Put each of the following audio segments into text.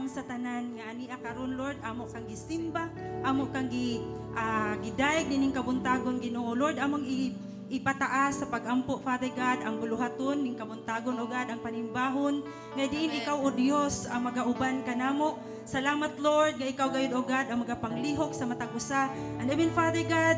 gahom sa tanan nga ania karon, Lord, amo kang gisimba, amo kang gidayeg nining kabuntagon, Ginoo. Lord, among ipataas sa pagampo, Father God, ang buluhaton ning kabuntagon, O God, ang panimbahon nga diin ikaw, O Dios, ang magauban kanamo. Salamat, Lord, nga ikaw gayud, O God, ang magapanglihok sa matag usa. And even, Father God,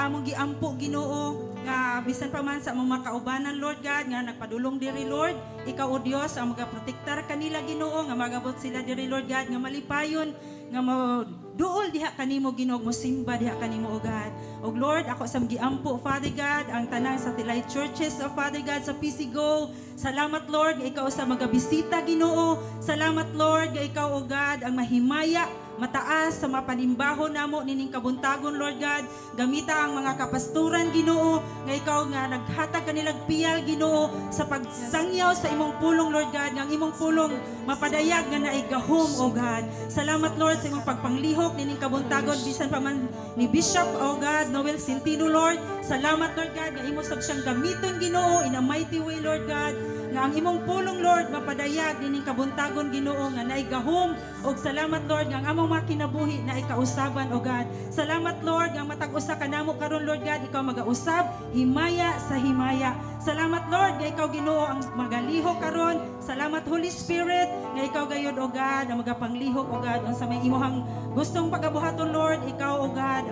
among giampo, Ginoo, nga bisan pa man sa among makaubanan, Lord God, nga nagpadulong diri, Lord, ikaw, O Dios, ang magaprotektar kanila, Ginoo, nga magabot sila diri, Lord God, nga malipayon nga mo duol diha kanimo, Ginoo, mosimba diha kanimo, O God. Og Lord, ako sa giampo, Father God, ang tanang satellite churches of Father God sa PCGO. Salamat, Lord, nga ikaw sa magabisita, Ginoo. Salamat, Lord, nga ikaw, O God, ang mahimaya mataas sa mapanimbahon namo nining kabuntagon, Lord God. Gamita ang mga kapasturan, Ginoo, nga ikaw nga naghatag kanilang piyal, Ginoo, sa pagsangyaw sa imong pulong, Lord God, nga ang imong pulong mapadayag nga naigahom, O God. Salamat, Lord, sa imong pagpanglihok nining kabuntagon bisan pa man ni Bishop, O God, Noel Centino, Lord. Salamat, Lord God, nga imo sab siyang gamiton, Ginoo, in a mighty way, Lord God, nga ang imong pulong, Lord, mapadayag nining kabuntagon, Ginoo, nga naigahom. Og salamat, Lord, nga ang among mga kinabuhi na ikausaban, O God. Salamat, Lord, nga matag usa kanamo karon, Lord God, ikaw magausab himaya sa himaya. Salamat, Lord, nga ikaw, Ginoo, ang magalihok karon. Salamat, Holy Spirit, nga ikaw gayud, O God, ang magapanglihok, O God, unsa may imuhang gustong pagabuhaton, Lord. Ikaw, O God,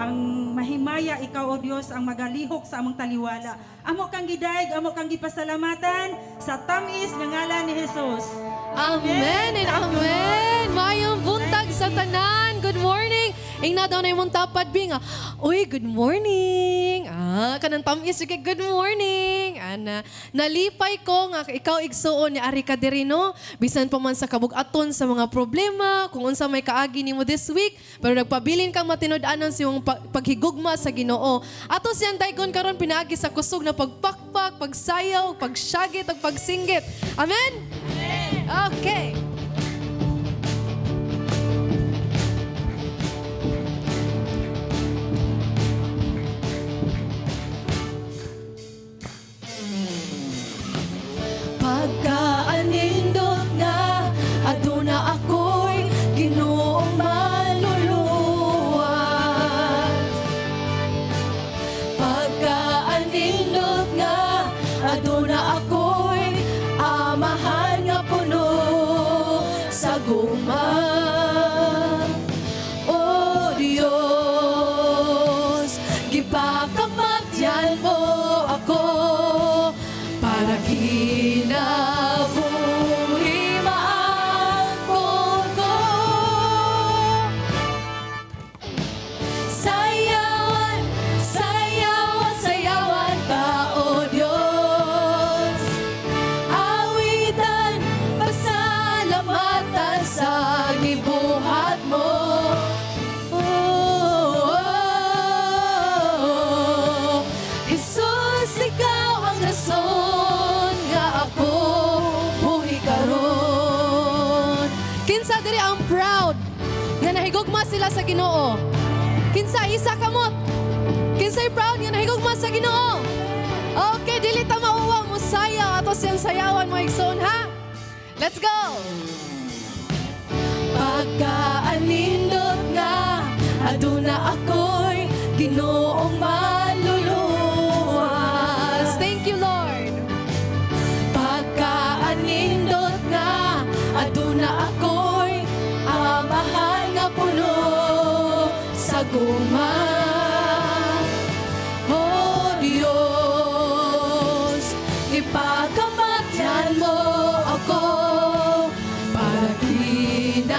ang mahimaya. Ikaw, O Dios, ang magalihok sa among taliwala. Amo kang gidayeg, amo kang gipasalamatan sa tamis nga ngalan ni Jesus. Amen and amen. Maayong buntag sa tanan. Good morning. Ingna daw na imong tapad bi nga, "Uy, good morning." Ah, kanang tamis kay good morning. Ana, nalipay ko nga ikaw, igsuon ni ari ka diri, no. Bisan pa man sa kabug-aton sa mga problema, kung unsa may kaagi nimo this week, pero nagpabilin kang matinud-anon sa imong paghigugma sa Ginoo. Ato siyang daygon karon pinaagi sa kusog na pagpakpak, pagsayaw, pagsyagit ug pagsinggit. Amen. Okay. Pagkaanindot nga aduna ako'y Ginoong maluluwas. Pagkaanindot nga aduna ako'y amahan nga puno sa gugma. O Diyos, gipakamatyan mo ako para kinabuhi maangkon ko. Sayawan, sayawan, sayawan ka, O Diyos. Awitan, pasalamatan sa gibuhat mo. Oh, Jesus, ikaw ang rason nga ako buhi karon. Kinsa diri ang proud nga nahigugma sila sa Ginoo? Kinsa, isa kamot? Kinsay proud nga nahigugma sa Ginoo? Okay, dili ta mauwa, musayaw ato siyang sayawan, mga igsoon, ha? Let's go! Pagkaanindot nga aduna ako'y Ginoong maluluwas. Thank you, Lord. Pagkaanindot nga aduna ako'y amahan nga puno sa gugma. O Diyos, ipakamatyan mo ako para kinabuhi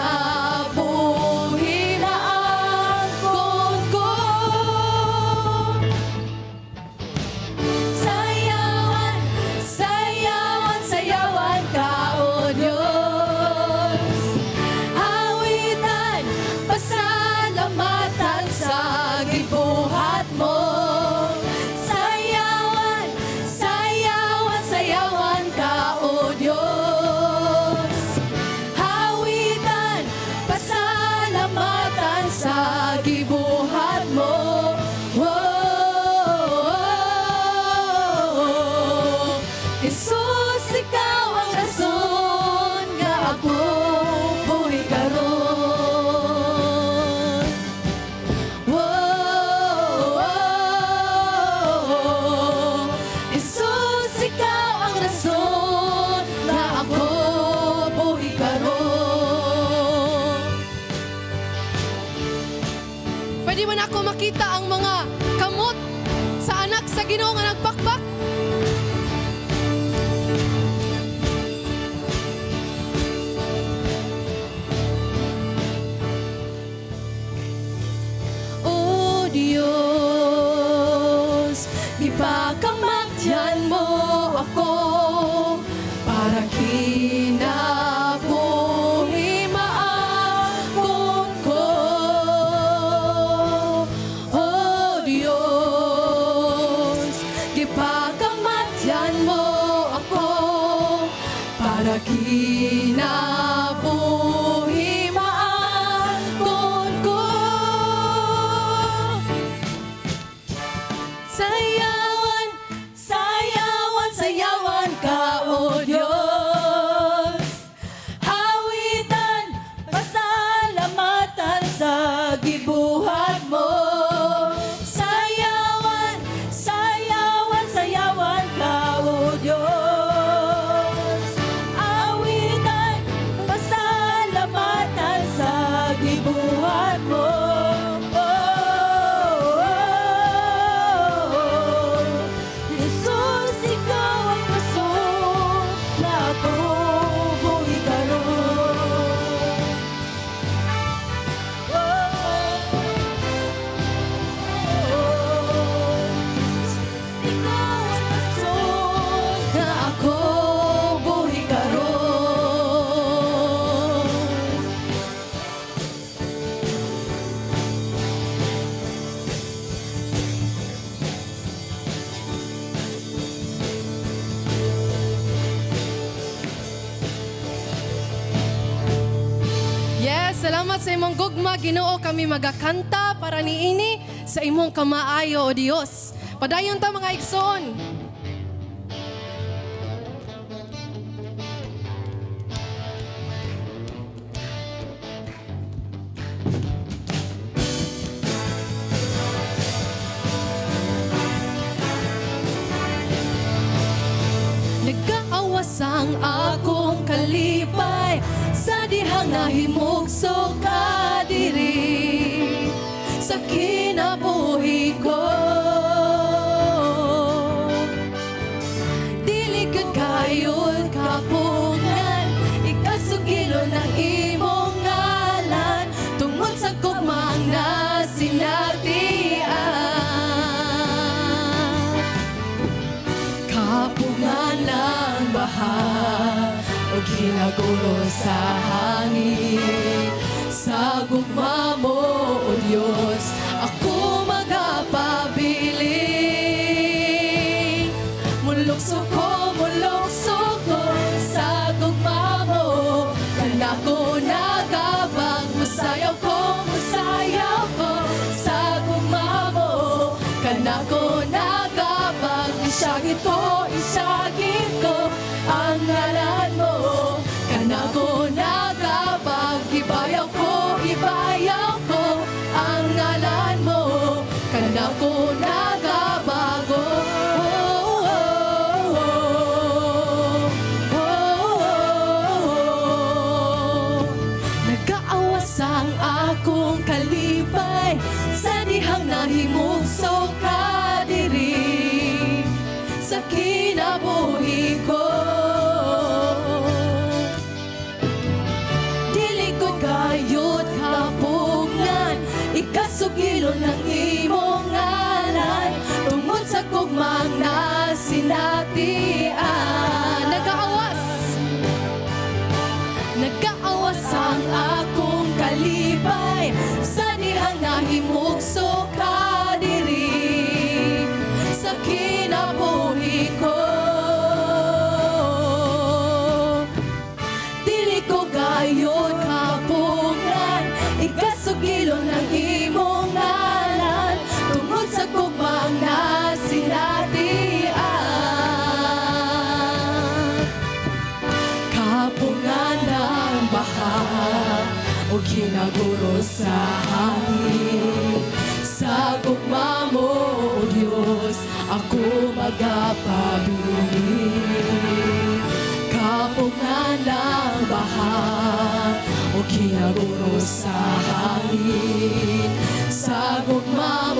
maangkon ko. Makita ang mga kamot sa anak sa Ginoo nga nagpakpak. O Diyos, ipakamatyan mo ako para kinabuhi maakon ko. O Diyos, ipakamatyan mo ako para kinabuhi maakon ko. Sayawan, sayawan, sayawan ka, O Diyos. Awitan, pasalamatan sa gibuhat mo. Sayawan, sayawan, sayawan ka, O Diyos. Awitan, pasalamatan sa gibuhat mo. Oh, oh, oh. Jesus, ikaw ang rason na ako buhi karon. Oh, oh, Jesus, ikaw ang rason na ako buhi karon. Yes, salamat sa imong gugma, Ginoo. Kami magakanta para niini sa imong kamaayo, O Dios. Padayon ta, mga igsoon. Nagkaawas ang akong kalipay sa dihang nahimugso ka diri sa kinabuhi ko. Dili gyud kayo kapungan, ikasugilon ang imong ngalan tungod sa gugmang nasinatian. Kapungan ng baha o ginaguro sa hangin, sa gugma mo, O Diyos, ako magapabilin. Mulukso ko sa gugma mo. Kanako nagabang, musayaw ko sa gugma mo. Kanako nagabang, isagit ko ang ngalan mo. Kanako nagabang, ibayaw ko ang ngalan mo. Kanako nagabago. Oh, oh, oh, oh, oh. Nagkaawas ang akong kalipay sa dihang nahimugso ka diri sa kinabuhi ko. Dili ko kayot kapungan, ikasugilon ng imong ngalan tungod sa gugmang nasinatian. Nagkaawas, nagkaawas ang akong kalipay sa dihang nahimugso ka diri sa kinabuhi ko. Dili ko gayon kapungan, ikasugilon ng imong ngalan tungod sa gugmang nasinatian. Kapungan ng baha o ginaguro sa hangin, sa gugma mo, O Diyos, ako magapabilin. Kapungan ng baha o ginaguro sa hangin, sa gugma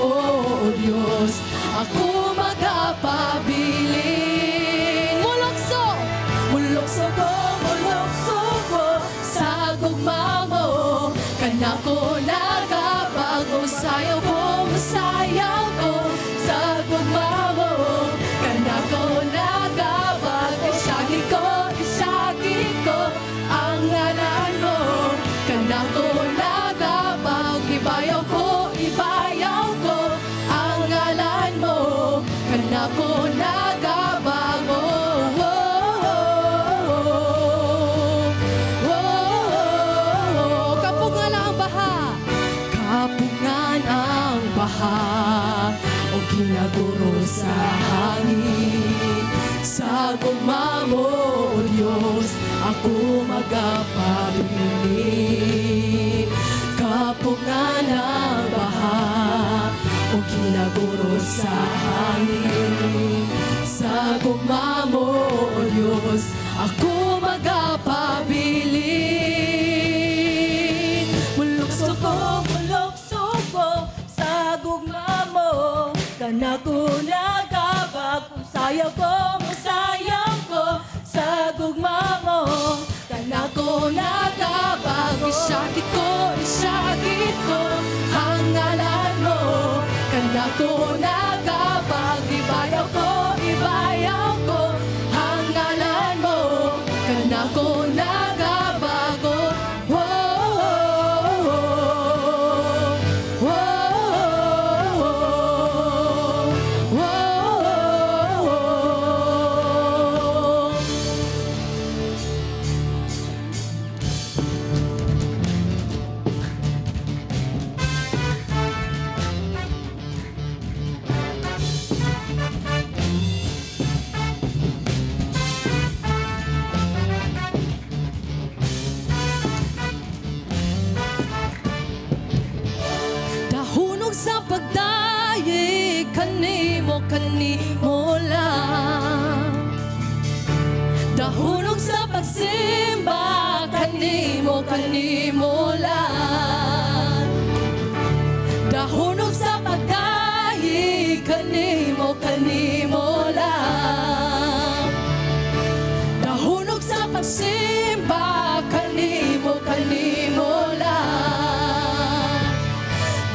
Diyos, ako magapabilin. Mulukso, mulukso ko, mulukso ko sa gugma mo. Kanako nagabago, sayaw ko, musayaw ko sa gugma mo. Kanako nagabago, isagi ko ang ngalan mo. Kanako nagabago, ibayaw ko ang ngalan mo. Kanako nagabago. Oh. Kapungan ang baha, kapungan ang baha o ginaguro sa hangin. Sa gugma mo, O Diyos, ako magapabilin. Kapungan ang baha o ginaguro sa hangin. Sa gugma mo, O Diyos, ako magapabilin. Mulukso ko, Mulukso ko sa gugma mo. Kanako nagabag, sayaw ko, musayaw ko sa gugma mo. Kanako nagabag, isakit ko ang ngalan mo. Kanako nagabag, ibayaw ko ang ngalan mo. Kanako nagabago. Oh. Dahunog sa pagdayeg kanimo, kanimo lang. Dahunog sa pagsimba kanimo, kanimo lang. Dahunog sa pagdayeg kanimo, kanimo lang. Dahunog sa pagsimba kanimo, kanimo lang.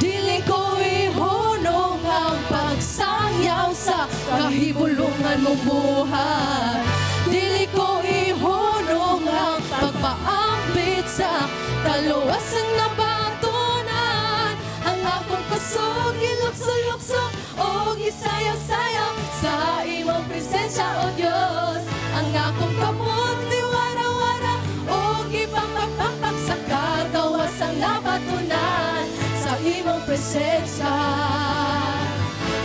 Dili ko ihunong ang pagsangyaw sa kahibulungan mong buhat. Dili ko ihunong ang pagpaambit sa kaluwasan na batunan. Ang akong kusog, ilukso-lukso, o gisayaw-sayaw sa imong presensya, O Diyos. Ang akong kamot, liwara-wara, o gipangpagpampak sa kagawasang nabatunan sa imong presensya.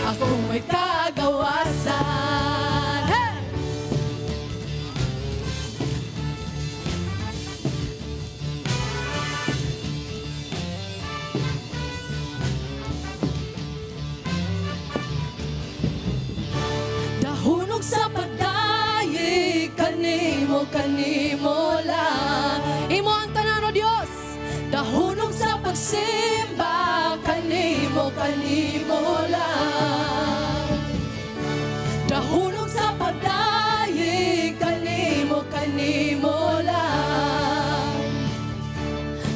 Ako may kagawasan. Hey! Dahunog sa pagdayeg kanimo, kanimo lang. Imo ang tanan, O Dios. Dahunog sa pagsimba kanimo, kanimo lang. Dahunog sa pagdayeg kanimo, kanimo lang.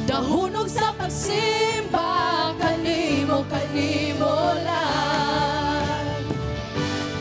Dahunog sa pagsimba kanimo, kanimo lang.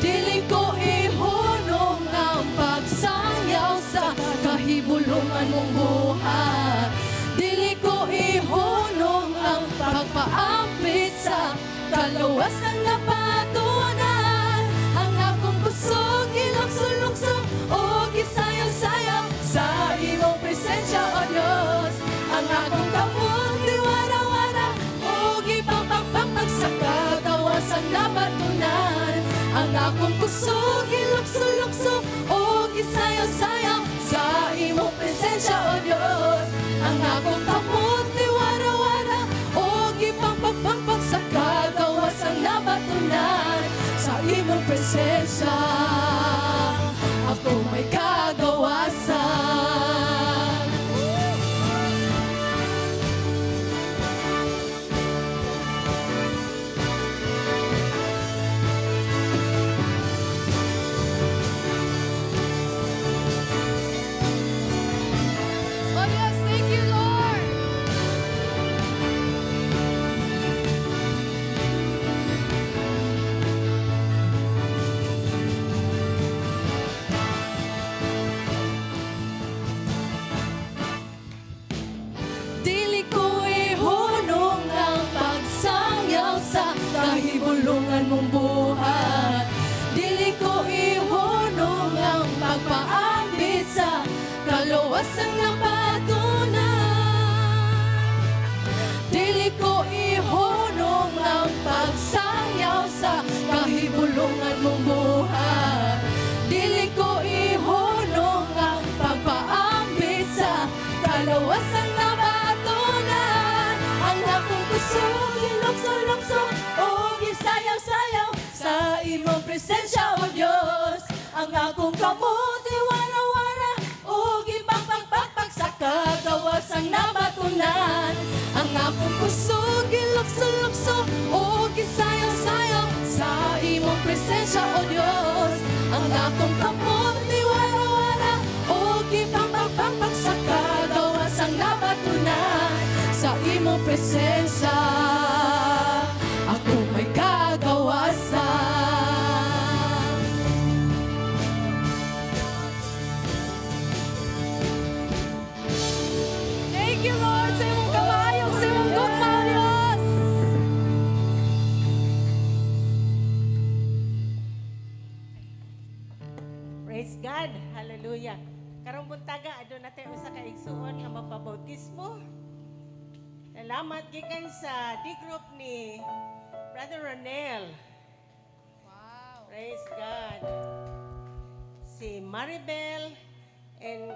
Dili ko ihunong ang pagsangyaw sa kahibulungan mong buhat. Dili ko ihunong ang pagpaapit sa kaluwasan na patunan. Ang akong kusog, ilukso-lukso, o gisayaw-sayaw sa imong presensya, O Diyos. Ang akong kamot, liwara-wara, o gipangpangpangpag sa kagawasan na batunan. Ang akong kusog, ilukso-lukso, o gisayaw-sayaw sa imong presensya, O Diyos. Ang akong kamot, liwara-wara, o gipangpangpangpag sa kagawasan na batunan. Sa imong presensya, ako may kagawasan. Kahibulungan mong buhat. Dili ko ihunong ang pagpaambit sa kaluwasan nabatunan. Dili ko ihunong ang pagsangyaw sa kahibulungan mong buhat. Dili ko ihunong ang pagpaambit sa kalawasan nabatunan. Ang akong kusog, gilukso-lukso, o gisayaw-sayaw sa imong presensya, O Diyos. Ang akong kamot, iwara-wara, o gipagpagpagpag sa kagawasang nabatunan. Ang akong kusog, gilukso-lukso, o gisayaw-sayaw sa imong presensya, O Diyos. Ang akong kamot, iwara-wara, o gipagpagpagpag sa kagawasang nabatunan. Sa imong presensya, ako may kagawasan. Thank you, Lord, sa imong kamaayog, sa imong gugma, O Diyos. Praise God. Hallelujah. Karong buntaga aduna tay usa ka igsuon nga mapabautismo. Salamat gikan sa D group ni Brother Ronel. Wow. Praise God. Si Maribel and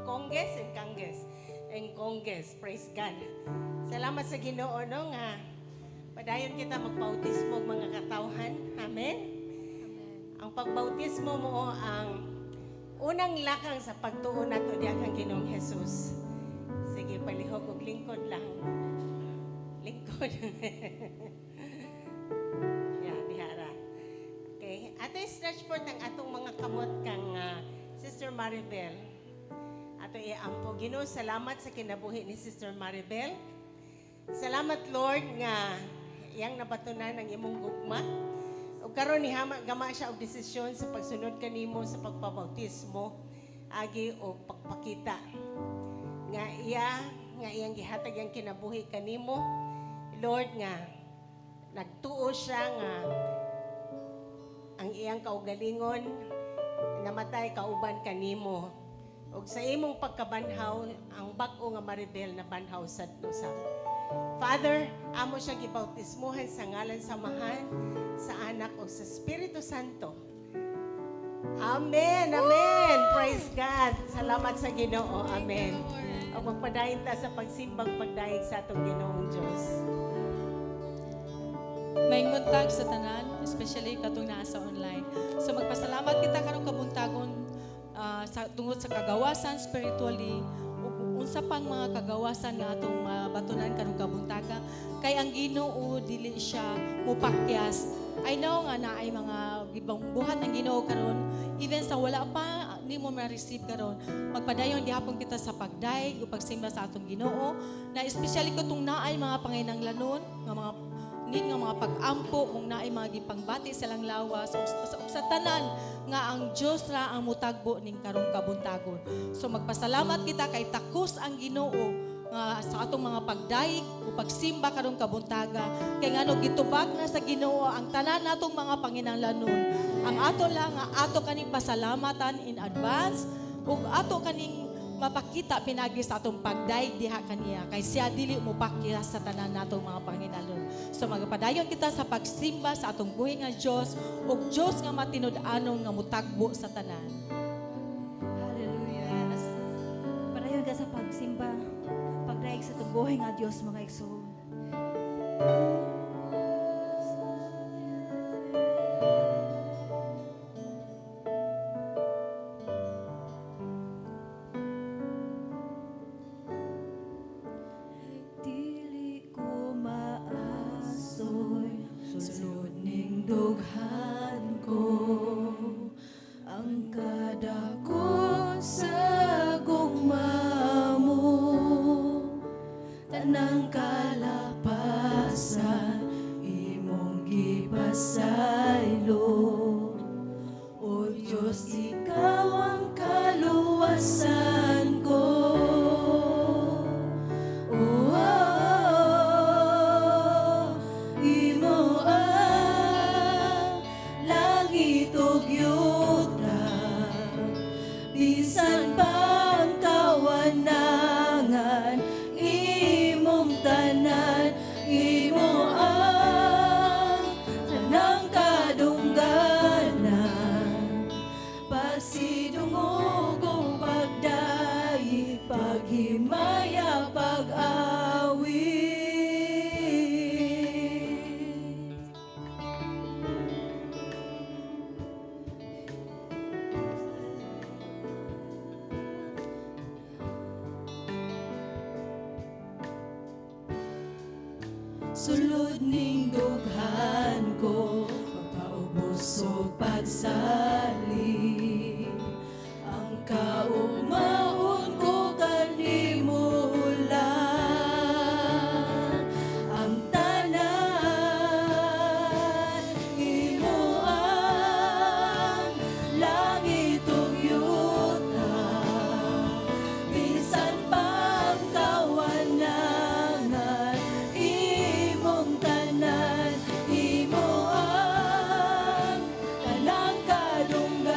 Congges and Kangges and Congges. Praise God. Salamat sa Ginoo, no, nga padayon kita magbautismo og mga katawhan. Amen. Ang pagbautismo mo ang unang lakang sa pagtuo nato diha kang Ginoong Jesus. Sige, palihog og lingkod lang. Lingkod. Yeah, diha ra. Okay. Ato stretch forth ang atong mga kamot kang Sister Maribel. Ato iampo. Ginoo, salamat sa kinabuhi ni Sister Maribel. Salamat, Lord, nga iyang nabatunan ang imong gugma. Ug karon nihama gama siya og desisyon sa pagsunod kanimo sa pagpabautismo agi og pagpakita nga iya nga iyang gihatag iyang kinabuhi kanimo, Lord, nga nagtuo siya nga ang iyang kaugalingon namatay kauban kanimo ug sa imong pagkabanhaw ang bag-o nga Maribel na banhaw sad usab. Father, amo siya gibautismuhan sa ngalan sa Amahan, sa Anak ug sa Espiritu Santo. Amen. Amen. Praise God. Salamat sa Ginoo. Amen. Ug magpadayon ta sa pagsimbang pagdayeg sa atong Ginoong Dios. Maayong buntag sa tanan, especially katong naa sa online. So magpasalamat kita karong kabuntagon sa tungod sa kagawasan spiritually ug unsa pang mga kagawasan nga atong mabatunan karong kabuntaga, kay ang Ginoo dili siya mupakyas. I know nga naay mga gibang buhat ang Ginoo karon, even sa wala pa nimo ma-receive karon. Magpadayon gihapon kita sa pagdayeg ug pagsimba sa atong Ginoo, na especially katong naay mga panginanglanon nga mga need nga mga pag-ampo, kung naay mga gipangbati sa lang lawas ug sa tanan, nga ang Dios ra ang mutagbo ning karong kabuntagon. So magpasalamat kita kay takos ang Ginoo nga sa atong mga pagdayeg o pagsimba karong kabuntaga, kay ngano gitubag na sa Ginoo ang tanan natong mga panginahanglanon. Ang ato lang nga ato kaning pasalamatan in advance ug ato kaning mapakita pinagi sa atong pagdayeg diha kaniya, kay siya dili mopakya sa tanan natong mga panginahanglanon. So magpadayon kita sa pagsimba sa atong buhi nga Dios ug Dios nga matinud-anon nga mutagbo sa tanan. Hallelujah. Yes. Padayon ka sa pagsimba, pagdayeg sa atong buhi nga Dios, mga igsoon. Dili ko maasoy sulod ning dughan ko ang kadako sa gugma mo, tanang kalapasan imong gipasaylo. O Diyos, ikaw ang kaluwasan ko. Oh, imo Sulod ning dughan ko, pagpaubos og pagsali. Ang kaumaon ko kanimo lang. Ang tanan imo, ang langit ug yuta, bisan pang kawanangan, imong tanan, imo ang tanang kadungganan.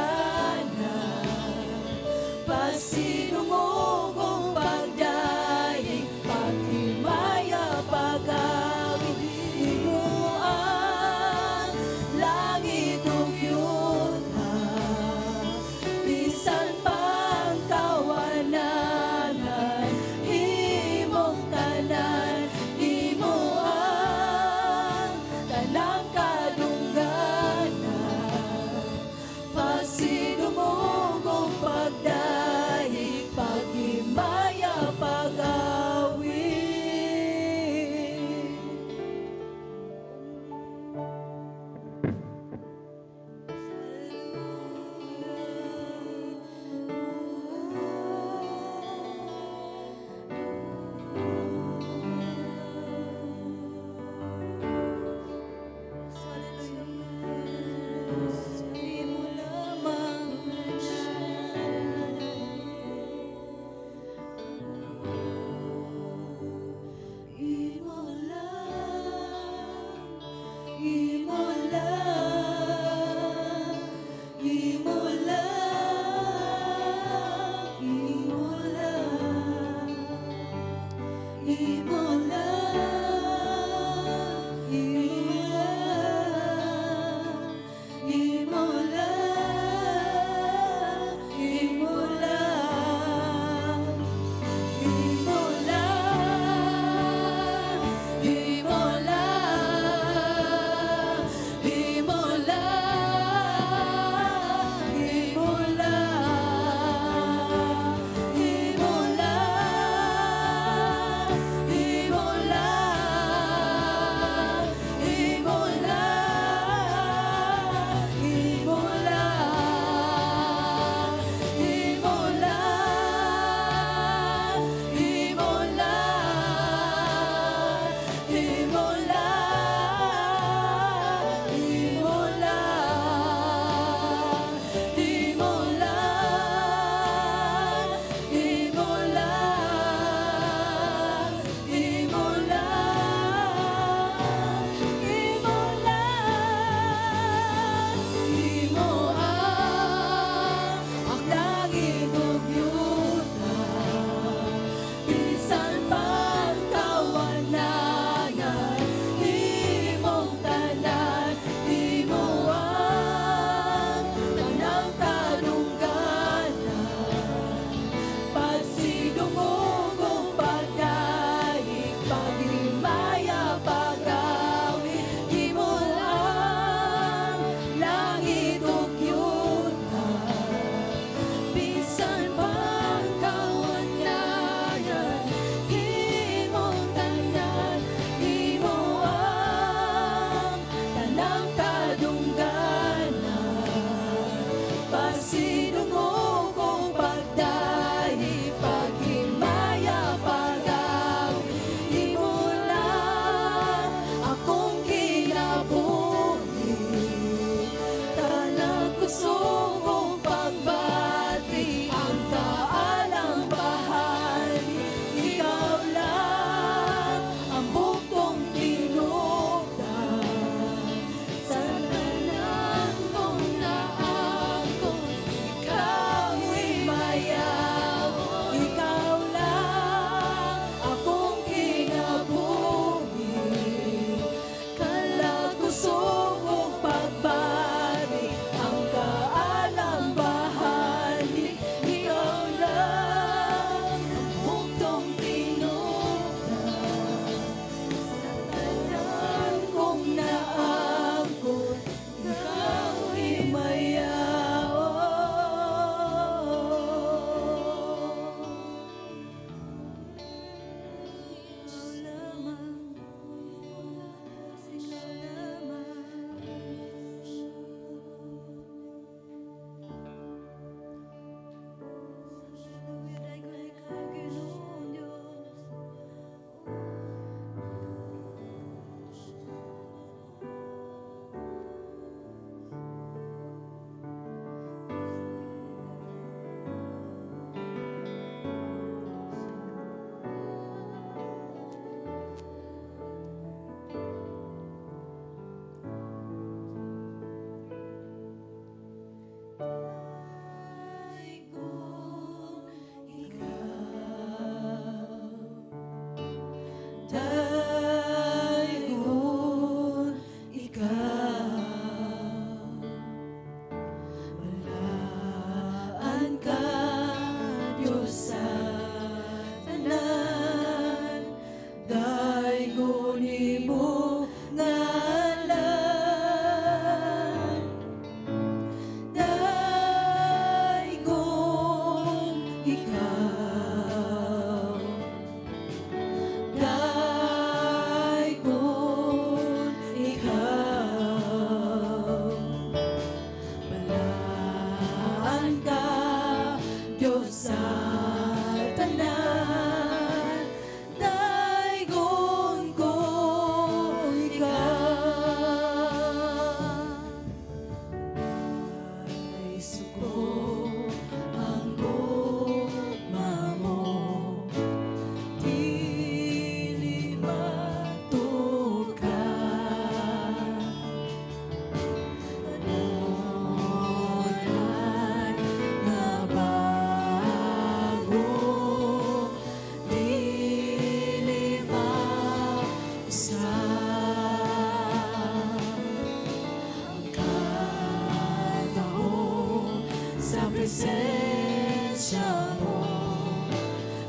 Presensya mo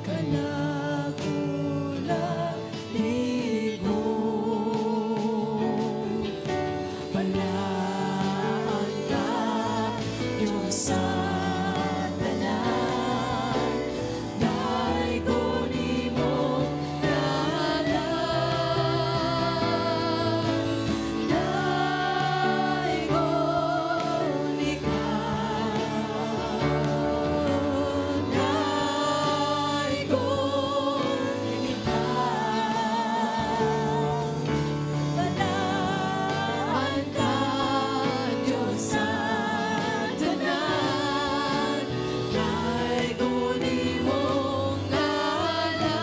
kanakula ligon. Balaan ka, Diyos sa tanan, daygon imong ngalan. Daygon ikaw, daygon ikaw. Balaan ka, Diyos sa tanan, daygon imong ngalan.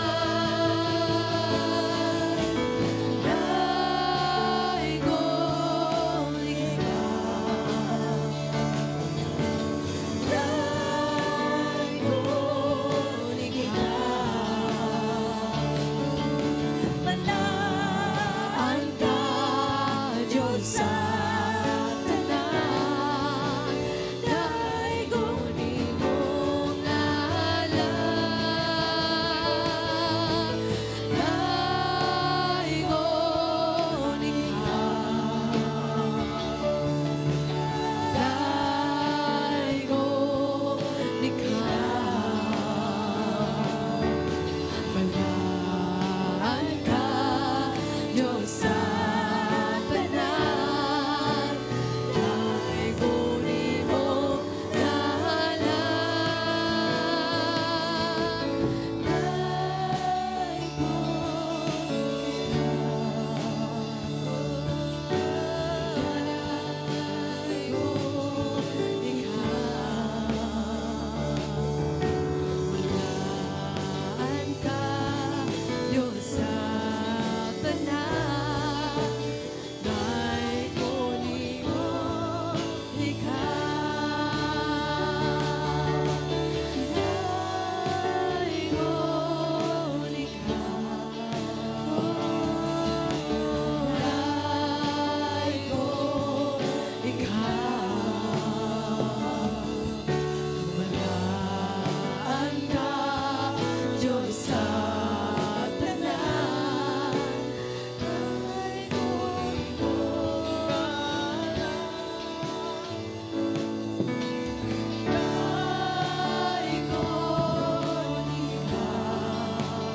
Daygon ikaw, daygon ikaw. Balaan ka, Diyos sa tanan, daygon imong ngalan. Daygon ikaw, daygon ikaw. Balaan ka, Diyos sa tanan, daygon imong ngalan. Daygon ikaw, daygon ikaw. Balaan ka, Diyos sa tanan, daygon imong ikaw. Daygon ikaw, daygon ikaw. Balaan ka, Diyos sa tanan, daygon imong ngalan. Daygon ikaw,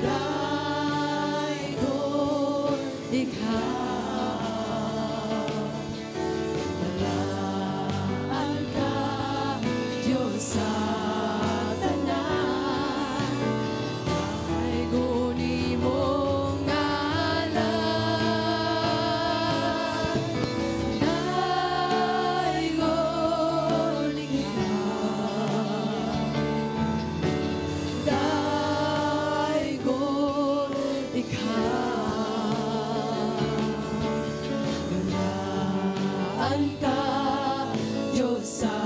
daygon ikaw. Balaan ka, Diyos sa tanan, daygon imong ngalan. Daygon ikaw, daygon ikaw. Balaan ka, Diyos sa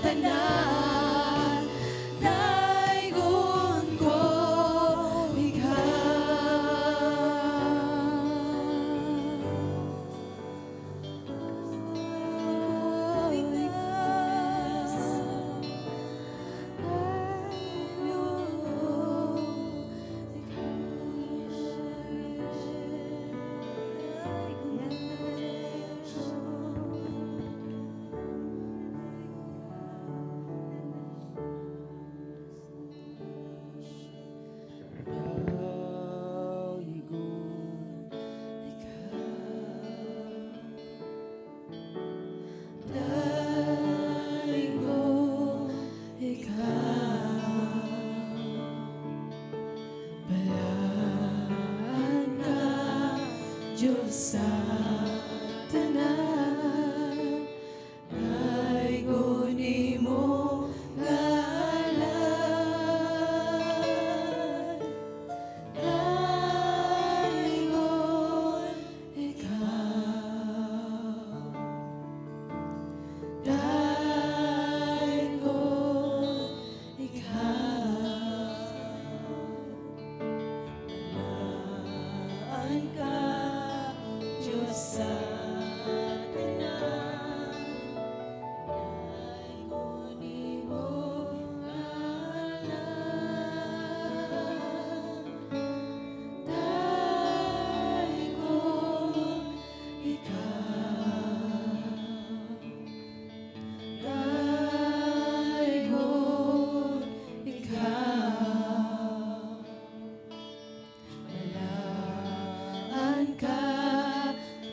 tanan, daygon ko ikaw. Daygon ikaw. Balaan ka, Diyos sa tanan, daygon imong ngalan. Daygon ikaw, daygon ikaw. Balaan ka, Diyos sa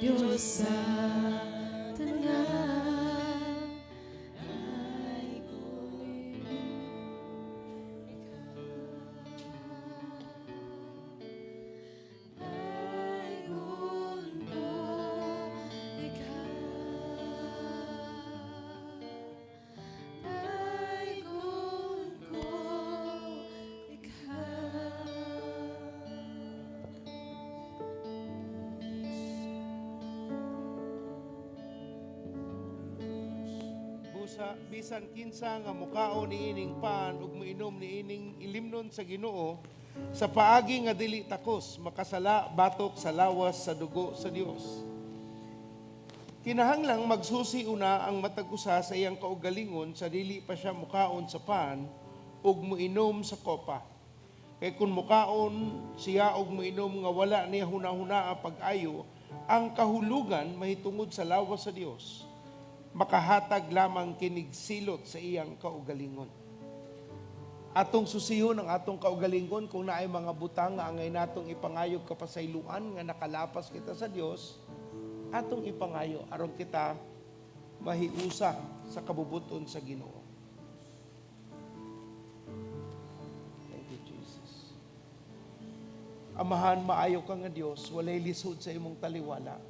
Diyos sa tanan. Ay kunin ikaw. Daygon ko ikaw. Daygon ko ikaw. Busa bisan kinsa nga mukaon niining pan ug moinom niining ilimnon sa Ginoo sa paagi nga dili takos makasala batok sa lawas sa dugo sa Dios. Kinahanglang magsusi una ang matag usa sa iyang kaugalingon sa dili pa siya mukaon sa pan ug moinom sa kopa. Kay kung mukaon siya og moinom nga wala niya hunahuna pag-ayo, ang kahulugan mahitungod sa lawas sa Dios makahatag lamang kinig silot sa iyang kaugalingon. Atong susihon ang atong kaugalingon kung naay mga butang nga angay natong ipangayog kapasayloan nga nakalapas kita sa Dios, atong ipangayo aron kita mahiusa sa kabubuton sa Ginoo. Thank you, Jesus. Amahan, maayo ka nga Dios, walay lisod sa imong taliwala.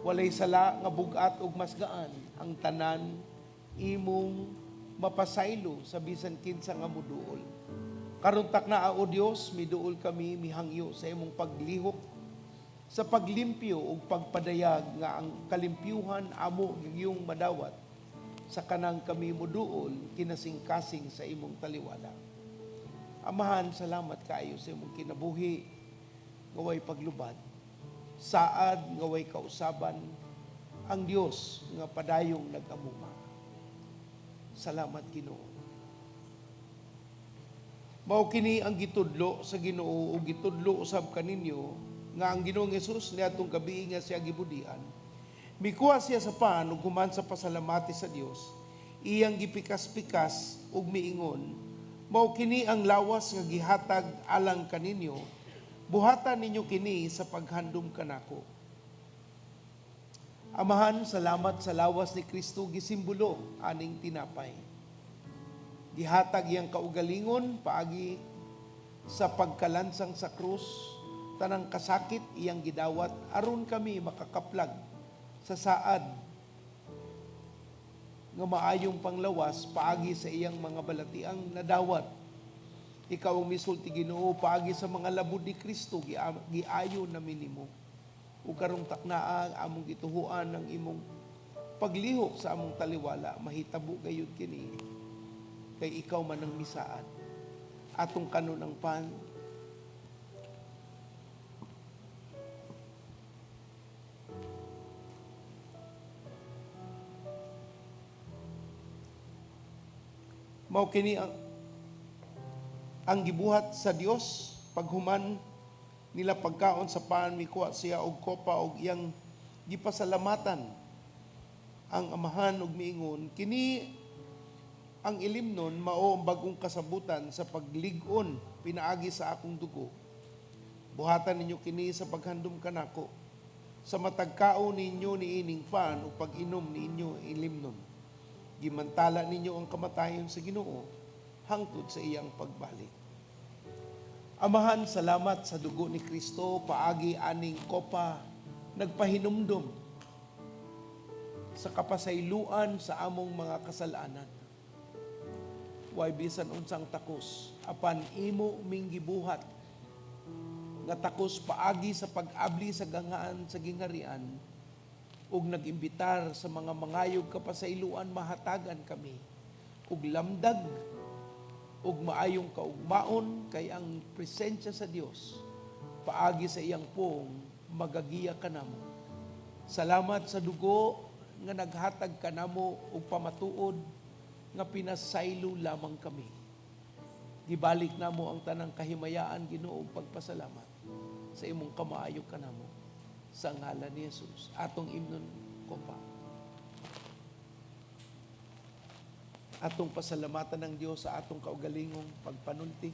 Walay sala nga bugat ug masgaan ang tanan imong mapasaylo sa bisan kinsa nga muduol. Karon takna, o Dios, miduol kami, mihangyo sa imong paglihok sa paglimpyo ug pagpadayag nga ang kalimpyuhan amo iyong madawat sa kanang kami muduol kinasingkasing sa imong taliwala. Amahan, salamat kaayo sa imong kinabuhi nga way paglubad. Saad nga way kausaban ang Dios nga padayong nag-amuma. Salamat, Ginoo. Mao kini ang gitudlo sa Ginoo ug gitudlo usab kaninyo nga ang Ginoong Hesus niadtong gabii nga siya gibudian. Mikuha siya sa pan ug human sa pasalamati sa Dios, iyang gipikas-pikas ug miingon, "Mao kini ang lawas nga gihatag alang kaninyo. Buhatan ninyo kini sa paghandom kanako." Amahan, salamat sa lawas ni Kristo gisimbolo aning tinapay. Gihatag iyang kaugalingon paagi sa pagkalansang sa krus, tanang kasakit iyang gidawat aron kami makakaplag sa saad nga maayong panglawas paagi sa iyang mga balatiang nadawat. Ikaw ang misulti, Ginoo, paagi sa mga labod ni Kristo giayo na minimo. Ug karong taknaa among gituhuan ng imong paglihok sa among taliwala, mahitabo gayud kini kay ikaw man ang misaad. Atong kanon ang pan. Mao kini ang gibuhat sa Dios paghuman nila pagkaon sa pan, mikuha siya og kopa og iyang gipasalamatan ang Amahan og miingon, "Kini ang ilimnon mao ang bagong kasabutan sa paglig-on pinaagi sa akong dugo. Buhatan ninyo kini sa paghandom kanako." Sa matag kaon ninyo niining pan ug pag-inom ninyo ilimnon, gimantala ninyo ang kamatayon sa Ginoo hangtod sa iyang pagbalik. Amahan, salamat sa dugo ni Kristo paagi aning kopa nagpahinumdum sa kapasayloan sa among mga kasalanan. Way bisan unsang takos, apan imo ming gibuhat nga takos paagi sa pag-abli sa ganghaan sa gingharian ug nag-imbitar sa mga mangayog kapasayloan mahatagan kami ug lamdag ug maayong kaugmaon kay ang presensya sa Dios paagi sa iyang pong magagiya kanamo. Salamat sa dugo nga naghatag kanamo og pamatuod nga pinasaylo lamang kami. Gibalik namo ang tanang kahimayaan, Ginoo, ug pagpasalamat sa imong kamaayo kanamo sa ngalan ni Jesus. Atong imnon kopa. Atong pasalamatan ng Dios sa atong kaugalingong pagpanulti.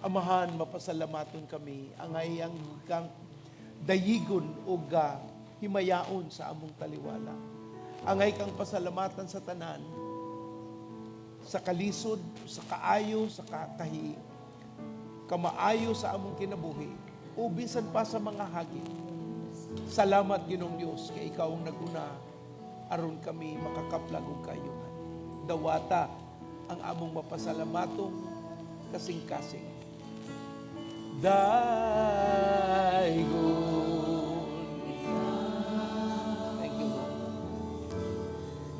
Amahan, mapasalamaton kami. Angay ang kang dayigon o ga Himayaon sa among taliwala. Angay kang pasalamatan sa tanan, sa kalisod, sa kaayo, sa kakahi, kamaayo sa among kinabuhi, o bisan pa sa mga hagi. Salamat, Ginoong Diyos, kay ikaw ang naguna aron kami makakaplag og kaayuhan. Dawata ang among mapasalamatong kasing-kasing. Daygon. Thank you, Lord.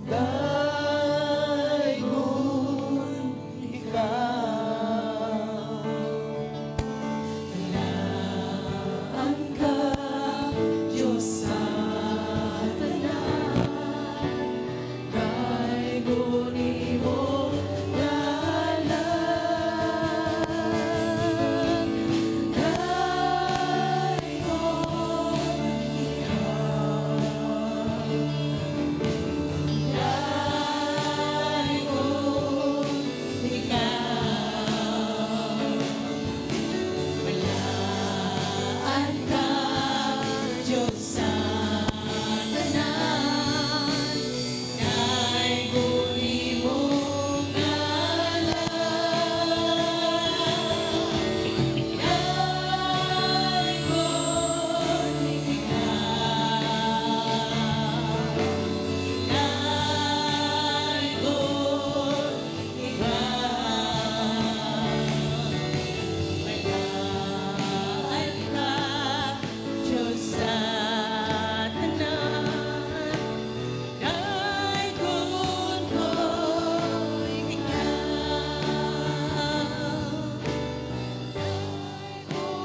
Daygon ikaw. Ang ka, Diyos sa tanan, daygon imong ngalan. Daygon ikaw. Daygon ikaw. Balaan ka, Diyos sa tanan, daygon imong ngalan. Daygon ikaw. Daygon ikaw. Balaan ka, Diyos sa tanan, daygon ko ikaw.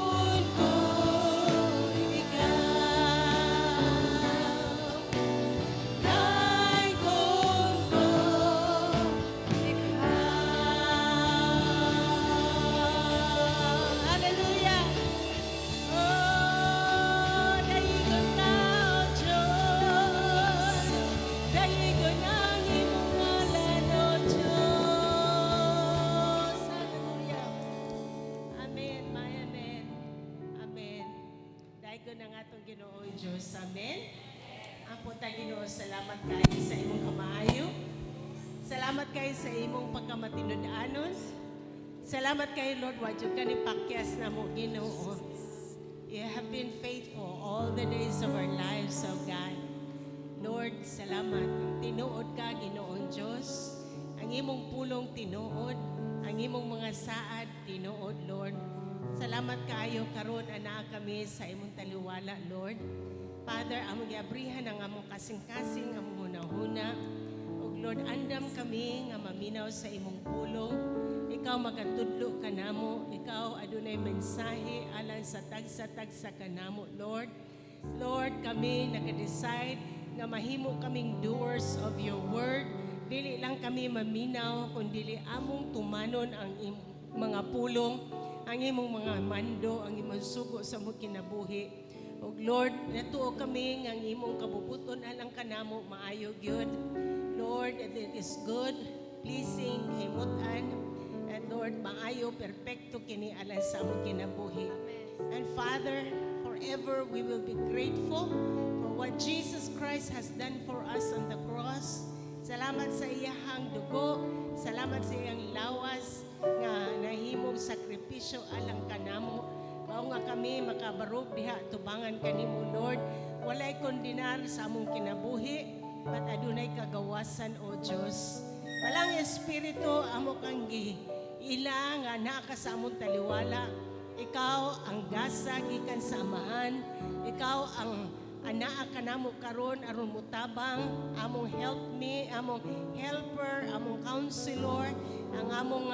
Daygon ko ikaw. Daygon ko ikaw. Hallelujah! Oh, daygon ka, O Diyos. Daygon ang imong ngalan, O Diyos. Hallelujah. Amen, my amen. Amen. Daygon ang atong Ginoo Diyos. Amen. Ampo ta, Ginoo, salamat kaayo sa imong kamaayo. Salamat kaayo sa imong pagkamatinud-anon. Salamat kaayo, Lord, wa jud ka ni pakyas namo, Ginoo. You have been faithful all the days of our lives, O God. Lord, salamat. Tinuod ka, Ginoong Diyos. Ang imong pulong tinuod, ang imong mga saad tinuod, Lord. Salamat kaayo karon anaa kami sa imong taliwala, Lord. Father, among giabrihan ang among kasing-kasing, among hunahuna. Ug Lord, andam kami nga maminaw sa imong pulong. Ikaw magatudlo kanamo, ikaw adunay mensahe alang sa tagsa-tagsa kanamo, Lord. Lord, kami nag-decide nga mahimo kaming doers of your word. Dili lang kami maminaw, kundi among tumanon ang mga pulong, ang imong mga mando, ang imong sugo sa among kinabuhi. Ug Lord, natuo kami nga ang imong kabubuton alang kanamo maayo gyud. Lord, and it is good, pleasing, himutan, and Lord, maayo, perpekto kini alang sa among kinabuhi. And Father, forever we will be grateful for what Jesus Christ has done for us on the cross. Salamat sa iyahang dugo, salamat sa iyang lawas nga nahimong sakripisyo alang kanamo. Mao nga kami makabarog diha tubangan kanimo, Lord. Walay kondenar sa among kinabuhi, but adunay kagawasan, O Dios. Balaang Espiritu, amo kang gi ila nga naa ka sa among taliwala. Ikaw ang gasa gikan sa Amahan. Ikaw ang anaa kanamo karon aron mutabang, among help me, among helper, among counselor, ang among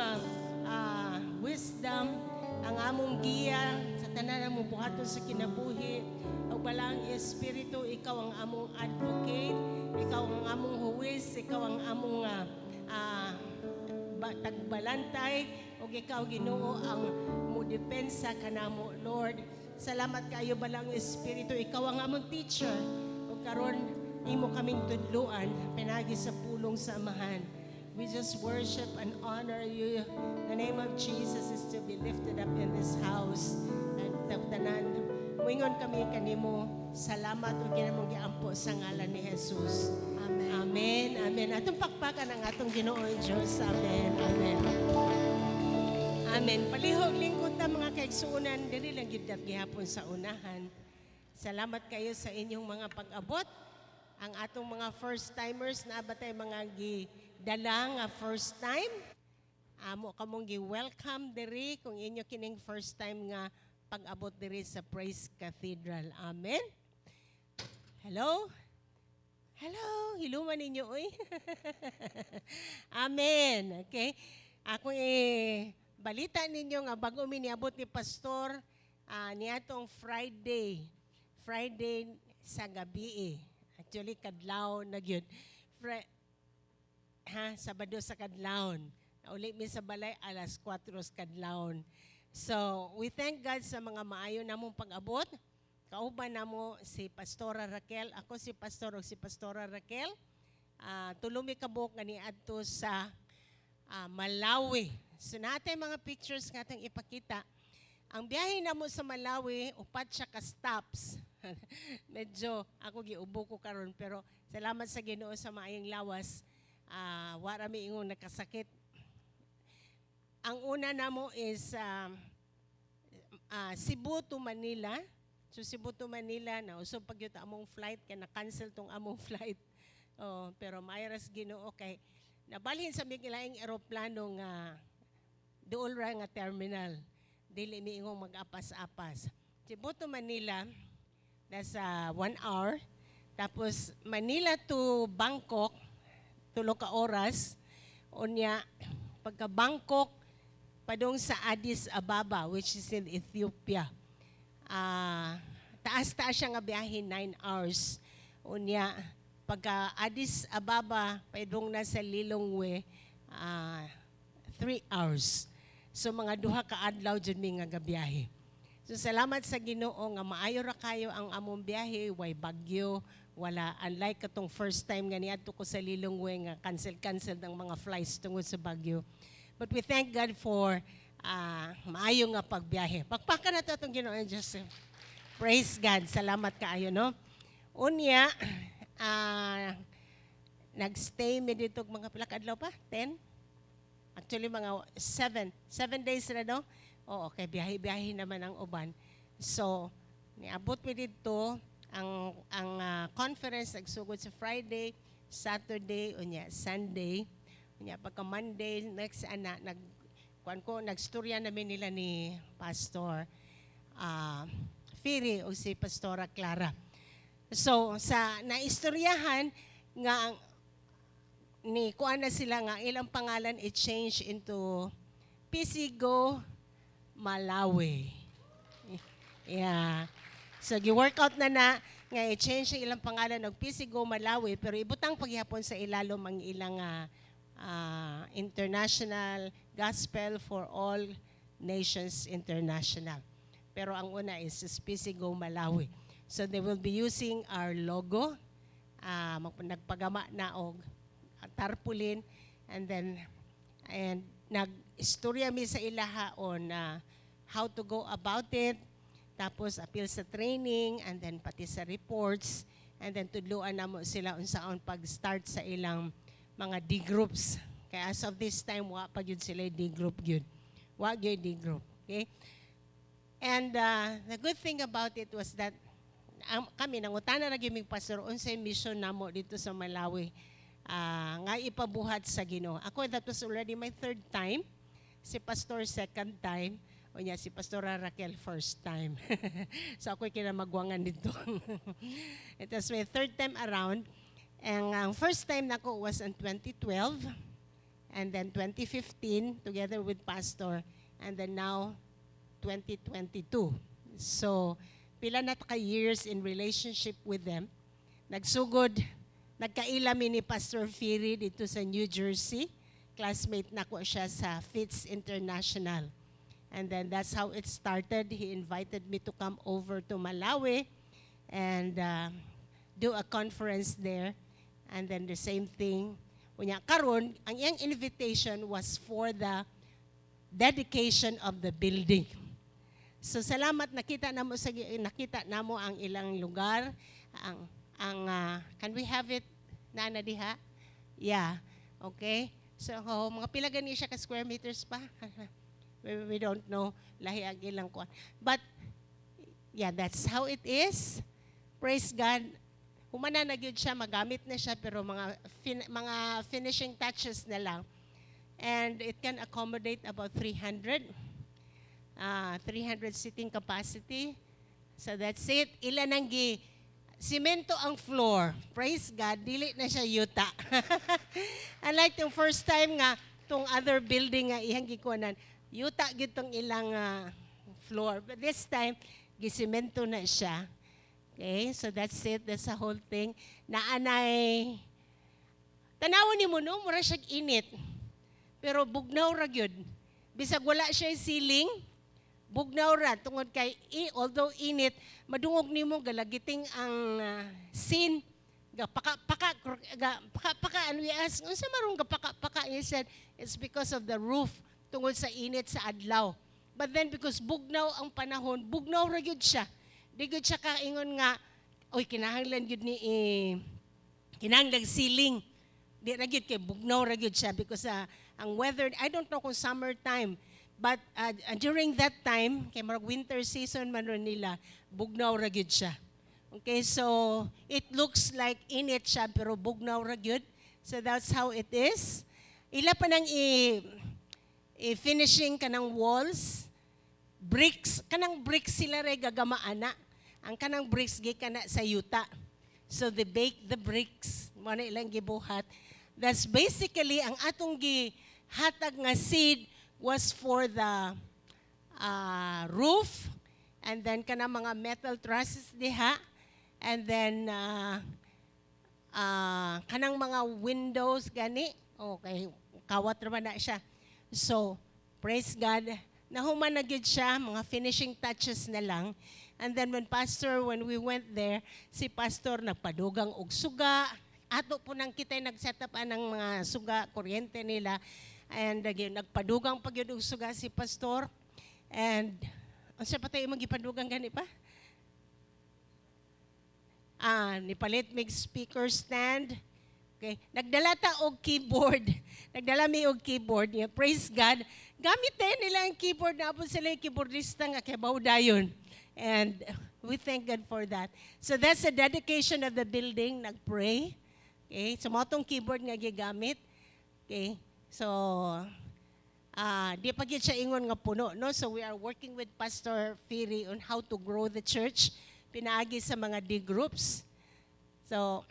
wisdom, ang among giya sa tanan among buhaton sa kinabuhi. Ug Balaang Espiritu, ikaw ang among advocate, ikaw ang among huwis, ikaw ang among tagbalantay ug ikaw, Ginoo, ang mudepensa kanamo, Lord. Salamat kaayo, Balaang Espiritu, ikaw ang among teacher ug karon imo kaming tudluan pinagi sa pulong sa Amahan. We just worship and honor you. The name of Jesus is to be lifted up in this house. And tanan, muingon kami kanimo. Salamat ug kinamong giampo sa ngalan ni Jesus. Amen. Amen. Amen. Atong pakpakan ang atong Ginoo Diyos. Amen. Amen. Amen. Palihog lingkod ta, mga kaigsuonan, diri lang gyud gihapon sa unahan. Salamat kayo sa inyong mga pag-abot. Ang atong mga first timers na ba tay mga gidala nga first time? Amo kamong gi-welcome diri kung inyo kining first time nga pag-abot diri sa Praise Cathedral. Amen. Hello? Hello, hiluman ninyo oy. Amen. Okay? Ako eh balita ninyo nga bago mi niabot ni pastor niatong Friday. Friday sa gabi eh. Actually, kadlaw na gyud. Ha, Sabado sa kadlawon. Uli mi sa balay alas 4 sa kadlawon. So, we thank God sa mga maayo namong pag-abot. Kauban namo si Pastora Raquel. Ako si Pastor ug si Pastora Raquel. Tulo mi kabuok nga niadto sa Malawi. So natin mga pictures nga atong ipakita. Ang biyahe namo sa Malawi, upat siya ka stops. Medyo ako giubo ko karon, pero salamat sa Ginoo sa maayong lawas. Wara mi ingong nakasakit. Ang una namo is Cebu to Manila. So Cebu to Manila, na usob pag yun among flight kay na-cancel tong among flight. Oh, pero maayo ra sa Ginoo kay nabalhin sa mig ilaing eroplano nga duol ra nga terminal. Dili mi ingong mag-apas-apas. Cebu to Manila, nasa 1 hour. Tapos Manila to Bangkok, 3 ka oras. Unya, pagka Bangkok, padung sa Addis Ababa, which is in Ethiopia. Taas-taas siya nga biyahe, 9 hours. Unya, pagka Addis Ababa, padung na sa Lilongwe, 3 hours. So mga 2 ka adlaw jud mi nga gabiyahe. So salamat sa Ginoo nga maayo ra kayo ang among biyahe, way bagyo, wala, unlike katong first time nga niadto ko sa Lilongwe nga cancel cancel ng mga flights tungod sa bagyo. But we thank God for maayo nga pagbiyahe. Pakpakan nato atong Ginoo Diyos. Praise God. Salamat kaayo, no. Unya, nagstay mi dito og mga pila ka adlaw pa? 10? Actually, mga 7. 7 days na, no? Oo, okay. Biyahe-biyahe naman ang uban. So, niabot mi dito, ang conference nagsugod sa Friday, Saturday, unya Sunday. Unya pagka Monday, next ana, nag kuan ko, nagstorya namin nila ni Pastor Firi o si Pastora Clara. So, sa naistoryahan nga ang ni kuan na sila nga ilang pangalan i-change into PCGO Malawi. Yeah. So gi-workout na na nga i-change ang ilang pangalan og PCGO Malawi, pero ibutang paghihapon sa ilalom ang ilang International Gospel for All Nations International. Pero ang una is PCGO Malawi. So they will be using our logo. Nagpagama na og tarpaulin and then and nag-istorya mi sa ilaha on how to go about it, tapos apil sa training and then pati sa reports, and then tudluan namo sila unsaon pag-start sa ilang mga D groups. Kaya as of this time, wa pa gyud sila D group gyud. Wa gyud D group. Okay? And the good thing about it was that kami nangutana ra gyud mig pastor unsay mission namo dito sa Malawi nga ipabuhat sa Ginoo. Ako, that was already my third time. Si pastor, second time. Unya si Pastora Raquel, first time. So ako kinamagwangan dito. It was my third time around. And ang first time nako was in 2012 and then 2015 together with pastor, and then now 2022. So pila na ka years in relationship with them. Nagsugod, nagkaila mi ni Pastor Firi dito sa New Jersey. Classmate nako siya sa Fitz International. And then that's how it started. He invited me to come over to Malawi and do a conference there. And then the same thing. Unya karon, ang iyang invitation was for the dedication of the building. So salamat, nakita namo ang ilang lugar, ang can we have it na na diha? Yeah. Okay. So oh, mga pila gani siya ka square meters pa? We don't know, lahi ang ilang kuan. But yeah, that's how it is. Praise God. Humana na gyud siya, magamit na siya, pero mga finishing touches na lang. And it can accommodate about 300. 300 seating capacity. So that's it. Ilan ang gi simento ang floor. Praise God, dili na siya yuta. Unlike yung first time nga tong other building nga iyang gikuanan, yuta gyud tong ilang floor. But this time, gisimento na siya. Okay, so that's it. That's the whole thing. Naanay, tanawon nimo no, mura siya init. Pero bugnaw ra gyud. Bisag wala siya ceiling, bugnaw ra tungod kay although init, madungog nimo galagiting ang scene ga paka paka ga paka paka, and we ask, "Unsa marong ga paka paka?" He said it's because of the roof, tungod sa init sa adlaw. But then because bugnaw ang panahon, bugnaw ra gyud siya. Di gyud siya kaingon nga, oy, kinahanglan gyud ni eh, kinahanglan ceiling. Di ra gyud, kay bugnaw ra gyud siya because ang weather, I don't know kung summertime, but during that time, kay murag winter season man ron nila, bugnaw ra gyud siya. Okay, so it looks like init siya pero bugnaw ra gyud. So that's how it is. Ila pa nang i-finishing kanang walls, bricks, kanang bricks sila ray gagama ana. Ang kanang bricks gikan na sa yuta. So they bake the bricks, mo na ilang gibuhat. That's basically ang atong gihatag nga seed was for the roof and then kanang mga metal trusses diha and then kanang mga windows gani. Okay, kawat ra man na siya. So praise God, nahuman na gyud siya, mga finishing touches na lang. And then when we went there, si pastor nagpadugang og suga. Ato po nang kita nag-set up ang mga suga, kuryente nila. And again, nagpadugang pa gyud og suga si pastor. And unsa pa tayo magipadugang gani pa? Nipalit mig speaker stand. Okay. Nagdala ta og keyboard. Nagdala mi og keyboard. Yeah, praise God. Gamit din nila ang keyboard na po sila yung keyboardista nga kay dayon. And we thank God for that. So that's the dedication of the building. Nagpray. Okay. So mao tong keyboard nga gigamit. Okay. So di pa gyud siya ingon nga puno, no? So we are working with Pastor Firi on how to grow the church pinaagi sa mga D groups. So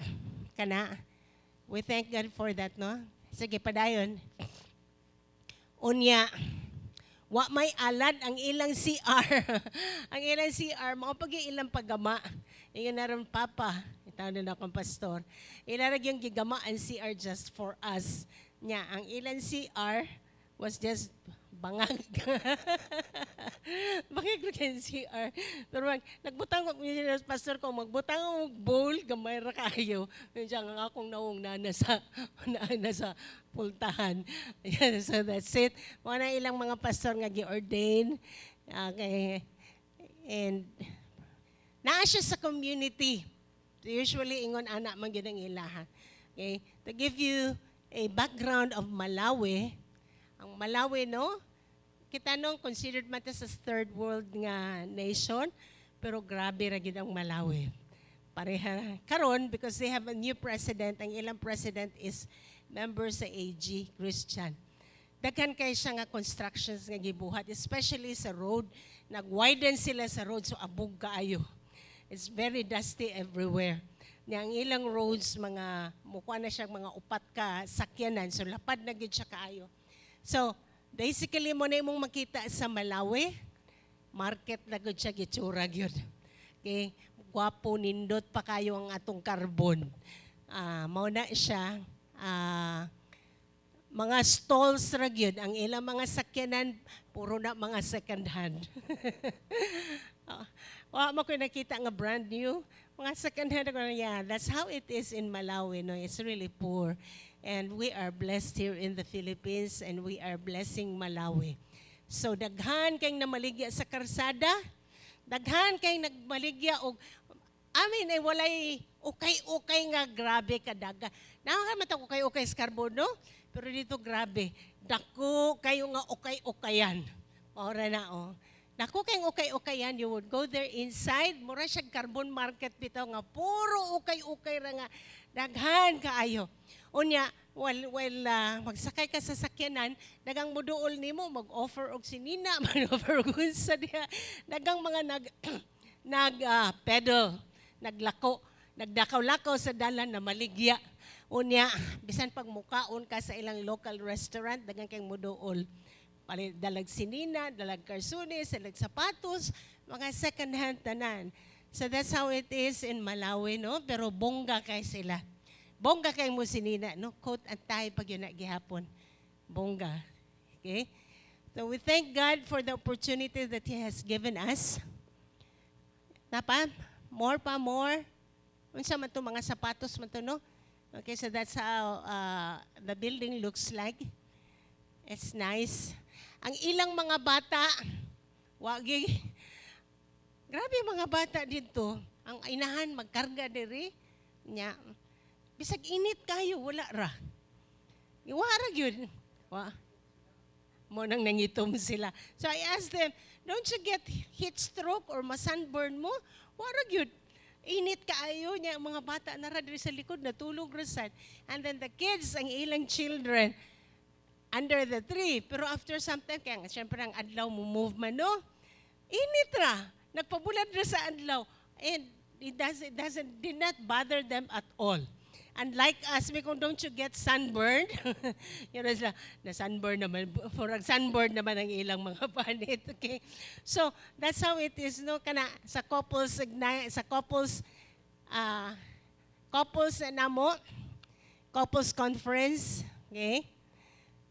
kana, we thank God for that, no? Sige, padayon. Unya, wa may alad ang ilang CR. Ang ilang CR, mao pag ilang paggama. Ingon na ron, "Papa," itaw na akong pastor. Ila ra yung gigama ang CR just for us. Nya, ang ilang CR was just bangag. Bangag ra kay CR. Pero nagbutang ko, pastor ko, magbutang og bowl, gamay ra kayo. Medyo ang akong naong nana sa pultahan. Ayan, so that's it. Mao na ilang mga pastor nga gi-ordain. Okay. And naa siya sa community. Usually ingon ana man gyud ang ilaha. Okay? To give you a background of Malawi, ang Malawi, no, kita nung considered man ta sa third world nga nation, pero grabe ra gyud ang Malawi. Pareha karon because they have a new president, ang ilang president is member sa AG Christian. Daghan kay siya nga constructions nga gibuhat, especially sa road. Nag-widen sila sa road, so abog kaayo. It's very dusty everywhere. Nya ang ilang roads, mga mukha na siyang mga upat ka sakyanan, so lapad na gyud siya kaayo. So, basically mao na imong makita sa Malawi, market na gud siya gitsura gyud. Okay, gwapo, nindot pa kayo ang atong carbon. Mao na siya. Mga stalls ra gyud ang ilang mga sakyanan, puro na mga second hand. Wa mo ko nakita nga brand new. Mga second hand ako, yeah, that's how it is in Malawi, no? It's really poor. And we are blessed here in the Philippines and we are blessing Malawi. So daghan kay namaligya sa karsada, daghan kay nagmaligya og amin ay walay ukay-ukay nga grabe kadaga. Nakakamat ako ukay-ukay sa carbon, no? Pero dito grabe. Dako kayo nga ukay-ukayan. Ora na, oh. Dako kayong ukay-ukayan, you would go there inside, mura siya carbon market bitaw nga puro ukay-ukay ra nga daghan kaayo. Unya, while magsakay ka sa sakyanan, dagang muduol nimo mag-offer og sinina, mag-offer og unsa diha. Dagang mga nag nag peddle, naglako, nagdakaw-lakaw sa dalan na maligya. Unya, bisan pag mukaon ka sa ilang local restaurant, dagang kay muduol. Palit dalag sinina, dalag karsunis, dalag sapatos, mga second hand tanan. So that's how it is in Malawi, no? Pero bongga kay sila. Bongga kay mo sinina, no? Coat and tie pag yun na gihapon. Bongga. Okay? So we thank God for the opportunity that He has given us. Napa? More pa, more. Unsa man to mga sapatos man to, no? Okay, so that's how the building looks like. It's nice. Ang ilang mga bata, wagi, grabe ang mga bata dito. Ang inahan magkarga diri. Nya. Bisag init kayo, wala ra. Wa ra gyud. Wa. Mo nang nangitom sila. So I asked them, "Don't you get heat stroke or ma-sunburn mo?" Wa ra gyud. Init kaayo niya ang mga bata na ra diri sa likod natulog ra sad. And then the kids, ang ilang children, under the tree. Pero after some time, kaya nga, syempre ang adlaw mo move man, no? Init ra. Nagpabulad ra sa adlaw. And it did not bother them at all. Unlike us, may kung don't you get sunburned? Yun sila, na sunburn naman, for sunburn naman ang ilang mga panit. Okay? So, that's how it is, no? Kana, sa couples, couples na namo, couples conference, okay?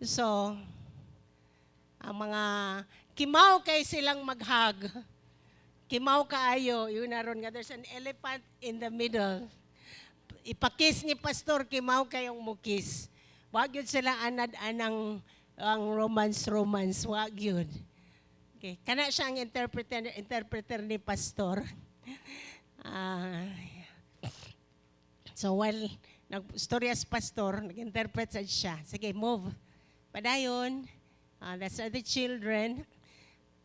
So, ang mga kimaw kay silang mag-hug. Kimaw kaayo, yun na ron nga, there's an elephant in the middle. Ipakis ni pastor, kimaw kayong mukis. Wag yun sila anad anang ang romance romance, wag yun. Okay. Kana siya ang interpreter ni pastor. So while nag-storya si pastor, nag-interpret sad siya. Sige, move. Padayon. That's the children.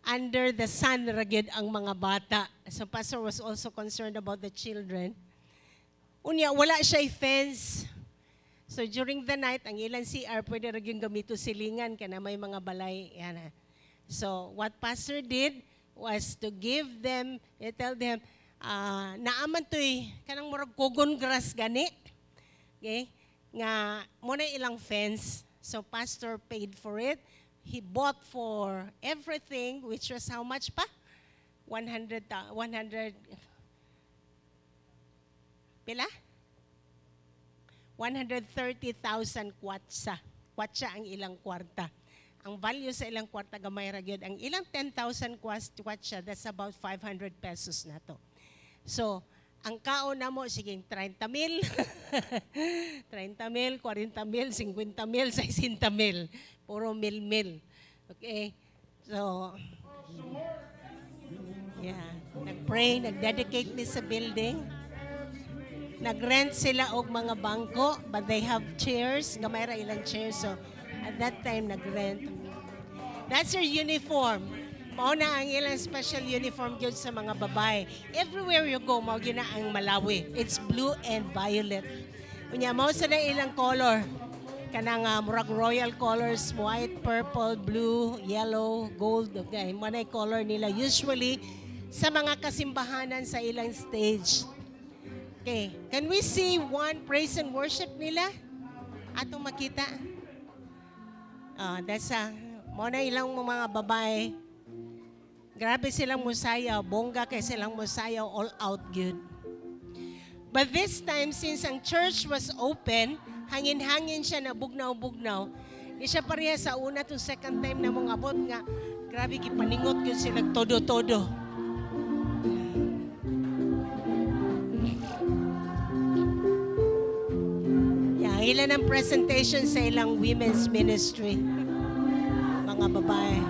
Under the sun ra gyud ang mga bata. So pastor was also concerned about the children. Unya, wala siya fence. So during the night, ang ilang CR pwede ra gyud gamito silingan kana may mga balay. Yan. Ah. So what pastor did was to give them, eh, tell them, naaman to'y kanang murag cogon grass gani. Okay? Nga mo na ilang fence. So pastor paid for it. He bought for everything, which was how much pa? 100, 100, pila? 130,000 kwacha. Kwacha ang ilang kwarta. Ang value sa ilang kwarta gamay ra gyud. Ang ilang 10,000 kwacha, that's about 500 pesos na to. So, ang kaon na mo, sige, 30 mil, 30 mil, 40 mil, 50 mil, 60 mil. Puro mil-mil. Okay? So, yeah. Nag-pray, nag-dedicate mi sa building. Nag-rent sila og mga bangko, but they have chairs. Gamay ra ilang chairs. So, at that time, nag-rent. That's their uniform. Mao na ang ilang special uniform gyud sa mga babae. Everywhere you go, mao gyud na ang Malawi. It's blue and violet. Unya mao sa na ilang color. Kanang murag royal colors, white, purple, blue, yellow, gold. Okay, mao na yung color nila usually sa mga kasimbahanan sa ilang stage. Okay, can we see one praise and worship nila? Atong makita. Ah, that's a mo na ilang mga babae. Grabe silang musayaw, bongga kay silang musayaw, all out good. But this time, since ang church was open, hangin-hangin siya na bugnaw-bugnaw. Di siya pareha sa una to second time na mong abot nga, grabe gipaningot yun sila todo-todo. Yeah, ilan ang presentation sa ilang women's ministry, mga babae.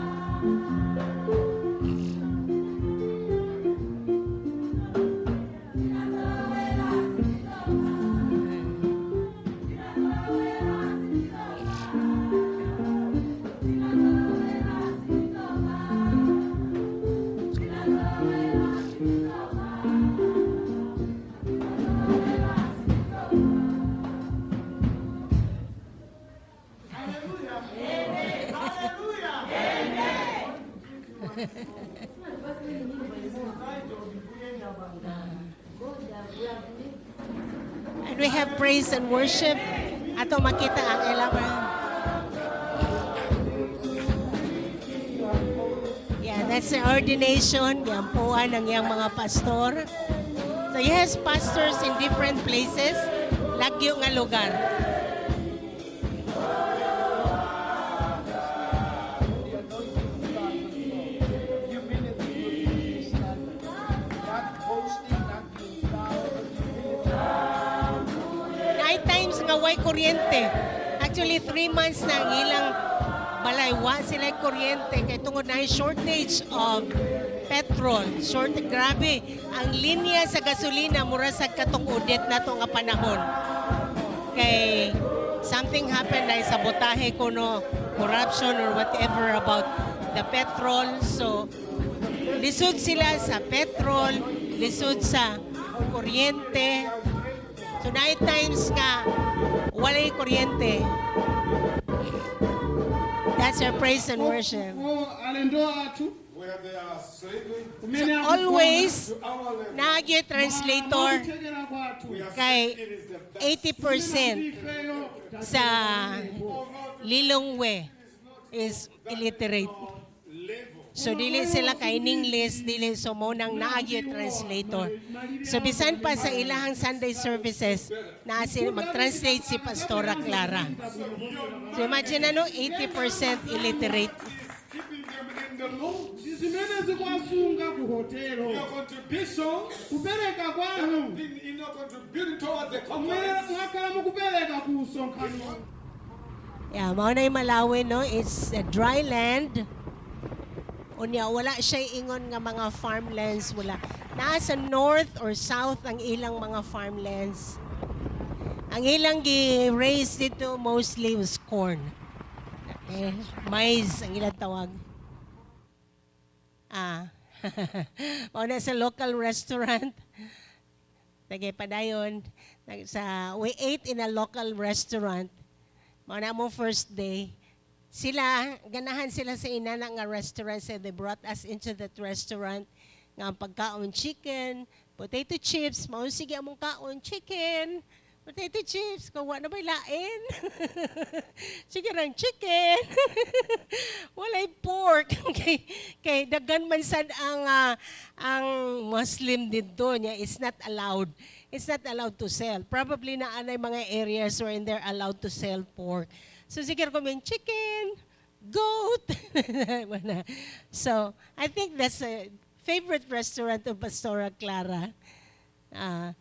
And we have praise and worship. Ato makita ang ilang. Yeah, that's the ordination. Giampuan ng iyang mga pastor. So yes, pastors in different places. Lagyo nga lugar. The anointing of God will flow. Humility will be the standard. Not boasting, not being proud, but humility. Night times nga way kuryente. Actually, 3 months na ang ilang balay. Wa sila kuryente. Kay tungod na shortage of petrol. Short, grabe. Ang linya sa gasolina, mura sa katong Odette na to nga panahon. Kay something happened na sabotahe ko, no, corruption or whatever about the petrol. So, lisod sila sa petrol, lisod sa kuryente. So, night times nga, walay kuryente. That's our praise and worship. Alendo athu Where they are sleeping kumene So, always, to our level. Naagyo translator Mwakuthekera kwathu. We are kay saying it is the best. 80% Ifeyo sa Lilongwe is illiterate. Level. So dili sila kay in English, dili, so mo nang naagyo translator. So bisan pa sa ilahang Sunday services, naa si mag-translate si Pastora Clara. So imagine ano, 80% illiterate. Keeping them in the loop. Zimene zikuwasunga ku hotelo. Your contribution Kupereka kwanu been contributing toward the kumene conference. mwakhala mukupereka ku msonkhano. Yeah, mao na yung Malawi, no? It's a dry land. Unya, wala siya ingon nga mga farmlands, wala. Naa sa north or south ang ilang mga farmlands. Ang ilang gi-raise dito mostly was corn. Eh, maize ang ilang tawag. Ah. Mao na sa local restaurant. Nagay padayon sa we ate in a local restaurant. Mao na mo first day. Sila, ganahan sila sa inana nga restaurant. So they brought us into that restaurant nga ang pagkaon chicken, potato chips, mao sige among kaon chicken, potato chips, kung wa na may lain. Sige rang chicken. Walay pork. Kay daghan man sad ang Muslim didto niya. It's not allowed. It's not allowed to sell. Probably na anay mga areas wherein they're allowed to sell pork. So sige ko min chicken, goat. Wala. So, I think that's a favorite restaurant of Pastora Clara. Ah.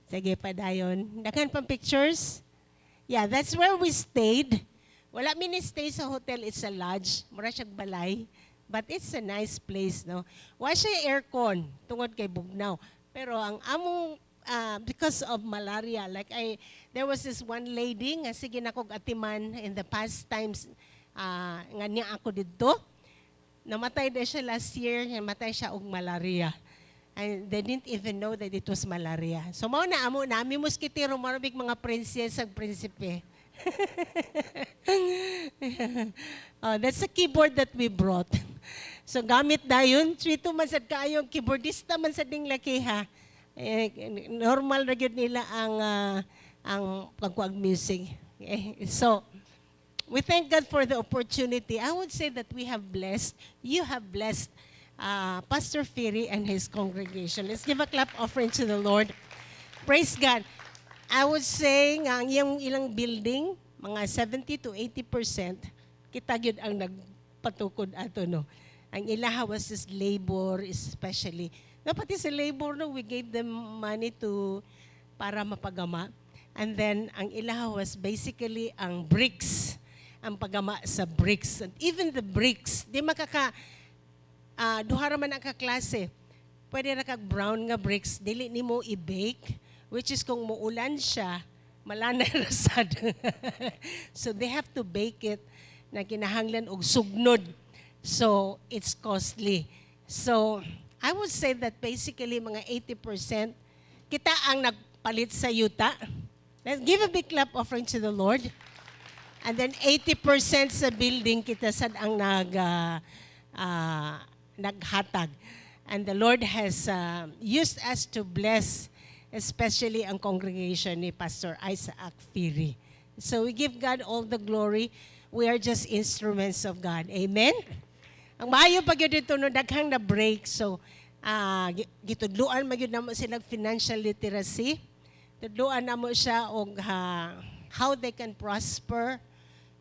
Sige, padayon. Daghan pang pictures. Yeah, that's where we stayed. Wala mi ni stay sa hotel, it's a lodge. Mura siyang balay. But it's a nice place, no? Wa siya aircon, tungod kay bugnaw. Pero ang among, because of malaria, like there was this one lady nga sige na kog atiman in the past times nga niya ako didto. Namatay na siya last year, namatay siya og malaria. And they didn't even know that it was malaria. So mao na amo nami moskitero, marabig mga princess ag prinsipe. Oh, that's a keyboard that we brought. So gamit dayon, sweeto man sad kaayo ang keyboardista man sad ning laki ha. Eh, normal ra gyud nila ang pagkuag music. Eh, so we thank God for the opportunity. I would say that we have blessed, you have blessed Pastor Phiri and his congregation. Let's give a clap offering to the Lord. Praise God. I would say nga ang iyang ilang building, mga 70 to 80%, kita gyud ang nagpatukod ato, no. Ang ilaha was just labor especially. No, pati sa labor, no, we gave them money to para mapagama. And then ang ilaha was basically ang bricks, ang pagama sa bricks. And even the bricks, di makaka duha ra man ang kaklase. Pwede ra kag brown nga bricks, dili nimo i-bake, which is kung muulan siya, malanay ra sad. So they have to bake it na kinahanglan og sugnod. So it's costly. So I would say that basically mga 80% kita ang nagpalit sa yuta. Let's give a big clap offering to the Lord. And then 80% sa building kita sad ang naghatag. And the Lord has used us to bless especially ang congregation ni Pastor Isaac Firi. So we give God all the glory. We are just instruments of God. Amen? Ang maayo pa gyud dito no, daghang na break. So gitudluan man gyud namo sila financial literacy. Tudluan namo siya og how they can prosper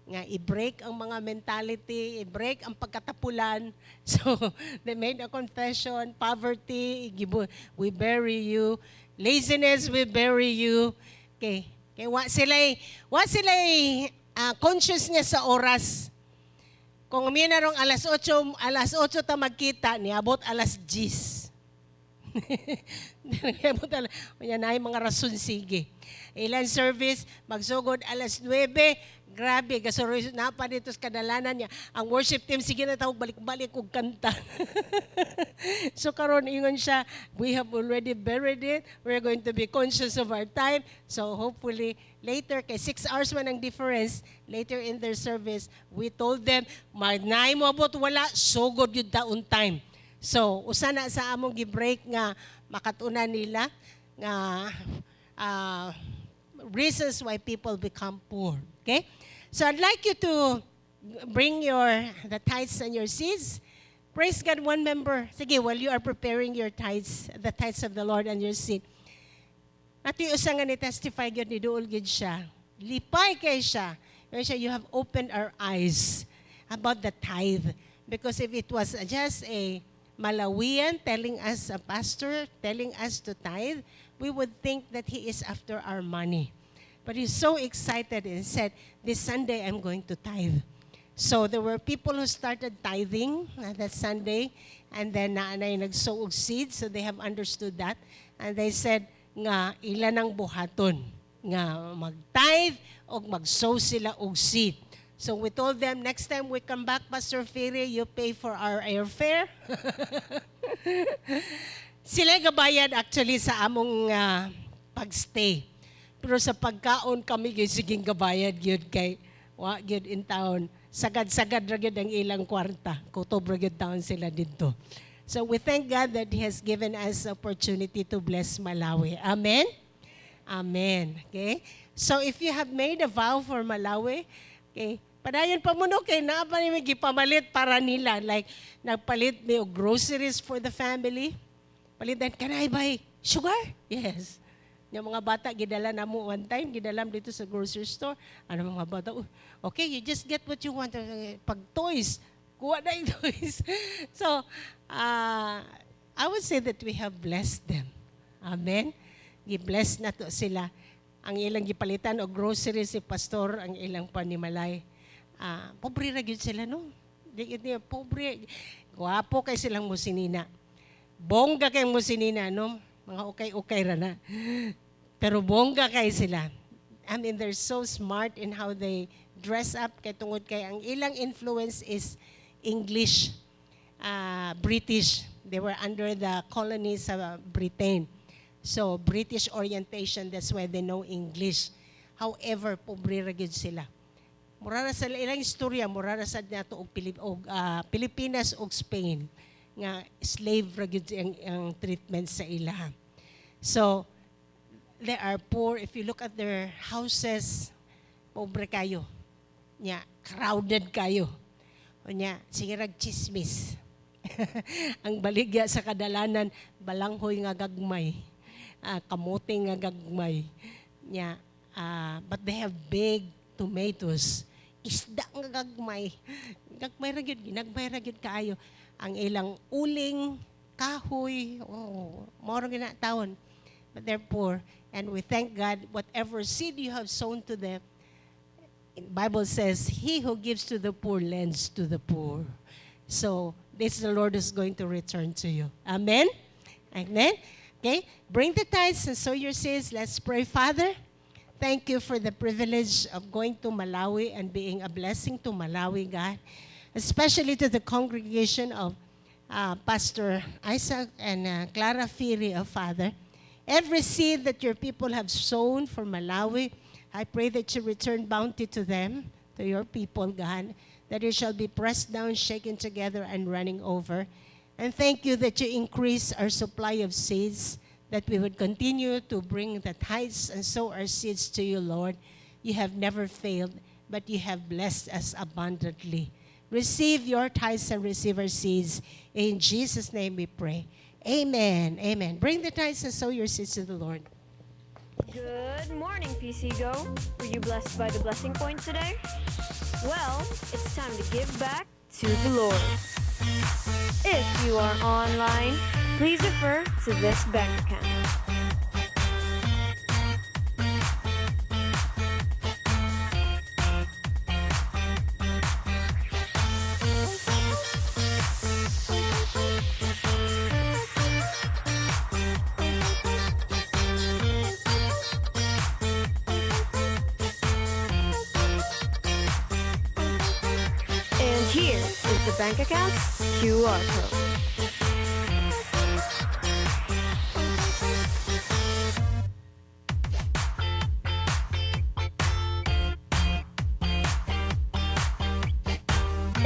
nga i-break ang mga mentality, i-break ang pagkatapulan. So, they made a confession, poverty, we bury you. Laziness, we bury you. Okay. Okay, wa sila conscious niya sa oras. Kung umiya na rong alas 8, alas 8 ta magkita, niabot alas 10. Niabot alas, yan ay mga rason, sige. Ilan service, magsugod alas 9, grabe, gasuroy na pa dito sa kadalanan niya. Ang worship team, sige na tawag, balik-balik og kanta. So karon ingon siya, we have already buried it. We're going to be conscious of our time. So hopefully later, kay 6 hours man ang difference, later in their service, we told them, mag mo abot wala, sugod yun ta on time. So, usa na sa among gi-break nga makatunan nila nga reasons why people become poor. Okay? So I'd like you to bring your the tithes and your seeds. Praise God, one member. Sige, while you are preparing your tithes, the tithes of the Lord and your seed. Ati usa nga ni testify gyud, ni duol gyud siya. Lipay kay siya. Ingon siya, "You have opened our eyes about the tithe." Because if it was just a Malawian telling us, a pastor telling us to tithe, we would think that he is after our money. But he's so excited and said, "This Sunday I'm going to tithe." So there were people who started tithing that Sunday, and then naanay nag-sow og seed, so they have understood that. And they said nga ila nang buhaton nga mag-tithe o mag-sow sila og seed. So we told them, next time we come back, Pastor Ferry, you pay for our airfare. Sila gabayad actually sa among pagstay. Pero sa pagkaon kami gyud siging gabayad gyud kay wa gyud in town. Sagad-sagad ra gyud ang ilang kwarta. Kutob ra gyud taon sila didto. So we thank God that He has given us opportunity to bless Malawi. Amen? Amen. Okay? So if you have made a vow for Malawi, okay, padayon pa mo no, kay naa pa ni may gipamalit para nila. Like, nagpalit mi og groceries for the family. Palitan, "Can I buy sugar?" "Yes." Yung mga bata, gidala na mo one time, gidala mo dito sa grocery store. Ano mga bata, "Oh, okay, you just get what you want." Pag toys, kuha na yung toys. So, I would say that we have blessed them. Amen? Gi-bless na to sila. Ang ilang gipalitan og groceries si pastor, ang ilang panimalay. Ah, pobre ra gyud sila, no? Di, di, pobre. Gwapo kay silang musinina. Bongga kay musinina, no? Mga ukay-ukay ra na. Pero bongga kay sila. I mean, they're so smart in how they dress up kay tungod kay ang ilang influence is English, British. They were under the colonies sa Britain. So, British orientation, that's why they know English. However, pobre ra gyud sila. Mura ra sa ilang istorya, mura ra sad nato og Pilipinas og Spain nga slave ra gyud ang treatment sa ila. So, they are poor. If you look at their houses, pobre kayo. Nya, crowded kayo. Unya, sige rag chismis. Ang baligya sa kadalanan, balanghoy nga gagmay. Kamote nga gagmay. Nya, but they have big tomatoes. Isda nga gagmay. Gagmay ra gyud, ginagmay ra gyud kaayo. Ang ilang uling, kahoy, oh, mao ra gyud na taon. But they're poor. And we thank God, whatever seed you have sown to them, Bible says, "He who gives to the poor lends to the poor." So, this the Lord is going to return to you. Amen? Amen? Okay? Bring the tithes and sow your seeds. Let's pray. Father, thank you for the privilege of going to Malawi and being a blessing to Malawi, God. Especially to the congregation of Pastor Isaac and Clara Firi, oh Father. Every seed that your people have sown for Malawi, I pray that you return bounty to them. to your people, God, that it shall be pressed down, shaken together, and running over. And thank you that you increase our supply of seeds, that we would continue to bring the tithes and sow our seeds to you, Lord. You have never failed, but you have blessed us abundantly. Receive your tithes and receive our seeds. In Jesus' name we pray. Amen. Amen. Bring the tithes and sow your seeds to the Lord. Good morning, PC Go. Were you blessed by the blessing point today? Well, it's time to give back to the Lord. If you are online, please refer to this bank account. And here is the bank account's QR code.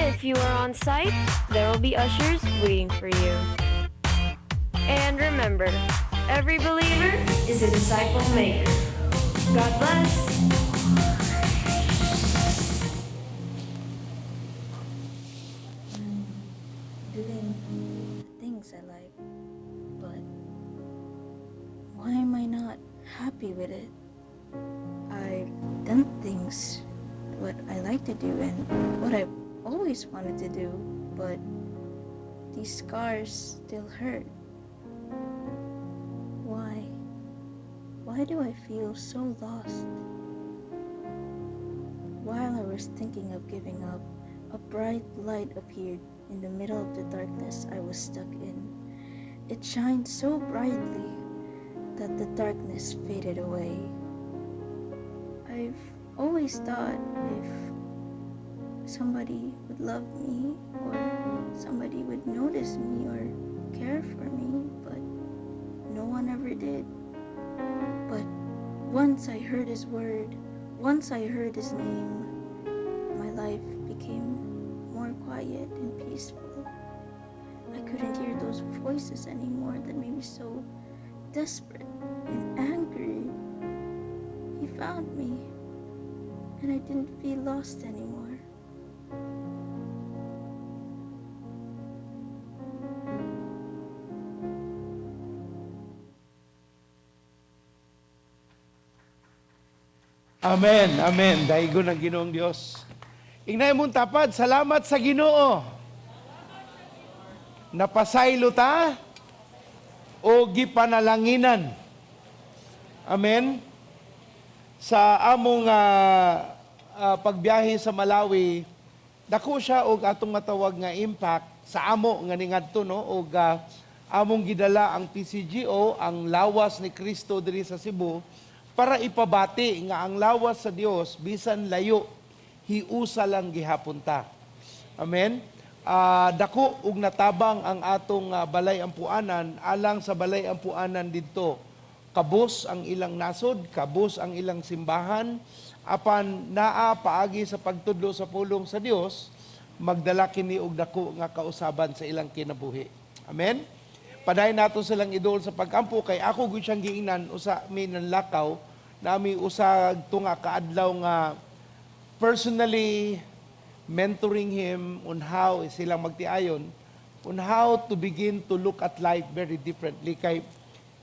If you are on site, there will be ushers waiting for you. And remember, every believer is a disciple maker. God bless. I'm doing the things I like, but why am I not happy with it? I've done things what I like to do and what I've always wanted to do, but these scars still hurt. Why? Why do I feel so lost? While I was thinking of giving up, a bright light appeared in the middle of the darkness I was stuck in. It shined so brightly that the darkness faded away. I've always thought if somebody would love me or somebody would notice me or care for me, but no one ever did. But once I heard his word, once I heard his name, my life became more quiet and peaceful. I couldn't hear those voices anymore that made me so desperate and angry. He found me, and I didn't feel lost anymore. Amen. Amen. Daigon ang Ginoong Dios. Ingna imong tapad, salamat sa Ginoo. Napasaylo ta o gipanalanginan. Amen. Sa among pagbiyahe sa Malawi, dako siya og atong matawag nga impact sa amo nga ningadto, no, og among gidala ang PCGO, ang lawas ni Kristo diri sa Cebu, para ipabati nga ang lawas sa Dios bisan layo, hiusa lang gihapon ta. Amen. Dako og natabang ang atong balay ampuanan alang sa balay ampuanan didto. Kabus ang ilang nasod, kabus ang ilang simbahan, apan naa paagi sa pagtudlo sa pulong sa Dios, magdala kini og dako nga kausaban sa ilang kinabuhi. Amen. Padayon nato silang idol sa pagampo kay ako gyud siyang giingnan usa mi nanlakaw nami usa tunga kaadlaw nga personally mentoring him on how silang magtiayon, on how to begin to look at life very differently, kay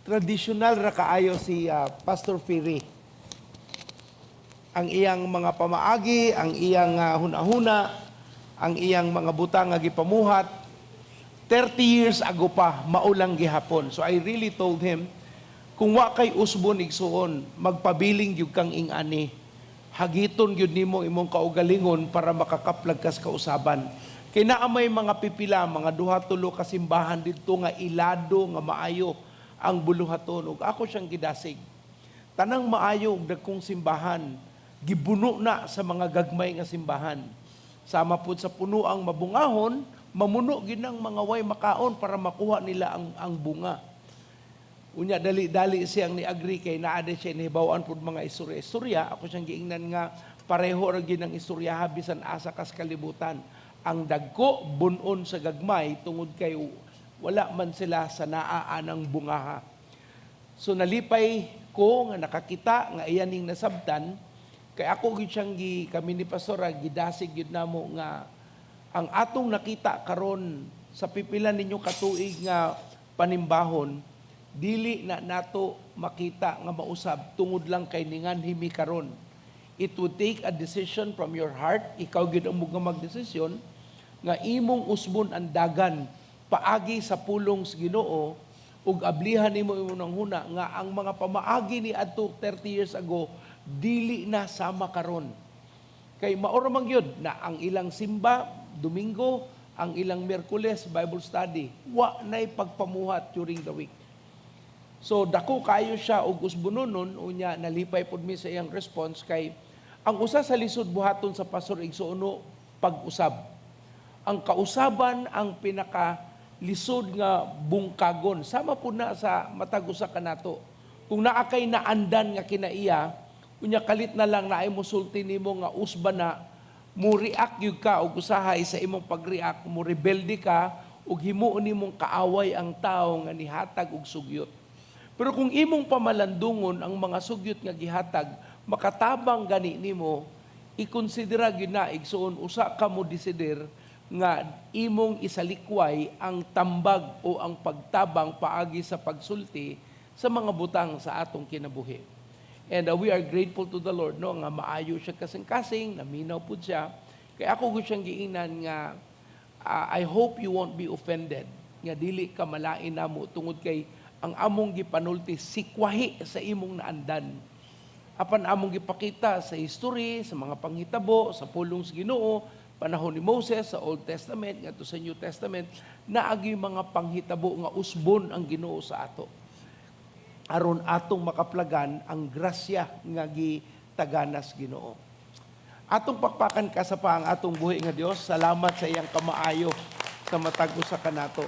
traditional ra kaayo si Pastor Ferry. Ang iyang mga pamaagi, ang iyang hunahuna, ang iyang mga butang nga gipamuhat 30 years ago pa, maulang gihapon. So I really told him, kung wa kay usbon, igsuon, magpabiling gyud kang ingani. Hagiton gyud nimo imong kaugalingon para makakaplag kas kausaban. Kay naa may mga pipila, mga duha tulo ka simbahan didto nga ilado nga maayo ang buluhaton, ug ako siyang gidasig. Tanang maayo ug dagkong simbahan, gibuno na sa mga gagmay nga simbahan. Sama pud sa puno ang mabungahon, mamuno gid ang mga way makaon para makuha nila ang bunga. Unya dali-dali siyang ni-agree kay naa di siya nahibaw-an pud mga istorya-istorya. Ako siyang giingnan nga pareho ra gyud ang istorya bisan asa kas kalibutan. Ang dagko bunon sa gagmay tungod kay wala man sila sa naa anang bungaha. So nalipay ko nga nakakita nga iya ning nasabtan kay ako gyud siyang gi, kami ni pastora, gidasig gyud namo nga ang atong nakita karon sa pipila ninyo katuig nga panimbahon, dili na nato makita nga mausab tungod lang kay ninganhi mi karon. It would take a decision from your heart. Ikaw gyud ang nga magdesisyon nga imong usbon ang dagan paagi sa pulong sa Ginoo ug ablihan nimo imong huna nga ang mga pamaagi ni adto 30 years ago dili na sama karon. Kay mao ra man gyud na ang ilang simba Domingo, ang ilang Miyerkules Bible study, wa nay pagpamuhat during the week. So dako kayo siya og usbunonon. Unya nalipay pud mi sa iyang response kay ang usa sa lisod buhaton sa pastor, igsuono, pag-usab. Ang kausaban ang pinaka lisod nga bungkagon. Sama po na sa matag usa kanato. Kung naa kay naandan nga kinaiya, unya kalit na lang naay mosulti nimo nga usba na, mo react gyud ka og usahay sa imong pag-react mo rebelde ka ug himuon nimong kaaway ang tawo nga nihatag og sugyot. Pero kung imong pamalandungon ang mga sugyot nga gihatag, makatabang gani nimo, ikonsidera gyud na, igsuon, usa ka mo desider nga imong isalikway ang tambag o ang pagtabang paagi sa pagsulti sa mga butang sa atong kinabuhi. And we are grateful to the Lord, no, nga maayo siya kasing-kasing, naminaw pud siya. Kaya ako gud siyang giingnan nga I hope you won't be offended nga dili ka malain namo tungod kay ang among gipanulti sikwahi sa imong naandan. Apan among gipakita sa history, sa mga panghitabo, sa pulong sa Ginoo, panahon ni Moses sa Old Testament ngadto sa New Testament, naagi mga panghitabo nga usbon ang Ginoo sa ato. Aron atong makaplagan ang grasya nga gitaganas Ginoo. Atong pakpakan ka sa pa ang atong buhi nga Dios. Salamat sa iyang kamaayo sa matag usa kanato.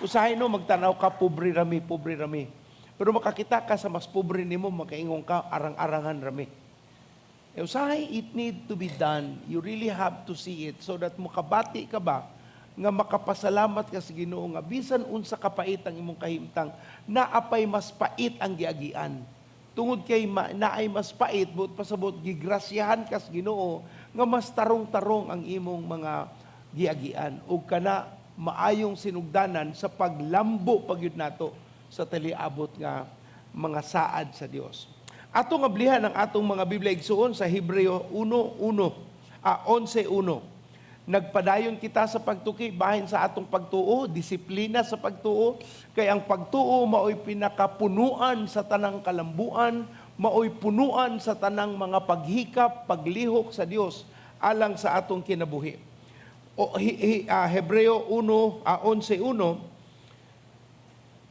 Usahay no magtanaw ka, pobre rami, pobre rami. Pero makakita ka sa mas pobre nimo, makaingon ka, arang-arangan rami. Eh, usahay it need to be done. You really have to see it so that makabati ka ba nga makapasalamat ka sa Ginoo nga bisan unsa kapait ang imong kahimtang, naapay mas pait ang giagian. Tungod kay naay mas pait, buot pasabot gigrasyahan ka sa Ginoo nga mas tarong-tarong ang imong mga giagian ug kana maayong sinugdanan sa paglambo pagyud nato sa taliabot nga mga saad sa Dios. Atong ablihan ang atong mga Biblia, igsuon, sa Hebreo 1:1, 11:1. Nagpadayon kita sa pagtuki bahin sa atong pagtuo, disiplina sa pagtuo, kay ang pagtuo maoy pinakapunuan sa tanang kalambuan, maoy punuan sa tanang mga paghikap, paglihok sa Dios alang sa atong kinabuhi. O, Hebreo 1, 11:1,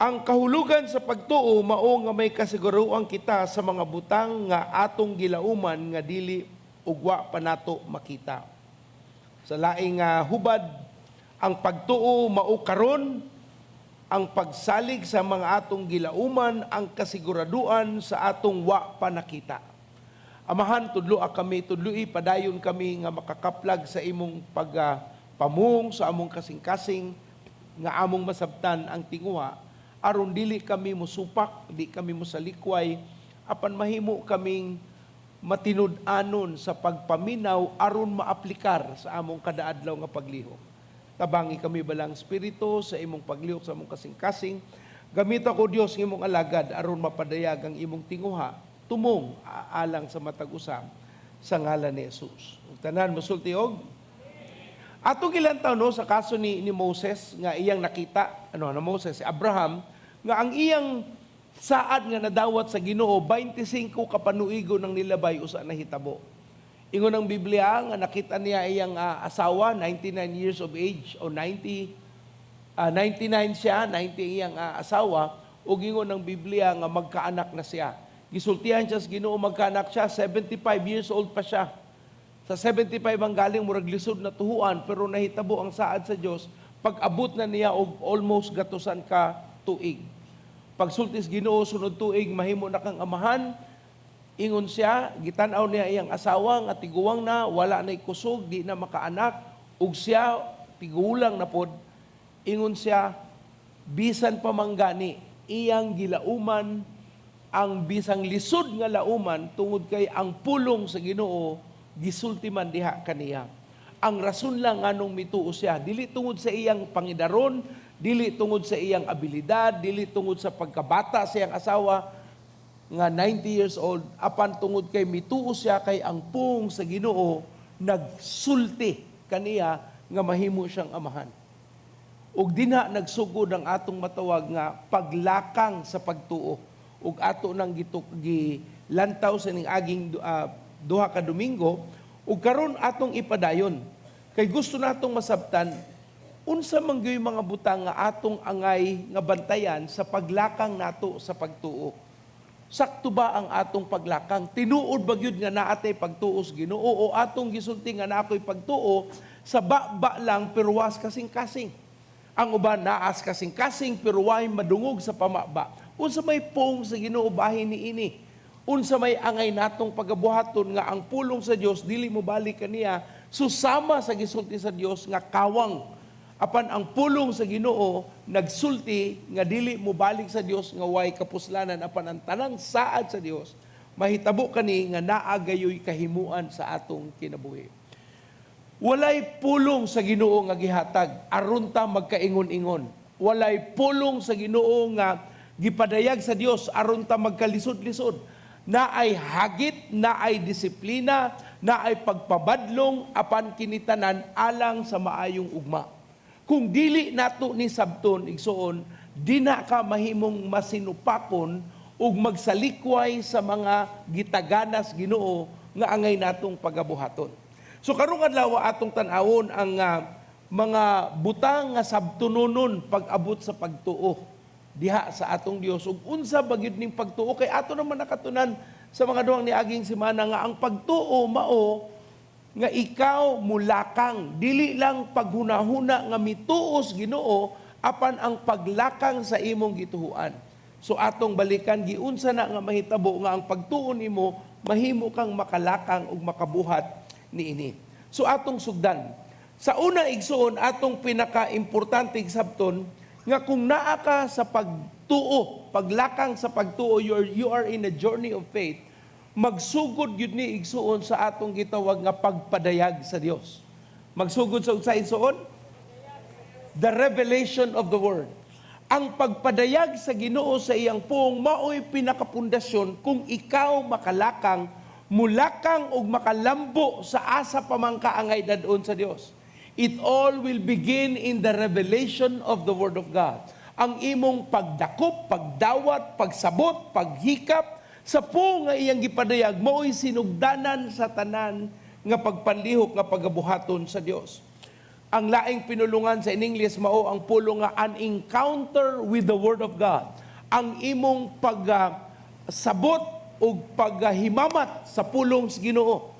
ang kahulugan sa pagtuo mao nga may kasiguruan kita sa mga butang nga atong gilauman nga dili ug wa pa nato makita. Sa laing hubad, ang pagtuo mao karon ang pagsalig sa mga atong gilauman, ang kasiguraduan sa atong wa pa nakita. Amahan, tudloa kami, tudloi padayon kami nga makakaplag sa imong pagpamung sa among kasing-kasing nga among masabtan ang tinguha aron dili kami musupak, di kami musalikway, apan mahimo kaming matinud-anon sa pagpaminaw aron maaplikar sa among kadaadlaw nga paglihok. Tabangi kami balang Espiritu sa imong paglihok sa among kasing-kasing. Gamita ko, Dios, ng imong alagad aron mapadayag ang imong tinguha tumong alang sa matag usa sa ngalan ni Jesus. Ug tanan mosulti og atong gilantaw, no, sa kaso ni Moses nga iyang nakita, ano na Moses, si Abraham, nga ang iyang saad nga nadawat sa Ginoo, 25 ka panuigo nang nilabay usa nahitabo. Ingon ang Biblia nga nakita niya iyang asawa 99 years of age o 90, 99 siya, 90 iyang asawa, ug ingon ang Biblia nga magkaanak na siya. Gisultihan siya sa Ginoo, magkaanak siya, 75 years old pa siya. Sa 75 ang galing murag lisod na tuhuan, pero nahitabo ang saad sa Dios pag abot na niya og almost gatusan ka tuig. Pagsulti sa Ginoo, sunod tuig mahimo na kang amahan. Ingon siya, gitan-aw niya iyang asawa nga tiguwang na, wala na kusog, di na makaanak, ug siya tigulang na pod. Ingon siya, bisan pa man gani, iyang gilauman ang bisang lisod nga lauman tungod kay ang pulong sa Ginoo gisulti man diha kaniya. Ang rason lang nganong mituo siya, dili tungod sa iyang pangidaron, dili tungod sa iyang abilidad, dili tungod sa pagkabata sa iyang asawa nga 90 years old, apan tungod kay mituo siya kay ang pulong sa Ginoo nagsulti kaniya nga mahimo siyang amahan. Ug dinha nagsugod ang atong matawag nga paglakang sa pagtuo. Ug ato nang gilantaw sa ning aging 2 ka Domingo ug karon atong ipadayon. Kay gusto natong masabtan unsa man gyud mga butang nga atong angay nga bantayan sa paglakang nato sa pagtuo. Sakto ba ang atong paglakang? Tinuod ba gyud nga naa tay pagtuo sa Ginoo o atong gisulti nga naa ko'y pagtuo sa baba lang pero was kasing-kasing? Ang uban naas kasing-kasing pero way madungog sa pamaba. Unsa may pulong sa Ginoo bahin niini? Unsa may angay natong pagabuhaton nga ang pulong sa Dios dili mo balik kaniya susama sa gisulti sa Dios nga kawang? Apan ang pulong sa Ginoo nagsulti nga dili mo balik sa Dios nga way kapuslanan, apan ang tanang saad sa Dios mahitabo kani nga naa gayoy kahimuan sa atong kinabuhi. Walay pulong sa Ginoo nga gihatag aron ta magkaingon-ingon. Walay pulong sa Ginoo nga gipadayag sa Dios aron ta magkalisod-lisod. Naay hagit, naay disiplina, naay pagpabadlong, apan kinitanan alang sa maayong ugma. Kung dili nato ni sabton, igsuon, di na ka mahimong masinupakon ug magsalikway sa mga gitaganas Ginoo nga angay natong pagabuhaton. So karong adlaw atong tan-awon ang mga butang nga sabtunonon pag-abot sa pagtuo diha sa atong Dios ug unsa ba gyud ning pagtuo, kay ato naman nakatunan sa mga duhang niaging semana nga ang pagtuo mao nga ikaw mulakang, dili lang paghunahuna nga mituos Ginoo, apan ang paglakang sa imong gituhuan. So atong balikan giunsa na nga mahitabo nga ang pagtuo nimo mahimo kang makalakang ug makabuhat niini. So atong sugdan. Sa una, igsuon, atong pinaka-importante sabton nga kung naa ka sa pagtuo, paglakang sa pagtuo, you are in a journey of faith, magsugod gyud ni, igsuon, sa atong gitawag nga pagpadayag sa Dios. Magsugod sa unsa, igsuon? The revelation of the word. Ang pagpadayag sa Ginoo sa iyang pulong mao'y pinakapundasyon kung ikaw makalakang, mulakang ug makalambo sa asa pa man ka angay dad-on sa Dios. It all will begin in the revelation of the Word of God. Ang imong pagdakop, pagdawat, pagsabot, paghikap sa pulong nga iyang gipadayag mao'y sinugdanan sa tanan nga pagpanlihok nga pagabuhaton sa Dios. Ang laing pinulungan sa in English mao ang pulong nga an encounter with the Word of God. Ang imong pagsabot ug paghimamat sa pulong sa Ginoo.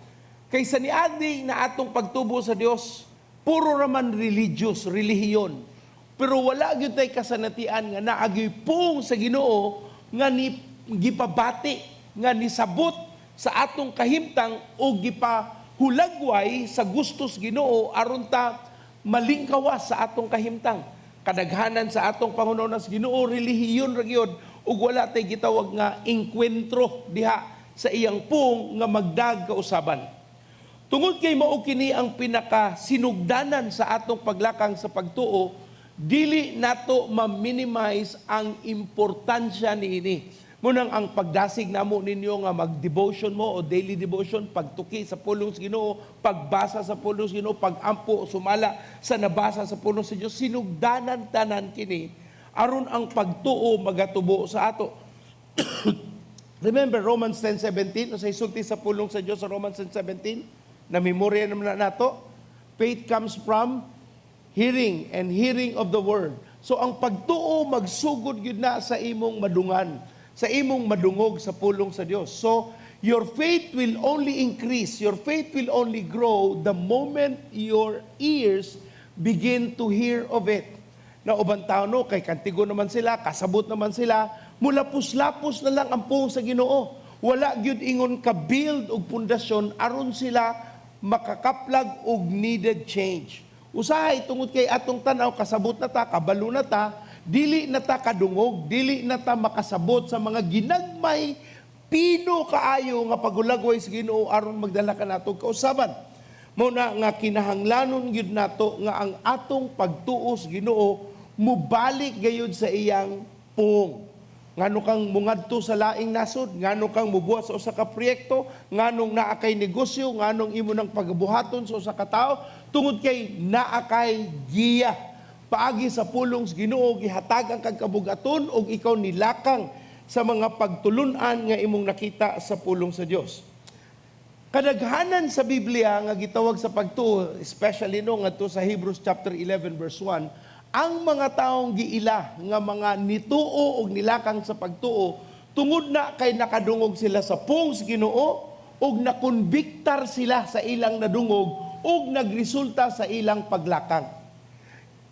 Kay sa niagi na atong pagtubo sa Dios, puro raman religious, relihiyon. Pero wala gyud tay kasanatian nga naa gyoy pulong sa Ginoo nga ni gipabati, nga nisabot sa atong kahimtang o gipahulagway sa gustos Ginoo aron ta malingkawas sa atong kahimtang. Kadaghanan sa atong panghunahuna sa Ginoo, relihiyon ra gyud ug wala tay gitawag nga engkwentro diha sa iyang pulong nga magdag kausaban. Tungod kay mao kini ang pinaka sinugdanan sa atong paglakang sa pagtuo, dili nato ma-minimize ang importansya niini. Munang ang pagdasig namo ninyo nga mag-devotion mo o daily devotion, pagtuki sa pulong sa Ginoo, pagbasa sa pulong sa Ginoo, pagampo sumala sa nabasa sa pulong sa Dios, sinugdanan tanan kini aron ang pagtuo magatubo sa ato. Remember Romans 10:17, sa isulti sa pulong sa Dios sa Romans 10:17, na memorya naman na nato. Faith comes from hearing and hearing of the word. So ang pagtuo magsugod gyud na sa imong madungan, sa imong madungog sa pulong sa Dios. So your faith will only increase, your faith will only grow the moment your ears begin to hear of it. Na uban tao no, kay kantigo naman sila, kasabot naman sila, Mulapos-lapos na lang ang pulong sa Ginoo. Wala gyud ingon ka build og pundasyon aron sila makakaplag og needed change. Usahay tungod kay atong tanaw, kasabot na ta, kabalo na ta, dili na ta kadungog, dili na ta makasabot sa mga ginagmay pino kaayo nga pagulagway sa Ginoo aron magdala kanato kausaban. Mao na nga kinahanglanon gyud nato nga ang atong pagtuo sa Ginoo mubalik gayud sa iyang pung. Ngano kang mungadto sa laing nasod, ngano kang mubuhat sa usa ka proyekto, nganong naa kay negosyo, nganong imo nang pagabuhaton sa usa ka tawo, tungod kay naa kay giya. Paagi sa pulong sa Ginoo, gihatagan kag kabugaton ug ikaw nilakang sa mga pagtulun-an nga imong nakita sa pulong sa Dios. Kadaghanan sa Biblia nga gitawag sa pagtuo, especially no ngadto sa Hebrews chapter 11 verse 1, ang mga taong giila nga mga nituo og nilakang sa pagtuo tungod na kay nakadungog sila sa pung sa Ginoo ug nakonbiktar sila sa ilang nadungog ug nagresulta sa ilang paglakang.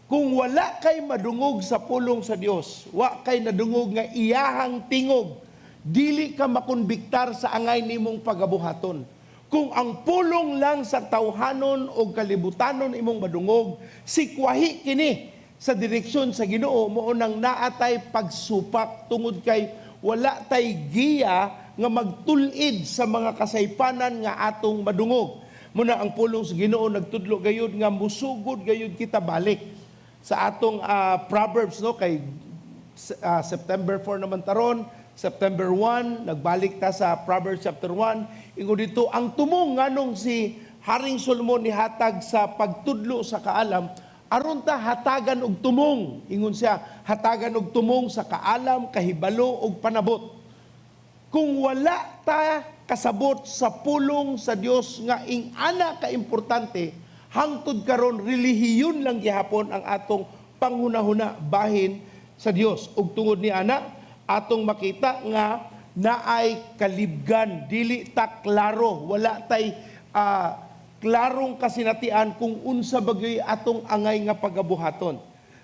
Kung wala kay madungog sa pulong sa Dios, wa kay nadungog nga iyahang tingog, dili ka makonbiktar sa angay nimong pagabuhaton. Kung ang pulong lang sa tawhanon o kalibutanon imong madungog, sikwahi kini sa direksyon sa Ginoo, mao nang naatay pagsupak tungod kay wala tay giya nga magtul-id sa mga kasaypanan nga atong madungog. Muna ang pulong sa Ginoo nagtudlo gayud nga musugod gayud kita balik sa atong Proverbs, no, kay September 4 naman taron, September 1, nagbalik ta sa Proverbs chapter 1. Ingon dito ang tumong nganong si Haring Solomon nihatag sa pagtudlo sa kaalam aron ta hatagan og tumong. Ingon siya, hatagan og tumong sa kaalam, kahibalo ug panabot. Kung wala ta kasabot sa pulong sa Dios nga ing-ana ka importante, hangtod karon relihiyon lang gihapon ang atong panghunahuna bahin sa Dios. Ug tungod ni ana, atong makita nga naay kalibgan, dili ta klaro, wala tay klarong kasinatian kung unsa bagyoy atong angay nga pagabuhaton.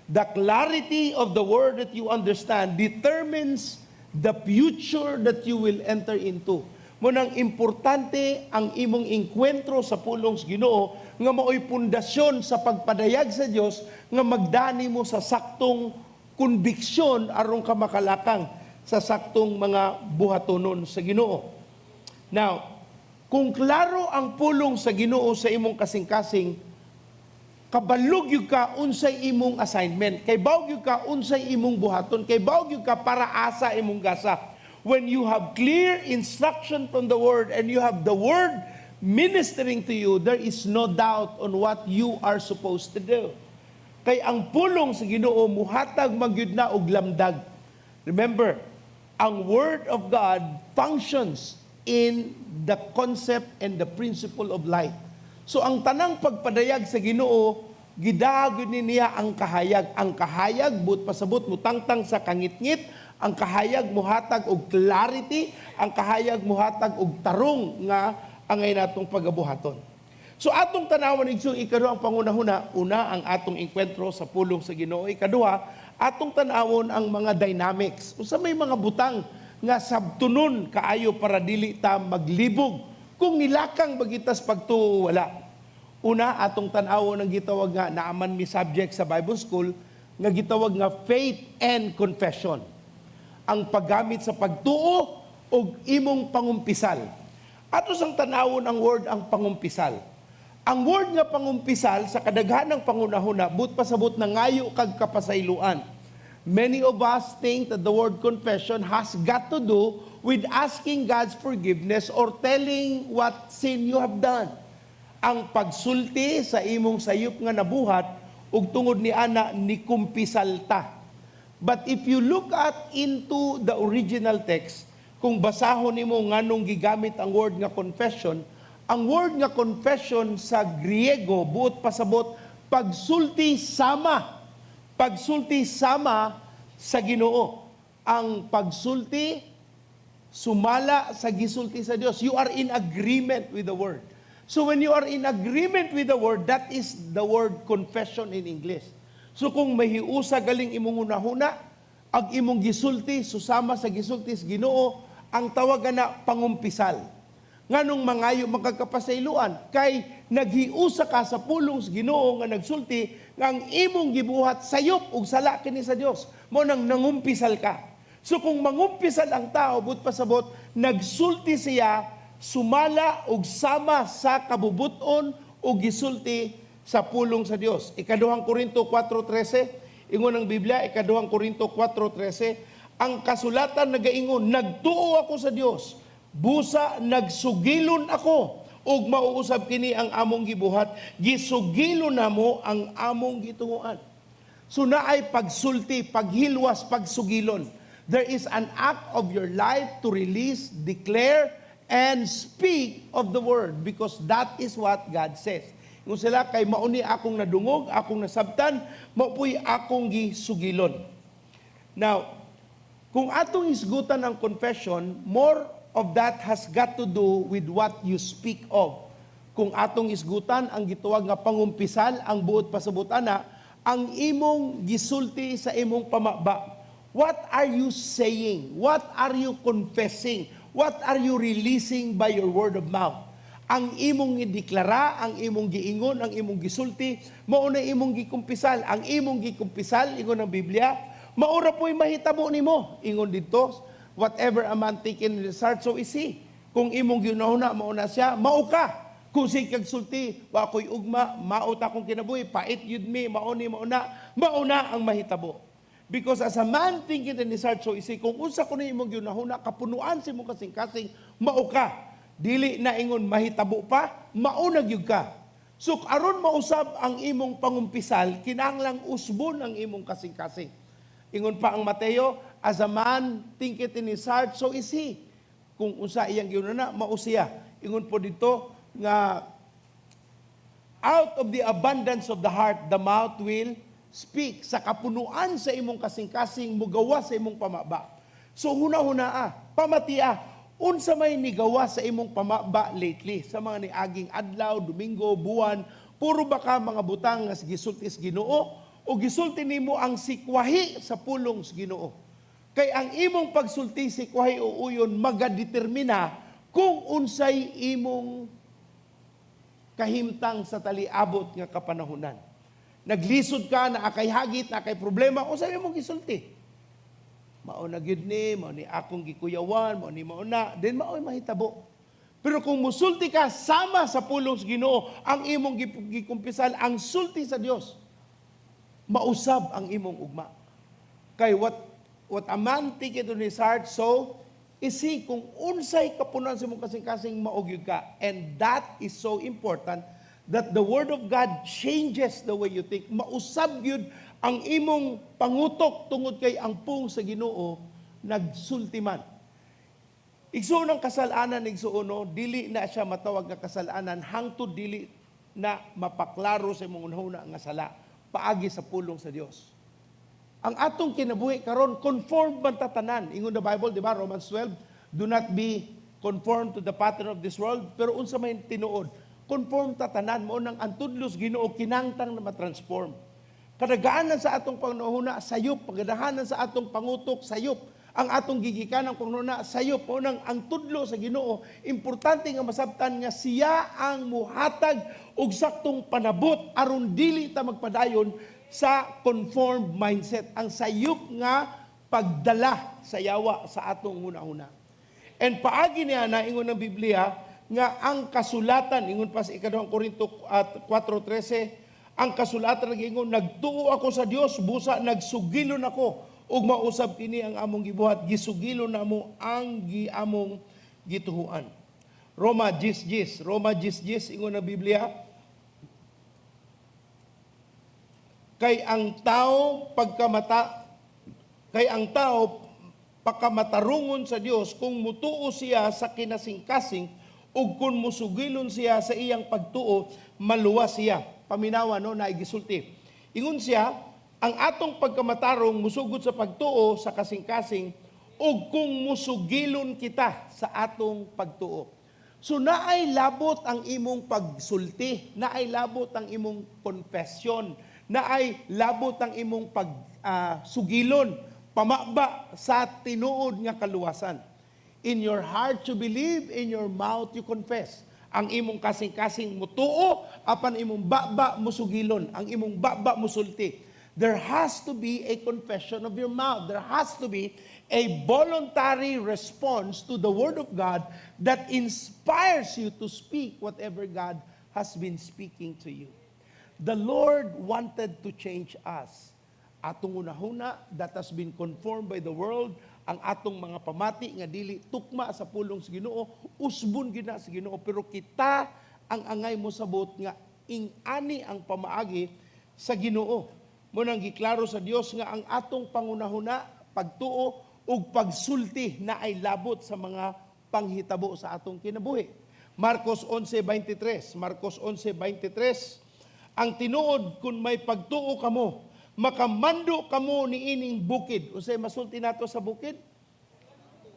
The clarity of the word that you understand determines the future that you will enter into. Munang importante ang imong engkwentro sa pulong sa Ginoo nga maoy pundasyon sa pagpadayag sa Dios nga magdani mo sa saktong konbiksyon aron ka makalakang sa saktong mga buhatonon sa Ginoo. Now, kung klaro ang pulong sa Ginoo sa imong kasing-kasing, kabalog gyud ka unsay imong assignment, kay gyud ka unsay imong buhaton, kay gyud ka para asa imong gasa. When you have clear instruction from the word and you have the word ministering to you, there is no doubt on what you are supposed to do. Kay ang pulong sa Ginoo muhatag magyud na og lamdag. Remember, ang word of God functions in the concept and the principle of light. So ang tanang pagpadayag sa Ginoo, gidagod ni niya ang kahayag. Ang kahayag but pasabot mutangtang sa kangitngit, ang kahayag muhatag og clarity, ang kahayag muhatag og tarong nga angay natong pagabuhaton. So atong tanawan, igsoon, ikaduha ang pangunahuna, una ang atong engkwentro sa pulong sa Ginoo, ikaduha atong tanawon ang mga dynamics. Unsa may mga butang nga sabtunon kaayo para dili ta maglibog kung nilakang bagitas pagtuo wala. Una, atong tan-awon ang gitawag nga naaman mi subject sa Bible School nga gitawag nga faith and confession. Ang paggamit sa pagtuo og imong pangumpisal. Ato sang tan-awon ang word ang pangumpisal. Ang word nga pangumpisal sa kadaghanang pangunahuna but pasabot na ngayo kag kapasayloan. Many of us think that the word confession has got to do with asking God's forgiveness or telling what sin you have done. Ang pagsulti sa imong sayop nga nabuhat ug tungod ni ana ni kumpisal ta. But if you look at into the original text, kung basahon nimo nganong gigamit ang word nga confession, ang word nga confession sa Griego buot pasabot pagsulti sama. Pagsulti sama sa Ginoo. Ang pagsulti sumala sa gisulti sa Dios. You are in agreement with the word. So when you are in agreement with the word, that is the word confession in English. So kung mahiusa galing imong hunahuna, Ang imong gisulti susama sa gisulti sa Ginoo, ang tawag na pangumpisal. Nganong mangayo man kag kapasayloan? Kay naghiusa ka sa pulong sa Ginoo nga nagsulti nga ang imong gibuhat sayop ug sala kini sa Dios. Mao nang nangumpisal ka. So kung mangumpisal ang tao, buot pasabot, nagsulti siya sumala ug sama sa kabubuton ug gisulti sa pulong sa Dios. Ikaduhang Korinto 4:13, ingon ang Biblia, Ikaduhang Korinto 4:13, ang kasulatan nagaingon, "Nagtuo ako sa Dios, busa nagsugilon ako, ug mauusab kini ang among gibuhat, gisugilon namo ang among gitunguan." So naay pagsulti, paghilwas, pagsugilon. There is an act of your life to release, declare, and speak of the word because that is what God says. Kung sila kay mauni akong nadungog, akong nasabtan, mao po'y akong gisugilon. Now, kung atong isgutan ang confession, more of that has got to do with what you speak of. Kung atong isgutan ang gituwag nga pangumpisal, ang buot pasabot ana, ang imong gisulti sa imong pamaba. What are you saying? What are you confessing? What are you releasing by your word of mouth? Ang imong gideklara, ang imong giingon, ang imong gisulti, mao na imong gikumpisal. Ang imong gikumpisal, ingon ang Biblia, mao ra po'y mahitabo nimo. Ingon didto, "Whatever a man thinketh in his heart, so is he." Kung imong ginahuna, mao na siya, mao ka. Kung sige kag sulti, "Wa ko'y ugma, maot akong kinabuhi, pait yun mi, mao ni, mao na," mao na ang mahitabo. Because as a man thinketh in his heart, so is he. Kung unsa kuno imong ginahuna, kapunuan sa imong kasing-kasing, mao ka. Dili na ingon mahitabo pa, mao na gyud ka. So aron mausab ang imong pangumpisal, kinahanglang usbon ang imong kasing-kasing. Ingon pa ang Mateo, "As a man thinketh in his heart, so is he." Kung unsa iyang giunana, mao siya. Ingon po didto nga out of the abundance of the heart, the mouth will speak. Sa kapunuan sa imong kasing-kasing, mugawa sa imong pamaba. So huna-huna ah, pamati ah, unsa may nigawa sa imong pamaba lately, sa mga niaging adlaw, Domingo, buwan, puro ba ka mga butang nga gisulti sa Ginoo o gisulti nimo ang sikwahi sa pulong sa Ginoo? Kay ang imong pagsulti, sikwahi o uyon, magadetermina kung unsay imong kahimtang sa taliabot nga kapanahunan. Naglisod ka, naa kay hagit, naa kay problema, unsa imong gisulti? "Mao na gyud ni, mao ni akong gikuyawan, mao ni mao na," then mao'y mahitabo. Pero kung musulti ka sama sa pulong sa Ginoo, ang imong gikumpisal ang sulti sa Dios, mausab ang imong ugma. Kay what a man thinketh in his heart, so is he. Kung unsay kapunuan sa imong kasing-kasing, mao gyud ka. And that is so important that the Word of God changes the way you think. Mausab gyud ang imong pangutok tungod kay ang pulong sa Ginoo nagsulti man. Igsuon, ang kasalanan, igsuon, no, dili na siya matawag nga kasalanan hangtod dili na mapaklaro sa imong hunahuna nga sala paagi sa pulong sa Dios. Ang atong kinabuhi karon, conform man ta tanan. Ingon the Bible, di ba? Romans 12, "Do not be conformed to the pattern of this world." Pero unsa may tinuod? Conform ta tanan. Mao nang ang tudlos Ginoo kinangtang na matransform. Kadagaanan sa atong panghunahuna, sayop. Pagadahanan sa atong pangutok, sayop. Ang atong gigikan ang panghunahuna, sayop. Mao nang ang tudlo sa Ginoo, importante nga masabtan nga siya ang muhatag og saktong panabot aron dili ta magpadayon sa conformed mindset, ang sayop nga pagdala sa yawa sa atong hunahuna. And paagi niya na ingon ng Biblia nga ang kasulatan, ingon pa sa Ikaduhang Korinto at 4:13, ang kasulatan nag-ingon, "Nagtuo ako sa Dios, busa nagsugilon ako, ug mausab kini ang among gibuhat, gisugilon namo ang giamong gituhuan." Roma 10:10, Roma 10:10, ingon ng Biblia, "Kay ang tao pakamatarungon sa Dios kung mutuo siya sa kinasingkasing ug kung musugilon siya sa iyang pagtuo, maluwas siya." Paminawa, no, na gisulti. Ingon siya, ang atong pagkamatarong musugod sa pagtuo sa kasing-kasing ug kung musugilon kita sa atong pagtuo. So naay labot ang imong pagsulti, naay labot ang imong confession, naay labot ang imong pagsugilon. Pamaba sa tinuod nga kaluwasan. In your heart you believe, in your mouth you confess. Ang imong kasing-kasing mutuo, apan imong baba musugilon, ang imong baba musulti. There has to be a confession of your mouth. There has to be a voluntary response to the Word of God that inspires you to speak whatever God has been speaking to you. The Lord wanted to change us. Atong hunahuna that has been conformed by the world, ang atong mga pamati nga dili tukma sa pulong sa Ginoo, usbon gyud na sa Ginoo, pero kita ang angay mosabot nga ing-ani ang pamaagi sa Ginoo. Mao nang giklaro sa Dios nga ang atong pangunahuna, pagtuo ug pagsulti na ay labot sa mga panghitabo sa atong kinabuhi. Marcos 11:23, Marcos 11:23, ang tinuod, kung may pagtuo kamo, makamando kamo niining bukid. Unsay masulti nato sa bukid?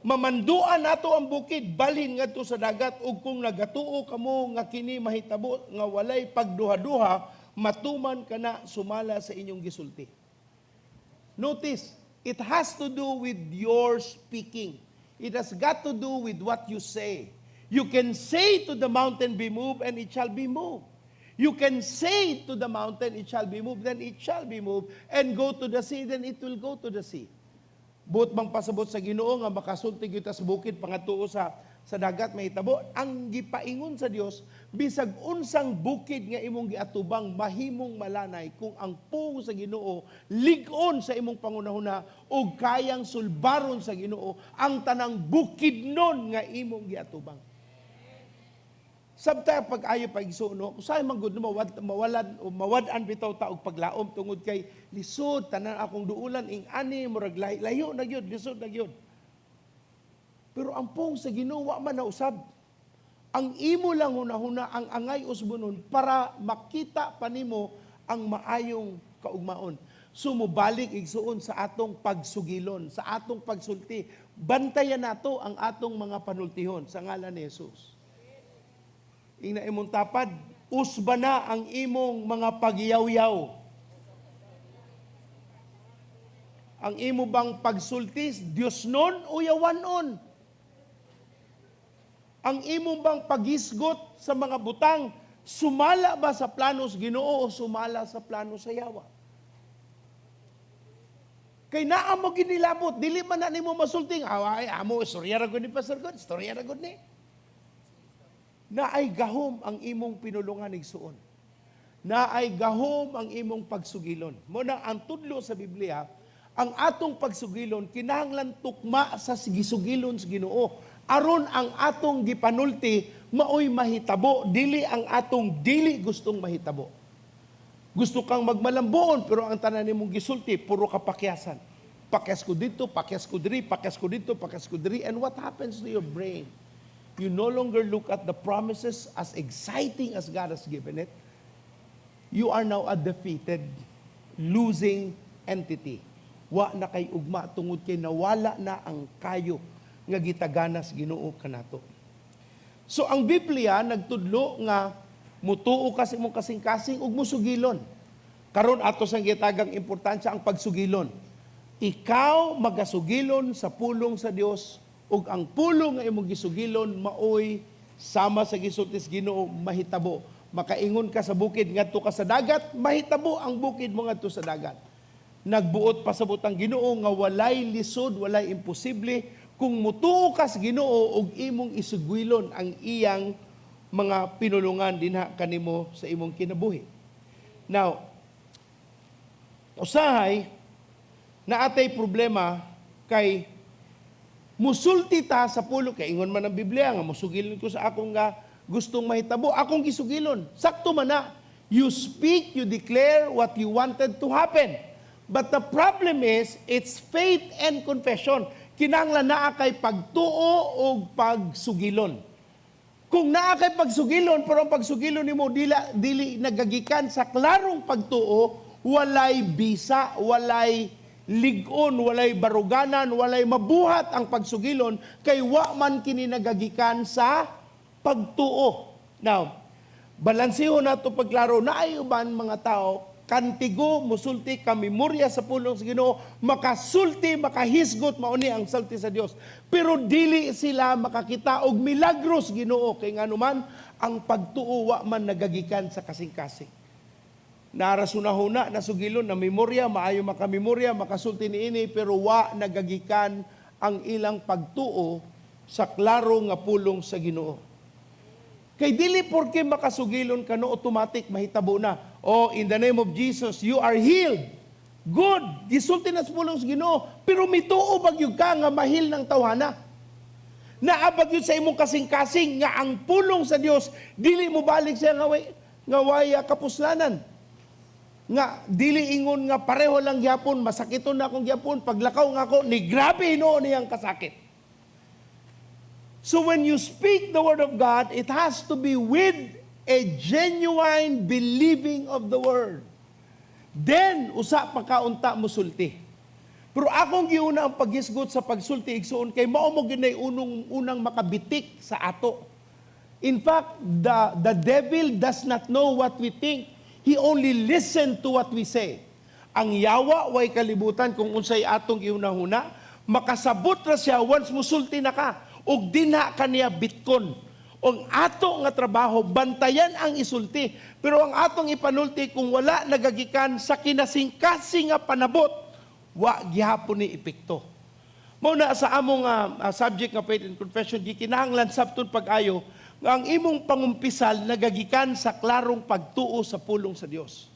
Mamanduan nato ang bukid, balhin ngadto sa dagat, ug kung nagatuo kamo nga kini mahitabo nga walay pagduha-duha, matuman kana sumala sa inyong gisulti. Notice, it has to do with your speaking. It has got to do with what you say. You can say to the mountain, "Be moved," and it shall be moved. You can say to the mountain, "It shall be moved," then it shall be moved. And go to the sea, then it will go to the sea. Buot bang pasabot sa Ginoo nga makasulti gyud ta sa bukid pangatuo sa dagat, mahitabo? Ang gipaingon sa Dios, bisag unsang bukid nga imong giatubang, mahimong malanay kung ang pulong sa Ginoo lig-on sa imong pangunahuna ug kayang sulbaron sa Ginoo ang tanang bukidnon nga imong giatubang. Sabta pag ayo pag no, usahay man gud no, mawalan o mawad-an bitaw ta og paglaom tungod kay lisod tanan akong duulan ing ani, murag layo na gyud, lisod na gyud. Pero ang pulong sa Ginoo wa man nausab. Ang imo lang hunahuna ang angay usbonon para makita pa nimo ang maayong kaugmaon. So mobalik, igsuon, sa atong pagsugilon, sa atong pagsulti. Bantayan nato ang atong mga panultihon sa ngalan ni Jesus. Ingna imong tapad, usba na ang imong mga pagyaw-yaw. Ang imo bang pagsultis, Diyos nun o yawanon? Ang imo bang paghisgot sa mga butang, sumala ba sa planos Ginoo o sumala sa plano sa yawa? Kay naa mo ginilabot, dili man na nimo masulting, "Ay, amo, istorya ra gud ni Pastor God, istorya ra gud ni." Naay gahom ang imong pinulungan, igsuon. Naay gahom ang imong pagsugilon. Mao na ang tudlo sa Biblia, ang atong pagsugilon kinahanglan tukma sa gisugilon sa Ginoo. Aron ang atong gipanulti maoy mahitabo, dili ang atong dili gustong mahitabo. Gusto kang magmalambuon, pero ang tanan nimong gisulti puro kapakyasan. Pakyas ko dito, pakyas ko diri, pakyas ko dito, pakyas ko diri, and what happens to your brain? You no longer look at the promises as exciting as God has given it. You are now a defeated, losing entity. Wa na kay ugma tungod kay nawala na ang kayo nga gitaganas Ginoo kanato. So ang Biblia nagtudlo nga mutuo ka sa imong kasing-kasing ug musugilon. Karon ato sang gitagang importansya ang pagsugilon. Ikaw magasugilon sa pulong sa Dios ug ang pulong nga imong gisugilon maoy sama sa gisulti sa Ginoo, mahitabo. Makaingon ka sa bukid, "Ngadto ka sa dagat," mahitabo ang bukid mo ngadto sa dagat. Nagbuot pasabot ang Ginoo nga walay lisod, walay imposible kung mutuo ka sa Ginoo ug imong isugilon ang iyang mga pinulungan dinha kanimo sa imong kinabuhi. Now, usahay naatay problema kay musulti ta sa pulong, kay ingon man ang Biblia nga musugilon ko sa akong nga gustong mahitabo, akong gisugilon. Sakto man na. You speak, you declare what you wanted to happen. But the problem is, it's faith and confession. Kinahanglan naa kay pagtuo o pagsugilon. Kung naa kay pagsugilon, pero ang pagsugilon nimo dili nagagikan sa klarong pagtuo, walay bisa, walay ligon, walay baruganan, walay mabuhat ang pagsugilon, kay wa man kini nagagikan sa pagtuo. Now, balansihon nato pagklaro na ay uban mga tao. Kantigo musulti ka memorya sa pulong sa Ginoo, makasulti, makahisgot mao ni ang sulti sa Dios. Pero dili sila makakita og milagros Ginoo kay nganuman ang pagtuo wa man nagagikan sa kasing-kasing. Nara sunahuna, nasugilon na memorya, maayo makamemorya, makasulti niini, pero wa nagagikan ang ilang pagtuo sa klaro nga pulong sa Ginoo. Kay dili porke makasugilon ka no, automatic mahitabo na. Oh, in the name of Jesus, you are healed. Good. Gisulti na sa pulong sa Ginoo, pero mituo ba gyud ka nga mahil ng tawhana? Naa ba gyud sa imong kasing-kasing nga ang pulong sa Dios dili mo balik siya nga way kapuslanan. Nga dili ingon nga pareho lang gyapon, masakiton na akong gyapon, paglakaw nga ako ni grabe hinuon niyang kasakit. So when you speak the word of God, it has to be with a genuine believing of the word. Then usa pa ka unta musulti. Pero akong giuna ang paghisgot sa pagsulti, igsuon, kay mao mo ginay unang makabitik sa ato. In fact, the devil does not know what we think. He only listen to what we say. Ang yawa way kalibutan kung unsay atong gihuna-huna, makasabot ra siya once musulti na ka ug dinha ka niya bitkon. Ang ato nga trabaho bantayan ang isulti, pero ang atong ipanulti kung wala nagagikan sa kinasingkasing nga panabot, wa gihapon ni epekto. Mao na sa among subject nga faith and confession, gikinahanglan sabton pag-ayo nga ang imong pangumpisal nagagikan sa klarong pagtuo sa pulong sa Dios.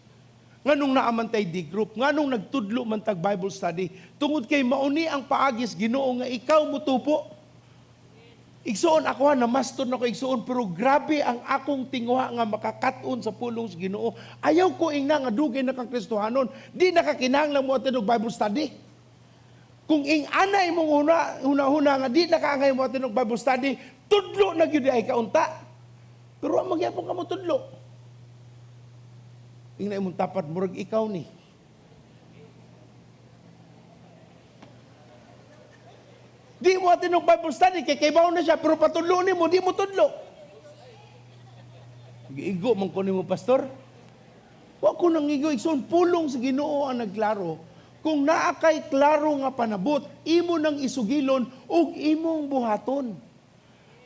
Nganong naa man tay D group, nganong nagtudlo man tag Bible study, tungod kay mauni ang paagis Ginoo nga ikaw mutubo. Igsuon ako ha, namaston ako igsuon, pero grabe ang akong tinguha nga makakaton sa pulong sa Ginoo. Ayaw ko ingna nga dugay na kang Kristohanon, di nakakinahanglan mo attend og Bible study. Kung ing ana imong huna-huna nga di nakaangay mo attend og Bible study, tudlo na gyud ay kaunta. Pero wa magyapon ka mo tudlo. Ingna imong tapad, murag ikaw ni. Di mo attend og Bible study kay kaybaw na siya, pero patudlo nimo, di mo tudlo. Giigo man ko nimo, pastor. Wa ko nang igo, igsoon, pulong sa Ginoo ang nagklaro. Kung naa kay klaro nga panabot, imo nang isugilon ug imong buhaton.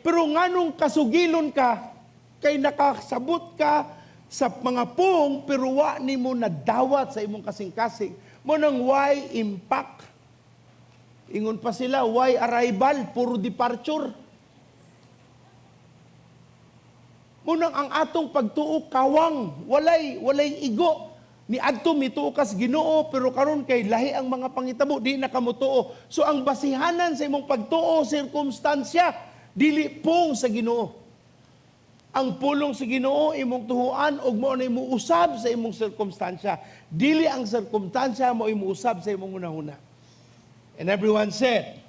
Pero nganong kasugilon ka, kay nakasabot ka sa mga pung, pero wa nimo nadawat sa imong kasing-kasing. Mo nang why impact? Ingon pa sila, why arrival? Puro departure. Munang ang atong pagtuo kawang, walay igo. Ni adto mituo kas Ginoo, pero karon kay lahi ang mga pangitabo, di na kamutuo. So ang basihanan sa imong pagtuo, sirkumstansya, dili pong sa Ginoo. Ang pulong sa Ginoo imong tuhuan ug mao na imong usab sa imong sirkumstansya. Dili ang sirkumstansya mo imong usab sa imong hunahuna. And everyone said,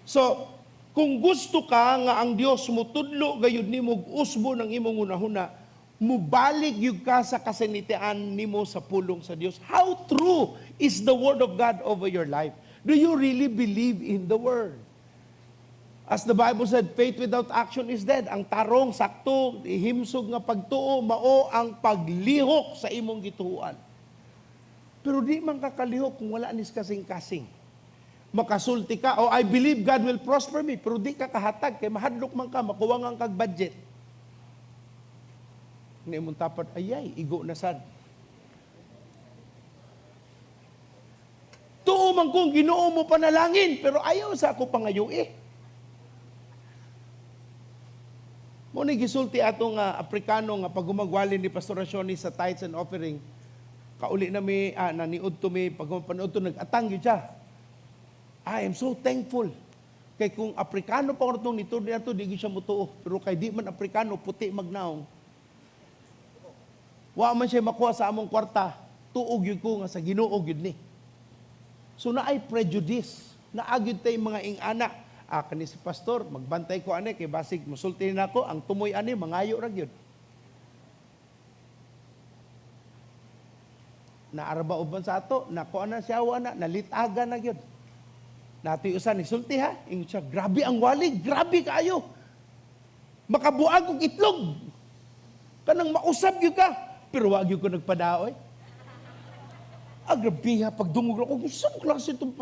so kung gusto ka nga ang Dios mutudlo gayud nimo og usbo ng imong hunahuna, mubalik gyud ka sa kasinatian nimo sa pulong sa Dios. How true is the word of God over your life? Do you really believe in the word? As the Bible said, faith without action is dead. Ang tarong, sakto, himsog nga pagtuo, mao ang paglihok sa imong gituohan. Pero di man kakalihok kung wala nis kasing-kasing. Makasulti ka, oh, I believe God will prosper me, pero di ka kahatag, kay mahadlok man ka, makuha nga kag budget. Hindi mong tapat, ayay, igo na sad. Tuo man kung Ginoo mo panalangin, pero ayaw sa ako pangayo eh. Mo ni gisulti atong Afrikano nga pag gumagwali ni Pastor Rasioni sa tithes and offering, kauli na mi, naniud to mi, pag panood to, nag-atang yun siya. I am so thankful. Kay kung Afrikano pa itong nito niya to, di gyud siya mutuo. Pero kay di man Afrikano, puti magnaong. Wa man siya makuha sa among kwarta, tuog yun ko nga sa Ginoo gyud ni. So naay prejudice, naa gyud tay mga ingana. Kani si pastor, magbantay ko ani kay basig musulti nako ang tumoy ani mangayo ra gyud. Naara ba uban sa ato, nakuha na siya wa na, nalitaga na gyud. Natoy usa ni sulti ha, ingon siya, grabe ang wali, grabe kaayo. Makabuag og itlog. Kanang mausab gyud ka, pero wa gyud ko nagpadaoy. Ah, grabe ha, pagdungog ako, gusto mo klase itong.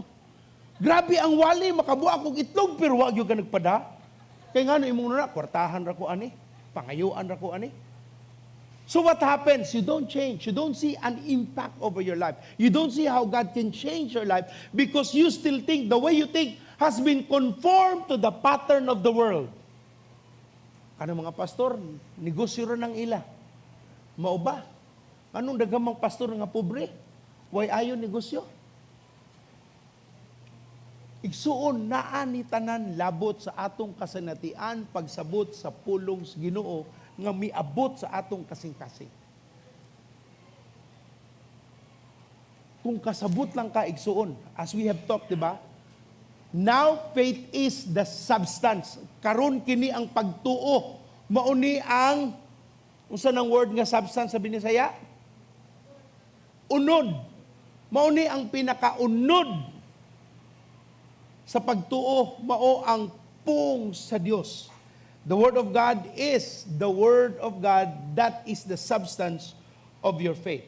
Grabe ang wali, makabuak og itlog, pero wa gyud ka nagpada. Kay ngano imong na, kwartahan ra ko ani, pangayuan ra ko ani. So what happens? You don't change. You don't see an impact over your life. You don't see how God can change your life because you still think the way you think has been conformed to the pattern of the world. Kanang mga pastor, negosyo ra ng ila. Mao ba? Anong daghang pastor nga pobre? Way ayo negosyo? Igsuon, naa ni tanan labot sa atong kasanatian pagsabot sa pulong sa Ginoo nga miabot sa atong kasing-kasing. Kung kasabot lang ka, igsuon, as we have talked, di ba? Now, faith is the substance. Karon kini ang pagtuo. Mauni ang, unsa nang word nga substance sa Binisaya? Unod. Mauni ang pinakaunod sa pagtuo, mao ang pung sa Dios. The Word of God is the Word of God. That is the substance of your faith.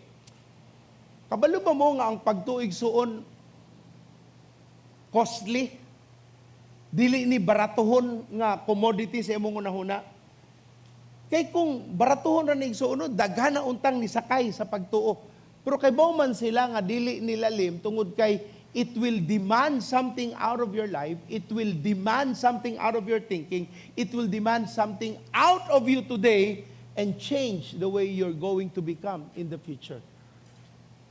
Kabalo ba mo nga ang pagtuo, igsuon, costly? Dili ni baratuhon nga commodity sa imong hunahuna. Kay kung baratuhon ra ni, igsuon, no, daghan na untang ni sakay sa pagtuo. Pero kay man sila nga dili nilalim tungod kay it will demand something out of your life, it will demand something out of your thinking, it will demand something out of you today and change the way you're going to become in the future.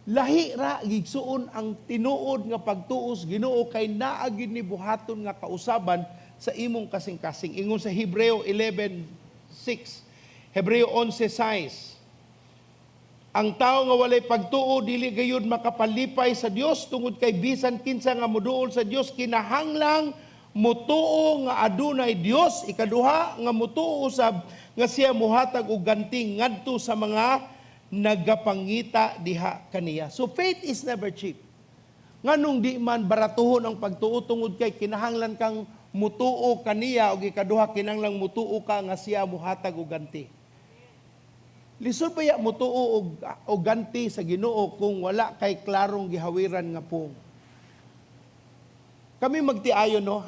Lahi ra, igsuon, ang tinuod nga pagtuo sa Ginoo kay naa gyud ni buhaton nga kausaban sa imong kasing-kasing. Ingon sa Hebreo 11:6, Hebreo 11:6. Ang tao nga walay pagtuo dili gayud makapalipay sa Dios tungod kay bisan kinsa nga moduol sa Dios kinahanglang mutuo nga adunay Dios, ikaduha nga mutuo usab nga siya muhatag og ganti ngadto sa mga nagapangita diha kaniya. So faith is never cheap. Nganong di man baratuhon ang pagtuo? Tungod kay kinahanglan kang mutuo kaniya ug ikaduha, kinahanglang mutuo ka nga siya muhatag og ganti. Lisod ba ya mutuo og ganti sa Ginoo kung wala kay klarong gihawiran nga pung? Kami magtiayon, no,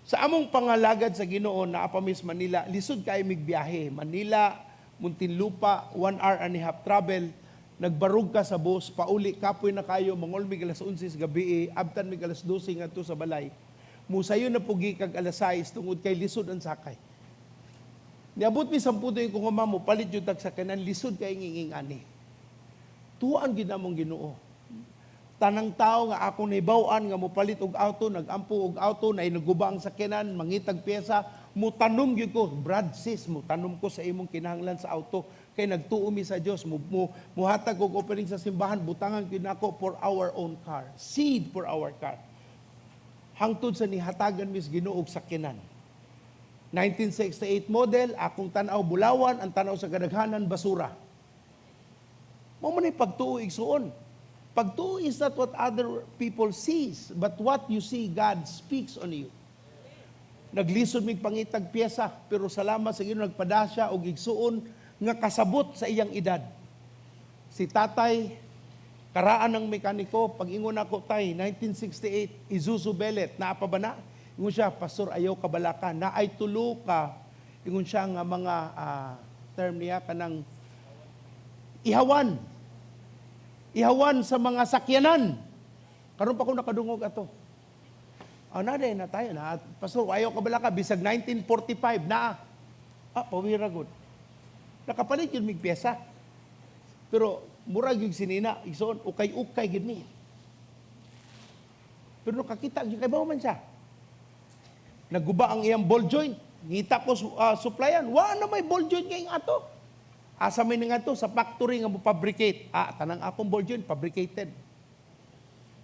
sa among pangalagad sa Ginoo naa pa mis Manila, lisod kay mig biyahe. Manila, Muntinlupa, 1 hour and a half travel. Nagbarug ka sa bus, pauli kapoy na kayo, mangol mig alas 11 sa gabi, abtan mig alas 12 ngadto sa balay. Musayo na pugi kag alas 6 tungod kay lisod ang sakay. Niabot mi samputo yung kung mo palit yung tag sakyanan, lisod kay nginging ani. Tuan gid namong Ginoo. Tanang tao nga akong nahibaw-an nga mopalit og auto, nagampo og auto, na naguba ang sakyanan, mangitag pyesa, mutanom gyud ko, "Brad, sis, mutanom ko sa imong kinahanglan sa auto." Kay nagtuo mi sa Dios, muhatag og offering sa simbahan, butangan gyud nako for our own car, seed for our car. Hangtod sa nihatagan mis Ginoo og sakyanan. 1968 model, akong tanaw bulawan, ang tanaw sa kadaghanan basura. Mao man ay pagtuo, igsuon. Pagtuo is not what other people sees, but what you see God speaks on you. Naglisod mig pangitag pyesa, pero salamat sa Ginoo nagpada siya og igsuon nga kasabot sa iyang edad. Si tatay, karaan ng mekaniko, pag ingon ako, "Tay, 1968, Isuzu Bellett, naa pa ba na?" Ingon siya, "Pastor, ayaw kabalaka, naay tulo ka," ingon siya nga mga term niya, kanang ihawan. Ihawan sa mga sakyanan. Karon pa ko nakadungog ato. Ah, na na tayo na. "Pastor, ayaw kabalaka, bisag 1945 na." Ah, pawira gud. Nakapalit yun mig pyesa. Pero murag yung sinina, igsoon, ukay-ukay gid ni. Pero nakakita, yung kay man siya. Naguba ang iyang ball joint. Ngita ko supplyan. Wa na may ball joint ngayong ato. Asa may nga to sa factory nga mo fabricate. Ah, tanang akong ball joint fabricated.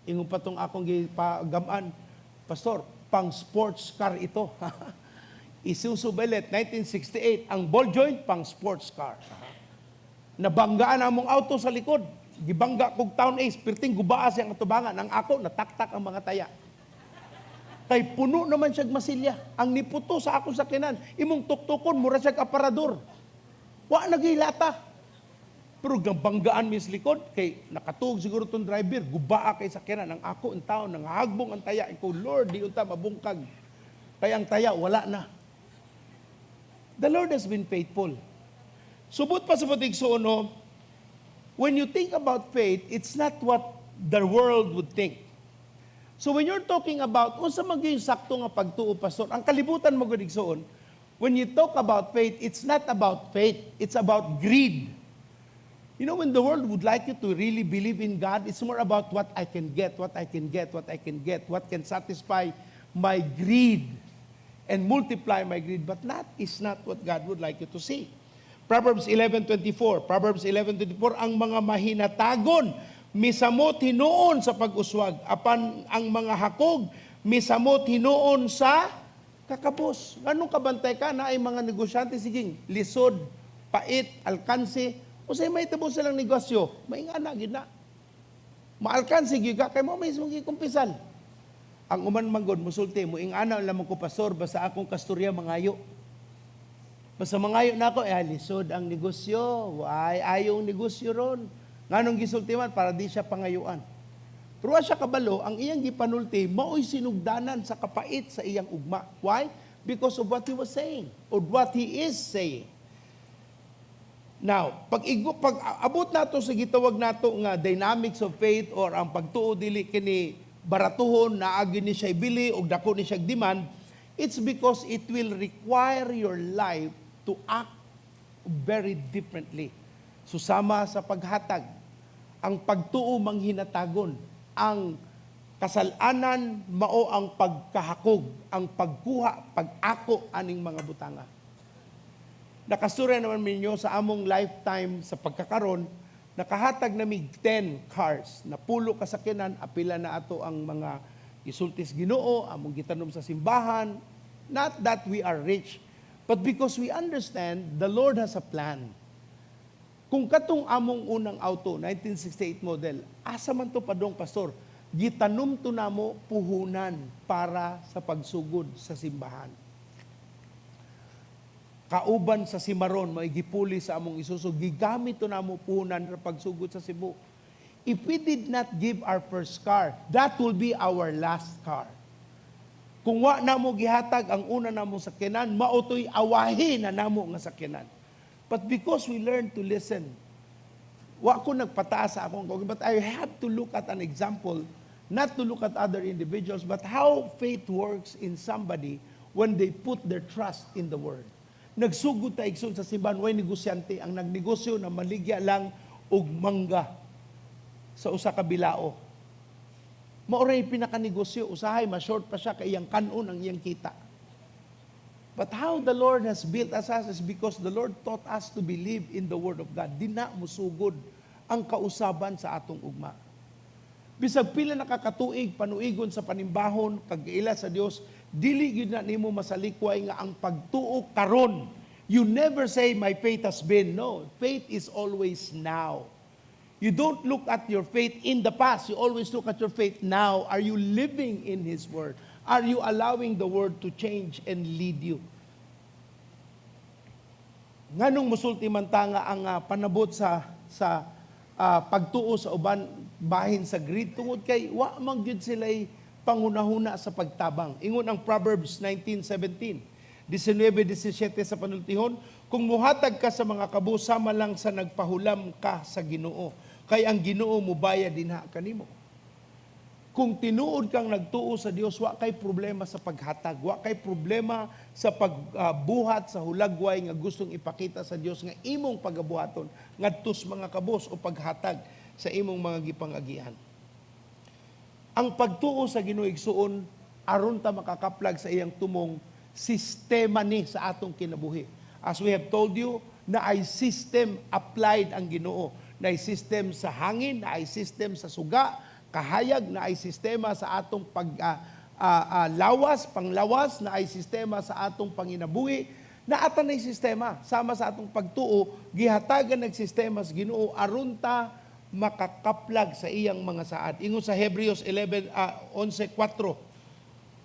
Ingon pa tong akong gipagaman, "Pastor, pang sports car ito." Isuzu Bellett, 1968, ang ball joint pang sports car. Nabanggaan among auto sa likod. Gibangga kog Town Ace, perting gubaa siyang atubangan. Ang ako, nataktak ang mga taya. Kay puno naman siya masilya. Ang niputo sa akong sakyanan, imong tuktukon, mura siya aparador. Wa nagilata. Pero banggaan mi sa likod kay nakatuog siguro tong driver, gubaa kay sakyanan ang ako ang tao nang hagbong ang taya ko, Lord, di unta mabungkag. Kay ang taya wala na. The Lord has been faithful. Subot pa sa igsoon, no, when you think about faith, it's not what the world would think. So when you're talking about, unsa man gyud yung sakto nga pagtuo, pastor, ang kalibutan mo gud, igsoon, when you talk about faith, it's not about faith, it's about greed. When the world would like you to really believe in God, it's more about what I can get, what I can get, what I can get, what can satisfy my greed and multiply my greed. But that is not what God would like you to see. Proverbs 11:24. Proverbs 11:24, ang mga mahinatagon misamot hinuon sa pag-uswag, apan ang mga hakog misamot hinuon sa kakabos. Nganong kabantay ka na ay mga negosyante siging lisod, pait, alkanse, unsay mahitabo silang negosyo, maingana gid na. Maalkanse gyud ka kay mo may gikumpisan. Ang uman manggod musulti mo ingana lamang ko, pastor, basta akong kasturya mangayo. Basta mangayo na ako, eh, lisod ang negosyo, ay ayong negosyo ron. Nganong gisulti man para di siya pangayuan. Pero wa siya kabalo, ang iyang gipanulti mao'y sinugdanan sa kapait sa iyang ugma. Why? Because of what he was saying or what he is saying. Now, pag abot nato sa gitawag nato nga dynamics of faith or ang pagtuo dili kini baratuhon, naagi ni siya ibili og dako ni siya demand, it's because it will require your life to act very differently. Susama sa paghatag, ang pagtuo manghinatagon, ang kasalanan mao ang pagkahakog, ang pagkuha, pag-ako aning mga butanga. Nakasturya naman ninyo sa among lifetime sa pagkakaron, nakahatag na mig 10 cars, napulo kasakyanan, apila na ato ang mga gisultis Ginoo, among gitanom sa simbahan. Not that we are rich, but because we understand the Lord has a plan. Kung katong among unang auto, 1968 model, asa man to padong, pastor? Gitanom to namo puhunan para sa pagsugod sa simbahan kauban sa Cimarron, may gipuli sa among Isuzu, gigamit to namo puhunan sa pagsugod sa Cebu. If we did not give our first car, that will be our last car. Kung wa namo gihatag ang una namo sakyanan, mao to'y awahi na namo nga sakyanan. But because we learn to listen, wa ko nagpataas sa akong kog, but I have to look at an example, not to look at other individuals, but how faith works in somebody when they put their trust in the Word. Nagsugod ta, igsoon, sa simbahan, way negosyante. Ang nagnegosyo na maligya lang og mangga sa usa ka bilao. Mao ray pinakanegosyo, usahay ma-short pa siya kay iyang kanon ang iyang kita. But how the Lord has built us is because the Lord taught us to believe in the Word of God. Di na musugod ang kausaban sa atong ugma. Bisag pila nakakatuig panuigon sa panimbahon kag ila sa Dios, dili gyud na nimo masalikway nga ang pagtuo karon. You never say my faith has been. No, faith is always now. You don't look at your faith in the past. You always look at your faith now. Are you living in His Word? Are you allowing the Word to change and lead you? Nganong musulti man ta nga ang panabot sa pagtuo sa uban bahin sa greed tungod kay wa man gyud sila'y panghunahuna sa pagtabang. Ingon ang Proverbs 19:17. 19:17 sa panultihon, kung muhatag ka sa mga kabus, sama lang sa nagpahulam ka sa Ginoo, kay ang Ginoo mubayad dinha kanimo. Kung tinuod kang nagtuo sa Dios, wa kay problema sa paghatag, wa kay problema sa pagbuhat sa hulagway nga gustong ipakita sa Dios nga imong pagabuhaton ngadto sa mga kabos o paghatag sa imong mga gipangagian. Ang pagtuo sa Ginoo, igsuon, aron ta makakaplag sa iyang tumong, sistema ni sa atong kinabuhi. As we have told you, na ay system applied ang Ginoo. Na ay system sa hangin, na ay system sa suga, kahayag, na ay sistema sa atong pag lawas, panglawas, na ay sistema sa atong panginabuhi, na atan ay sistema sama sa atong pagtuo, gihatagan ng sistema sa Ginoo aron ta makakaplag sa iyang mga saad. Ingon sa Hebreos 11 11:4.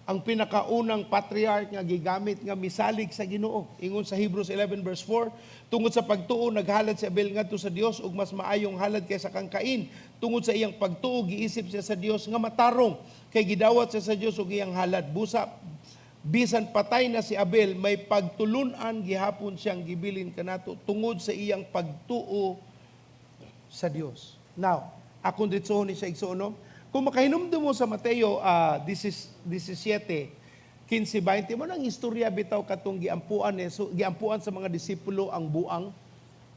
Ang pinakaunang patriarch nga gigamit nga misalig sa Ginoo. Ingon sa Hebrews 11 verse 4, tungod sa pagtuo naghalad si Abel ngadto sa Dios og mas maayong halad kaysa kang Cain. Tungod sa iyang pagtuo giisip siya sa Dios nga matarong kay gidawat siya sa Dios og iyang halad. Busa bisan patay na si Abel, may pagtulunan gihapon siyang gibilin kanato tungod sa iyang pagtuo sa Dios. Now, akong ditsohon ni siya, igsoon, no? Kung makahinumdum mo sa Mateo 17, 15, 20, mao nang istorya bitaw katong giampuan ni so, giampuan sa mga disipulo ang buang,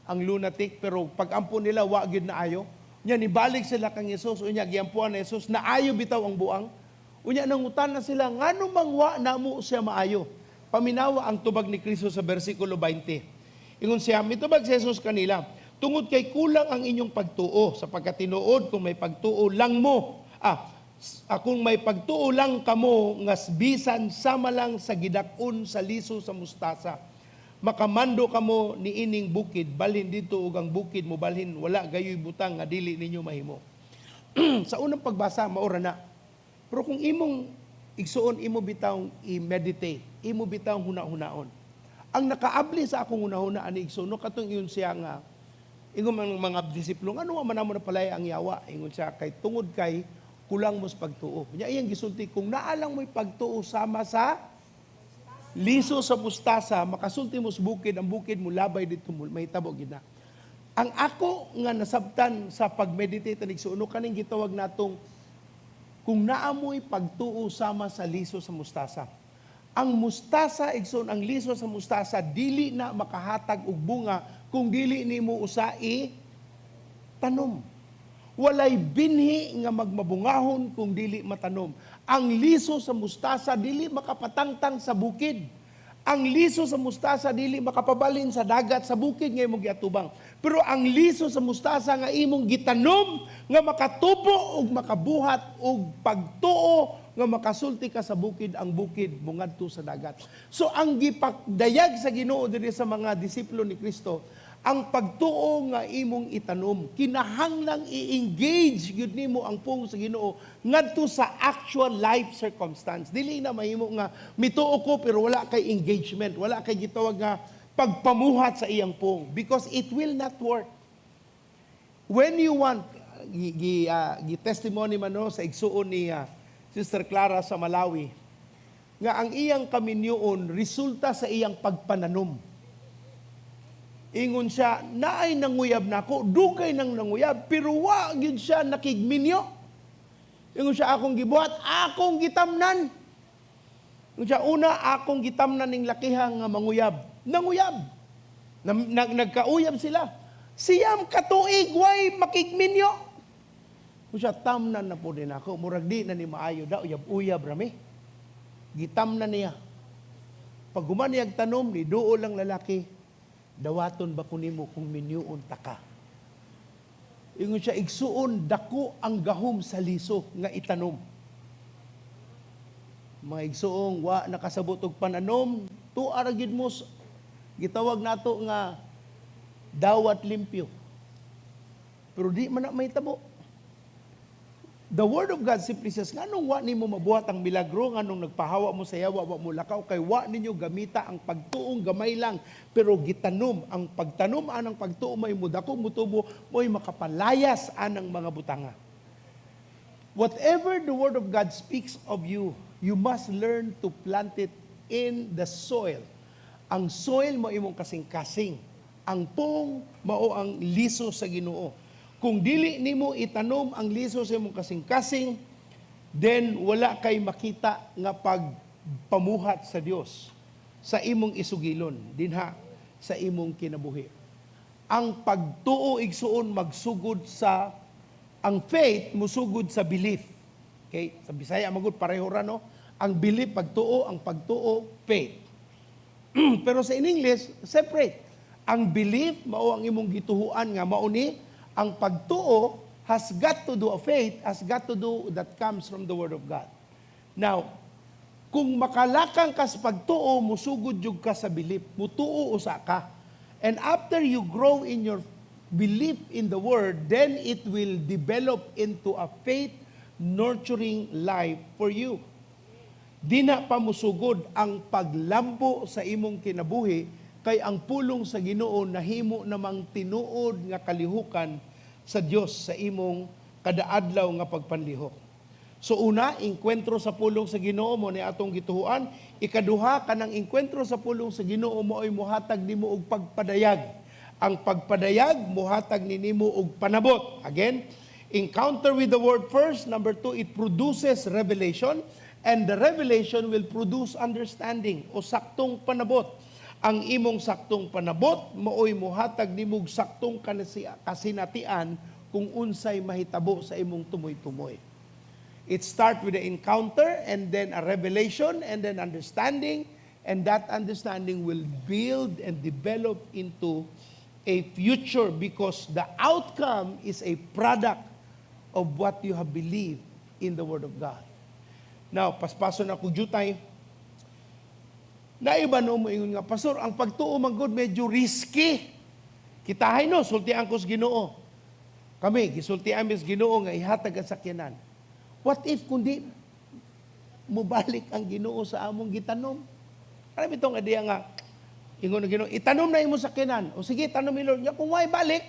ang lunatic, pero pag ampo nila, wa gyud na ayo. Nya nibalik sila kang Jesus, unya giampuan ni Jesus, naayo bitaw ang buang. Unya nangutan na sila, ngano mang wa namo siya maayo? Paminawa ang tubag ni Kristo sa bersikulo 20. Ingon siya, mitubag si Jesus kanila, "Tungod kay kulang ang inyong pagtuo, sapagkat tinuod kung may pagtuo lang mo, kung may pagtuo lang kamo nga bisan sama lang sa gidak-on sa liso sa mustasa, makamando kamo ni ining bukid, balhin dito ug ang bukid mo balhin, wala gayoy butang nga dili ninyo mahimo." Sa unang pagbasa, maura na. Pero kung imong igsuon, imo bitawng i-meditate, imo bitawng huna-hunaon. Ang nakaabli sa akong hunahuna ani, igsuon, no, katong ingon siya nga ingon man mga disipulo, "Ngano man namo napalaya ang yawa?" Ingon siya, "Kay tungod kay kulang mo sa pagtuo." Nya iyang gisulti, kung naa lang mo'y pagtuo sama sa liso sa mustasa, makasulti mo sa bukid, ang bukid mo labay dito mo, mahitabo gid na. Ang ako nga nasabtan sa pag-meditate ani, igsuon, kaning gitawag natong kung naamoy pagtuo sama sa liso sa mustasa. Ang mustasa, igsoon, ang liso sa mustasa, dili na makahatag og bunga kung dili nimo usa i tanom. Walay binhi nga magmabungahon kung dili matanom. Ang liso sa mustasa dili makapatangtang sa bukid. Ang liso sa mustasa dili makapabalin sa dagat sa bukid nga imong giatubang. Pero ang liso sa mustasa nga imong gitanom nga makatubo ug makabuhat og pagtuo nga makasulti ka sa bukid, ang bukid mongadto sa dagat. So ang gipagdayag sa Ginoo diri sa mga disipulo ni Kristo, ang pagtuo nga imong itanom, kinahanglang i-engage gyud nimo ang pulong sa Ginoo ngadto sa actual life circumstance. Dili na mahimo nga mituo ko pero wala kay engagement, wala kay gitawag nga pagpamuhat sa iyang pulong because it will not work. When you want gi testimony man, no, sa igsuon ni Sister Clara sa Malawi nga ang iyang kaminyoon resulta sa iyang pagpananom. Ingon siya, naay nanguyab nako, dugay nang nanguyab, pero wa gyud siya nakigminyo. Ingon siya, akong gibuhat, akong gitamnan. Ingon siya, una, akong gitamnan ning lakiha nga manguyab. Nanguyab. Nagkauyab sila. 9 ka tuig, way makigminyo. Ingon siya, tamnan na po din ako. Murag di na ni maayo da, uyab-uyab rami. Gitamnan niya. Pag human niyag tanom, ni duol lang lalaki, "Dawaton ba ko nimo kung minyuon ta ka?" Ingon siya, igsuon, dako ang gahom sa liso nga itanom. Mga igsuong wa nakasabot og pananom, tuwa ra gid mo gitawag nato nga dawat limpyo. Pero di man na mahitabo. The Word of God simply says, nganong wa nimo mabuhat ang milagro, nganong nagpahawa mo sa yawa, wa mo lakaw, kay wa ninyo gamita ang pagtuong gamay lang, pero gitanom, ang pagtanom anang pagtuo may mudako, mutubo, mo'y makapalayas anang mga butanga. Whatever the Word of God speaks of you, you must learn to plant it in the soil. Ang soil mo imong kasing-kasing. Ang pulong mao ang liso sa Ginoo. Kung dili nimo itanom ang liso sa imong kasing-kasing, then wala kay makita nga pagpamuhat sa Dios sa imong isugilon dinha sa imong kinabuhi. Ang pagtuo, igsuon, magsugod sa ang faith musugod sa belief. Okay? Sa Bisaya magud pareho ra, no? Ang belief pagtuo, ang pagtuo faith. Pero sa in English separate. Ang belief mao ang imong gituhuan nga mao ni ang pagtuo has got to do a faith has got to do that comes from the Word of God. Now, kung makalakang ka sa pagtuo, musugod jud ka sa belief, mutuo usa ka. And after you grow in your belief in the Word, then it will develop into a faith nurturing life for you. Dina pa musugod ang paglambo sa imong kinabuhi kay ang pulong sa Ginoo nahimo namang tinuod nga kalihukan sa Dios sa imong kadaadlaw nga pagpanlihok. So una, engkwentro sa pulong sa Ginoo mo ni atong gituhuan. Ikaduha, kanang engkwentro sa pulong sa Ginoo mo ay muhatag nimo og pagpadayag. Ang pagpadayag muhatag ni nimo og panabot. Again, encounter with the word first. Number two, it produces revelation. And the revelation will produce understanding o saktong panabot. Ang imong saktong panabot maoy muhatag nimo og saktong kasinatian kung unsay mahitabo sa imong tumoy-tumoy. It starts with the encounter and then a revelation and then understanding, and that understanding will build and develop into a future because the outcome is a product of what you have believed in the Word of God. Now, paspaso na ko jutay. Naiba no mo ingon nga, "Pastor, ang pagtuo man gud medyo risky." Kitahay no, sultian ko sa Ginoo. Kami, gisultian mi sa Ginoo nga ihatag ang sakyanan. What if kundi mubalik ang Ginoo sa among gitanom? Alam itong idea nga, ingon ng Ginoo, "Itanom na imo sakyanan." "O sige, tanom mi, Lord." "Ya, kung way balik."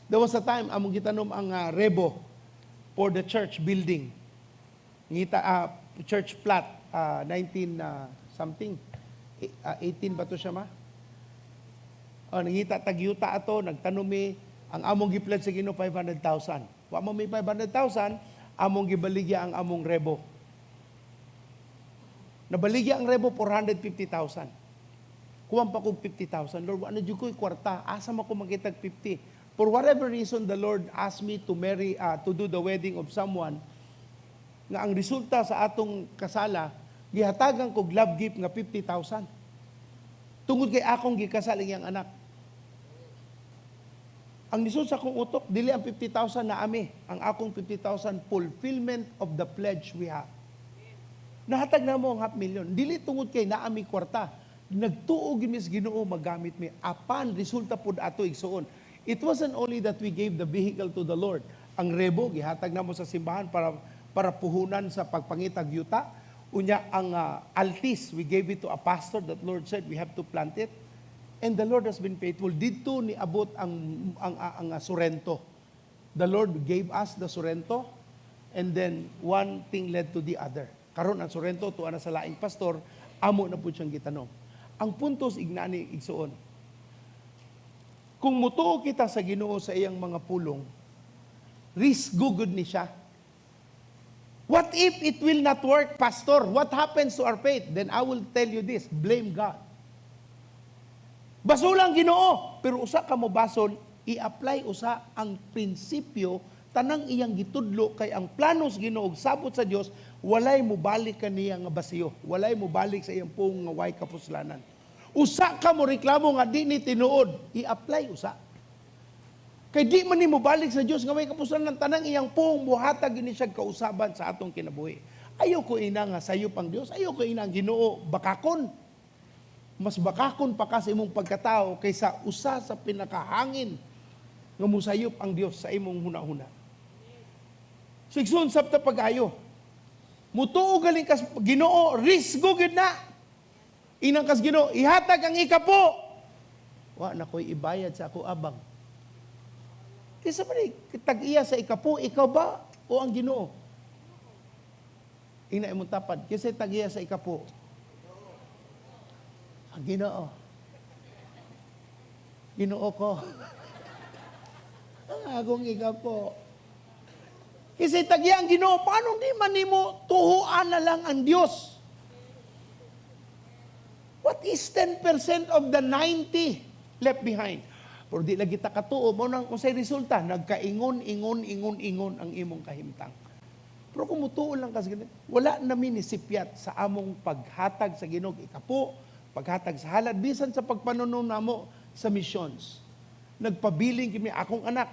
There was a time, among gitanom ang rebo for the church building. Ngita, church plot, 19 something. 18 ba to siya, ma? Oh, nangita tagyuta ato, nagtanom mi, ang among gi-pledge sa Ginoo 500,000. Wa mo may 500,000, among gibaligya ang among rebo. Nabaligya ang rebo 450,000. Kuwang pa kog 50,000. "Lord, wa na jud ko'y kwarta. Asa man ko makitag 50?" For whatever reason, the Lord asked me to marry, to do the wedding of someone, nga ang resulta sa atong kasala, gihatagan kog love gift nga 50,000. Tungod kay akong gikasal ang iyang anak. Ang lisod sa akong utok, dili ang 50,000 na ami. Ang akong 50,000, fulfillment of the pledge we have. Nahatag na mo ang half million. Dili tungod kay naami kwarta. Nagtuo gyud mi sa Ginoo magamit mi. Apan resulta pud ato, igsuon. It wasn't only that we gave the vehicle to the Lord. Ang rebo gihatag namo sa simbahan para puhunan sa pagpangitag yuta. Unya ang altis, we gave it to a pastor that Lord said we have to plant it. And the Lord has been faithful. Dito niabot ang Sorrento. The Lord gave us the Sorrento and then one thing led to the other. Karon ang Sorrento tuwa na sa laing pastor, amo na pud siyang gitanom. Ang puntos ignani, igsuon. Kung mutuo kita sa Ginoo sa iyang mga pulong, risk gud ni siya. "What if it will not work, Pastor? What happens to our faith?" Then I will tell you this, blame God. Basulang Ginoo, pero usa ka mo basol, i-apply usa ang prinsipyo tanang iyang gitudlo kay ang plano sa Ginoo ug sabot sa Dios walay mobalik kaniya nga basiyo, walay mobalik sa iyang puong nga way kapuslanan. Usa ka mo reklamo nga di ni tinuod, i-apply usa. Kay di man ni mobalik sa Dios nga way kapuslanan, tanang iyang puong muhatag ini siya kausaban sa atong kinabuhi. Ayaw ko ina nga sayop ang Dios, ayaw ko ina ang Ginoo bakakon. Mas bakakon pa ka sa imong pagkatao kaysa usa sa pinakahangin nga musayop ang Dios sa imong hunahuna. So igsoon, sabta pag-ayo. Mutuo galing kas Ginoo, risgo gyud na. Inang kas Ginoo, "Ihatag ang ikapo." "Wa na ko'y ibayad sa ako abang." Kaysa man tag-iya sa ikapo, ikaw ba o ang Ginoo? Ina imong tapad, kaysa tag-iya sa ikapo? Ang Ginoo. "Ginoo ko. Ang akong ikapo." Kasi tagya ang Ginoo, paano di man nimo tuhuan na lang ang Dios? What is 10% of the 90 left behind? Pero di lagi ta katuo, mo nang unsay resulta, nagkaingon, ingon, ingon, ingon ang imong kahimtang. Pero kung mutuo lang kas ganit, wala na mi nisipyat sa among paghatag sa Ginoo ikapo, paghatag sa halad, bisan sa pagpanunom namo sa missions. Nagpabiling kami akong anak,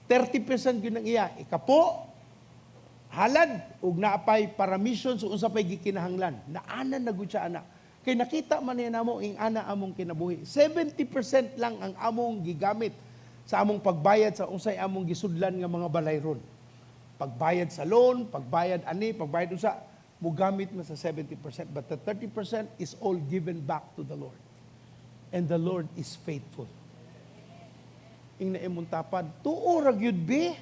30% gyud ang iya, ikapo, halad, ug naapay para missions ug unsa pay gikinahanglan. Naana na gud siya anak. Kay nakita man niya namo ing ana among kinabuhi. 70% lang ang among gigamit sa among pagbayad sa unsay among gisudlan nga mga balayron. Pagbayad sa loan, pagbayad ani, pagbayad usa. Mugamit man sa 70%, but the 30% is all given back to the Lord. And the Lord is faithful. Ingna imong tapad, tuo ra gyud bi.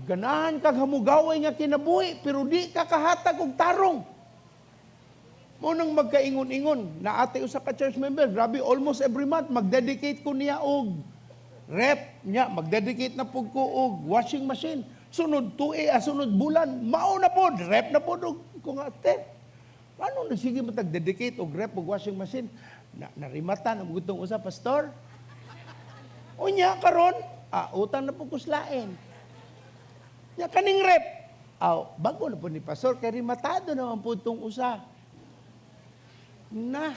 Ganahan kag hamugaway nga kinabuhi, pero di ka kahatag og tarong. Mao nang magkaingon-ingon, naa tay usa ka church member, grabe, almost every month, mag-dedicate ko niya og ref niya, mag-dedicate na pud ko og washing machine. Sunod tuig, sunod bulan, mao na pod, ref na pod og ko nga te. Paano na sige mo tag-dedicate og ref og washing machine? Na, narimata na gutong usa, pastor. Unya karon, utang na pud ko slain. Nya kaning ref, aw, bago na po ni pastor kay rimatado naman po itong usa. Na,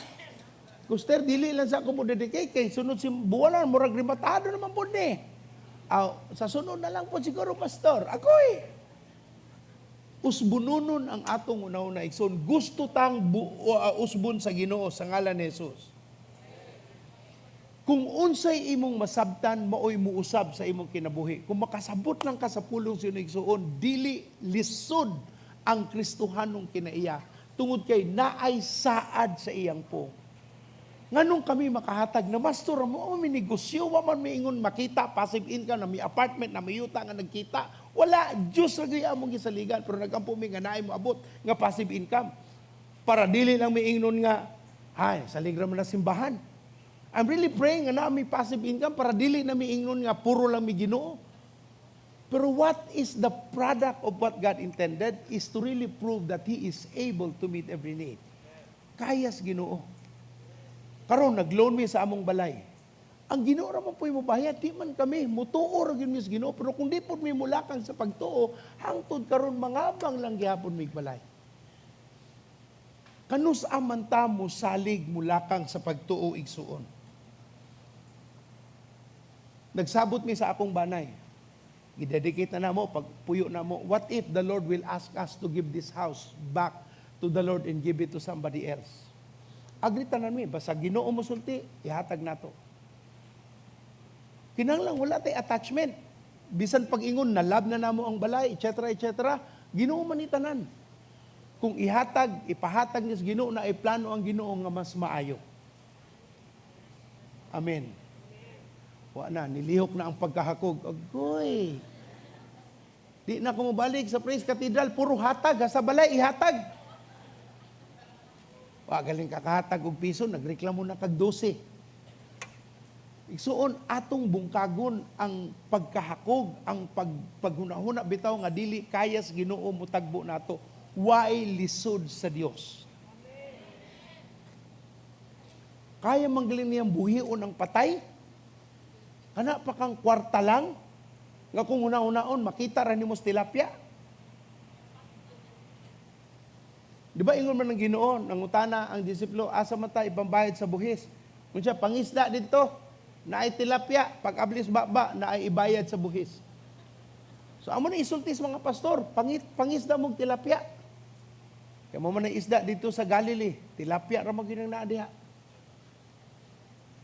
Kuster, dili lang sa ako mo dedicate kay sunod si buwanan murag rimatado naman po ni. Aw, sa sunod na lang po siguro, pastor. Ako'y usbununon ang atong una-una, igsoon. Gusto tang usbon sa Ginoo sa ngalan ni Jesus. Kung unsay imong masabtan, maoy muusab sa imong kinabuhi. Kung makasabot lang ka sa pulong sa igsoon, dili lisod ang Kristohanong kinaiya tungod kay naay saad sa iyang pung. Nganong kami makahatag na mastura mo, oh, may negosyo, wa man miingon makita, passive income, na may apartment, na may yuta nga nagkita. Wala, Diyos ra gyud among gisaligan, pero nagampo mi nga naay moabot nga passive income. Para dili lang miingnon nga, ay, salig ra man na simbahan. I'm really praying nga naa may passive income para dili na miingnon nga puro lang mi Ginoo. Pero what is the product of what God intended is to really prove that He is able to meet every need. Kayas Ginoo. Karon nag-loan mi sa among balay. Ang Ginoo ra man po'y mobayad, di man kami mutuo ra gyud mi sa Ginoo, pero kung di pod mi mulakang sa pagtuo, hangtod karon mangabang lang gihapon mig balay. Kanus man ta mo salig mulakang sa pagtuo, igsuon? Nagsabot mi sa akong banay. Gidedicate na namo, pagpuyo na mo. What if the Lord will ask us to give this house back to the Lord and give it to somebody else? Agree tanan mi, basta Ginoo mosulti, ihatag nato. Kinahanglan wala tay attachment. Bisan pag-ingon, na-love na namo ang balay, etc., etc., Ginoo man ni tanan. Kung ihatag, ipahatag ni sa Ginoo na ay plano ang Ginoo nga mas maayo. Amen. Wa na, nilihok na ang pagkahakog. Agoy. Di na ko mobalik sa Praise Cathedral, puro hatag, ha, sa balay, ihatag. Wa galing kakahatag og piso, nagreklamo na kag 12. Igsuon, atong bungkagon ang pagkahakog, ang paghunahuna bitaw nga dili kaya sa Ginoo mutagbo nato. Way lisod sa Dios. Kaya manggaling niyang buhion ang patay? Kana pa kang kwarta lang? Nga kung una-unaon, makita ra nimo sa tilapia. Di ba ingon man ng Ginoo, nangutana ang disipulo, asa man ta ipambayad sa buhis? Kung siya, pangisda dito, naay tilapia, pag ablis baba, naay ibayad sa buhis. So amo na isulti sa mga pastor, pangisda mong tilapia. Kaya mo man ang isda dito sa Galilee, tilapia ra man gyud ang naa diha.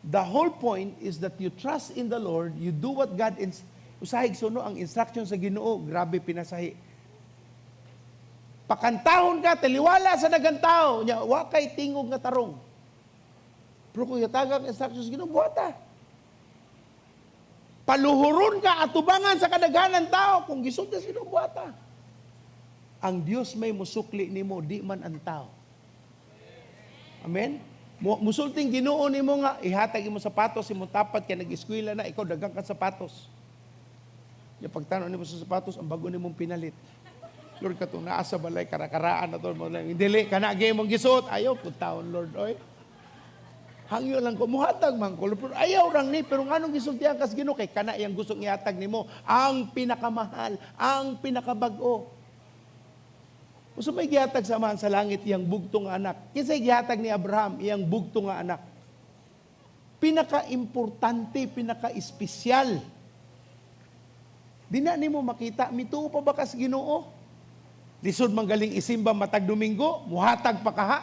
The whole point is that you trust in the Lord, you do what God usahig suno ang instruction sa Ginoo, grabe pinasahi. Pakantahon ka, taliwala sa daghang tao. Nya, wa kay tingog nga tarong. Pero kung yatagang instructions sa Ginoo, buhata. Paluhuron ka atubangan sa kadaghanan tao, kung gisulti sa Ginoo, buhata. Ang Dios may musukli nimo, di man ang tao. Amen? Musulting Ginoo nimo nga ihatag imo sapatos imong tapat kay nag-eskwela na ikaw daghang ka sapatos. Nya pagtan-aw nimo sa sapatos ang bago nimong pinalit. Lord, katong naa sa balay karakaraan na to mo lang. Dili kana gyud imong gisuot. Ayaw pud taon, Lord, oy. Hangyo lang ko muhatag man ko. Pero ayaw rang ni, pero nganong gisultihan kas Ginoo kay kana iyang gustong ihatag nimo ang pinakamahal, ang pinakabag-o. Usa may gihatag sa Amahan sa langit iyang bugtong nga anak. Kinsay gihatag ni Abraham iyang bugtong nga anak? Pinaka-importante, pinaka-espesyal. Di na nimo makita, mituo pa ba kas Ginoo? Lisod man galing isimba matag Domingo, muhatag pa kaha.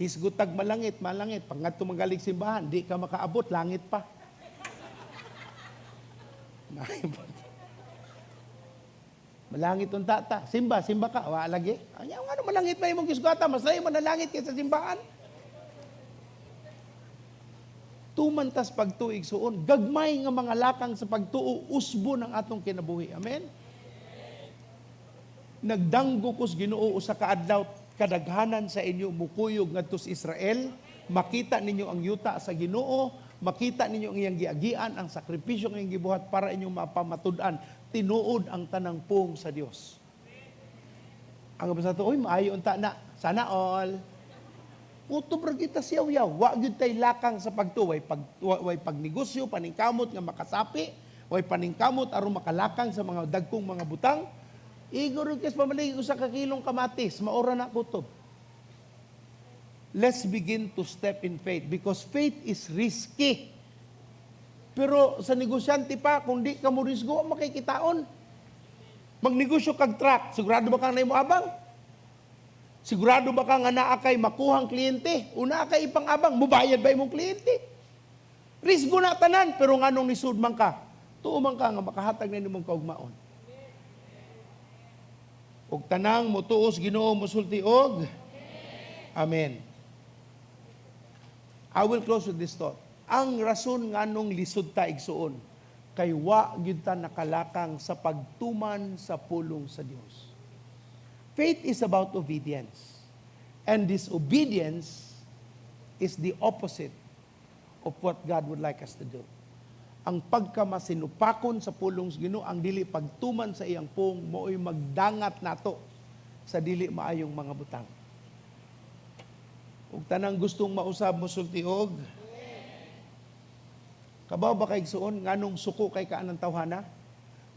Hisgutag malangit, malangit. Pag ngadto man galing simbahan, di ka makaabot, langit pa. Malangit unta ta. Simba, simba ka. Wa lagi. Anya nga malangit man imong gisugata, mas layo man ang langit kaysa simbahan. Tuman tas pagtuo, igsuon. Gagmay nga mga lakang sa pagtuo, usbo ng atong kinabuhi. Amen? Nagdanggo kos Ginoo usa ka adlaw, kadaghanan sa inyo mukuyog ngadto sa Israel, makita ninyo ang yuta sa Ginoo, makita ninyo ang iyang giagian, ang sakripisyo nga iyang gibuhat para inyong mapamatud-an tinuod ang tanang pung sa Dios. Ang basta to, "Oy, maayo unta na, sana all." Utob ra kita siyaw-yaw, wa gyud tay lakang sa pagtuo, way pagnegosyo, paningkamot nga makasapi, way paningkamot aron makalakang sa mga dagkong mga butang. Igo rin kas pamalig usa ka kilong kamatis, maora na kutob. Let's begin to step in faith because faith is risky. Pero sa negosyante pa, kung di ka mo risgo, makikitaon. Magnegosyo kag truck, sigurado ba kang mo abang? Sigurado ba ka nga naa kay makuhang kliyente? Una kay ipang-abang, mubayad ba imong kliyente? Risgo na tanan, pero nganong nisud man ka, tuo man ka nga makahatag na nimong kaugmaon. Og tanang mutuos Ginoo musulti og Amen. I will close with this thought. Ang rason nganong lisod ta, igsuon, kay wa gyud ta nakalakang sa pagtuman sa pulong sa Dios. Faith is about obedience. And disobedience is the opposite of what God would like us to do. Ang pagkamasinupakon sa pulong sa Ginoo, ang dili pagtuman sa iyang pung, mao'y magdangat nato sa dili maayong mga butang. Ug tanang gustong mausab mosulti og Kabaw ba kay igsuon nganong suko kay kaan ang tawhana?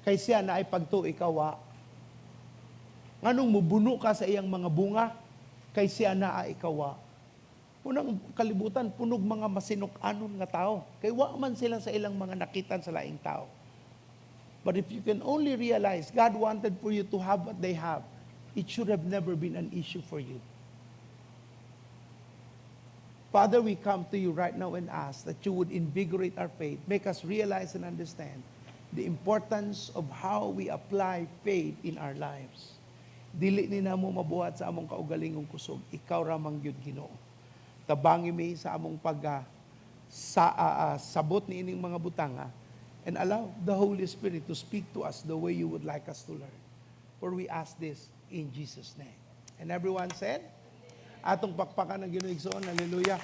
Kay siya naay pagtuo, ikaw wa. Nganong mubuno ka sa iyang mga bunga? Kay siya naa, ikaw wa. Unang kalibutan punog mga masinuk-anon nga tao. Kay wa man sila sa ilang mga nakitan sa laing tao. But if you can only realize God wanted for you to have what they have, it should have never been an issue for you. Father, we come to you right now and ask that you would invigorate our faith, make us realize and understand the importance of how we apply faith in our lives. Dili ni namo mabuhat sa among kaugalingong kusog. Ikaw ramang gyud, Ginoo. Tabangi mi sa among pag sa sabot ni ining mga butanga and allow the Holy Spirit to speak to us the way you would like us to learn. For we ask this in Jesus' name. And everyone said, atong pakpakan ang Ginoo, igsoon. Hallelujah.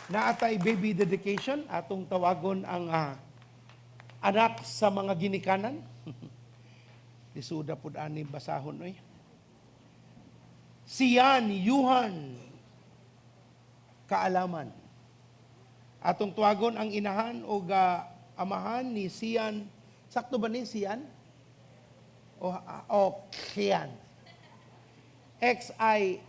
Naatay baby dedication, atong tawagon ang anak sa mga ginikanan. Lisuda pud ani basahon oy. Siyan Yuhan Kaalaman. Atong tuwagon ang inahan o amahan ni Sian. Sakto ba ni Sian? O Kian. Xianne.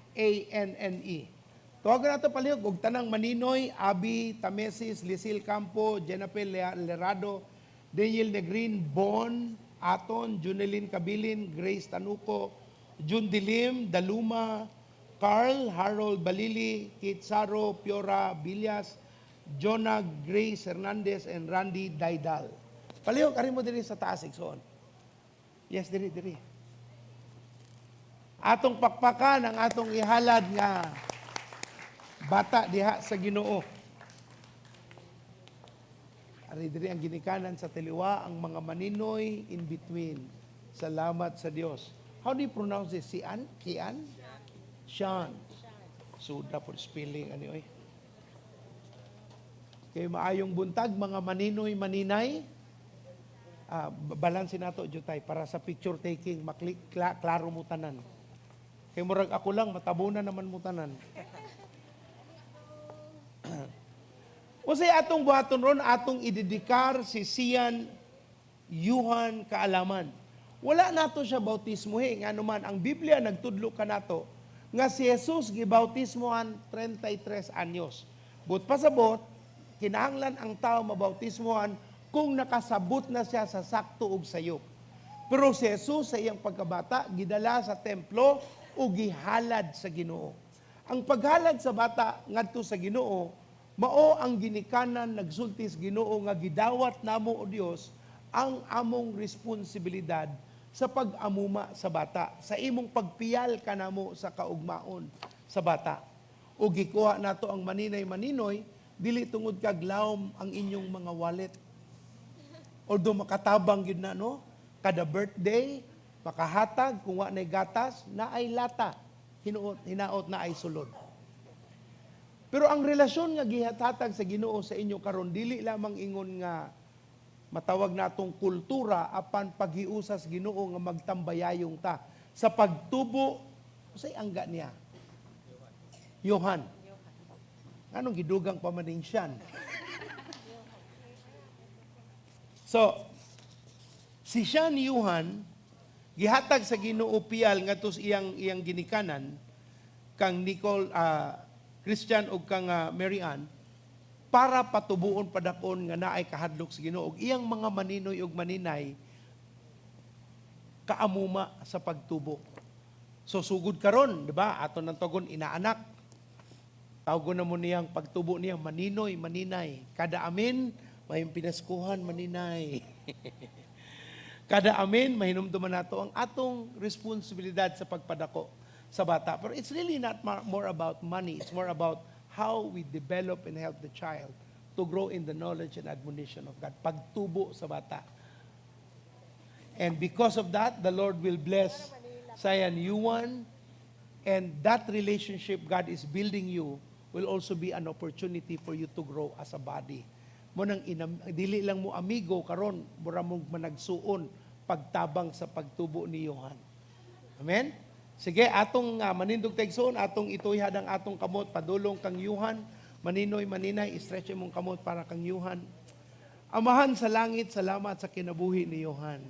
Tawagan nato palihog og tanang Maninoy, Abi, Tamesis, Lisil Campo, Jenapel Lerado, Daniel Negrin, Bon, Aton, Junelin Kabilin, Grace Tanuko, Jun Dilim, Daluma, Carl, Harold Balili, Kit Saro, Piora Villas, Jonah Grace Hernandez, and Randy Daidal. Palihog, ari mo diri sa taas, igsoon. Yes, diri, diri. Atong pakpakan ang atong ihalad nga bata diha sa Ginoo. Ari diri ang ginikanan sa taliwa, ang mga maninoy in between. Salamat sa Dios. How do you pronounce this? Sian? Kian? Sean. Suda for spelling ani oy. Kay maayong buntag mga maninoy maninay. Balanse nato jutay para sa picture taking maklik klaro mo tanan. Kay murag ako lang matabunan naman mo tanan. Unsay atong buhaton ron, atong idedikar si Sian Yuhan Kaalaman. Wala nato siya bautismohe, ngano man ang Biblia nagtudlo kanato nga si Jesus gibautismohan 33 anyos. But pasabot, kinahanglan ang tao mabautismohan kung nakasabot na siya sa sakto ug sayop. Pero si Jesus sa iyang pagkabata gidala sa templo ug gihalad sa Ginoo. Ang paghalad sa bata ngadto sa Ginoo mao ang ginikanan nagsulti sa Ginoo nga gidawat namo o Dios Ang among responsibilidad sa pag-amuma sa bata, sa imong pagpiyal kanamo sa kaugmaon sa bata. O gikuha nato ang maninay-maninoy, dili tungod kag lawom ang inyong mga wallet. Although makatabang gyud na, no? Kada birthday, makahatag kung wa nay gatas, naay lata. Hinuot, hinaot na ay sulod. Pero ang relasyon nga gihatag sa Ginoo sa inyo karon, dili lamang ingon nga matawag natong kultura, apan paghiusas Ginoo nga magtambayayong ta sa pagtubo say angga niya. Johan. Anong gidugang pa man siyan? So, si Sean Johan gihatag sa Ginoo piyal ngadto sa iyang iyang ginikanan kang Nicole, Christian ug kang Mary Ann para patubuon padakon nga naay kahadlok sa Ginoo ug iyang mga maninoy ug maninay kaamuma sa pagtubo. So sugod karon, di ba? Ato nang tagon inaanak. Tawgon na mo niyang pagtubo niya maninoy, maninay. Kada amin, may pinaskuhan maninay. Kada amin, mahinumduman nato ang atong responsibilidad sa pagpadako sa bata. Pero it's really not more about money. It's more about how we develop and help the child to grow in the knowledge and admonition of God. Pagtubo sa bata. And because of that, the Lord will bless Sayan Yuan. And that relationship God is building you will also be an opportunity for you to grow as a body. Mo nang dili lang mo amigo karon, mura mong managsuon pagtabang sa pagtubo ni Johan. Amen? Sige, atong manindog tagsuon, atong ituyhad ang atong kamot padulong kang Johan. Maninoy, maninay, stretch imong kamot para kang Johan. Amahan sa langit, salamat sa kinabuhi ni Johan.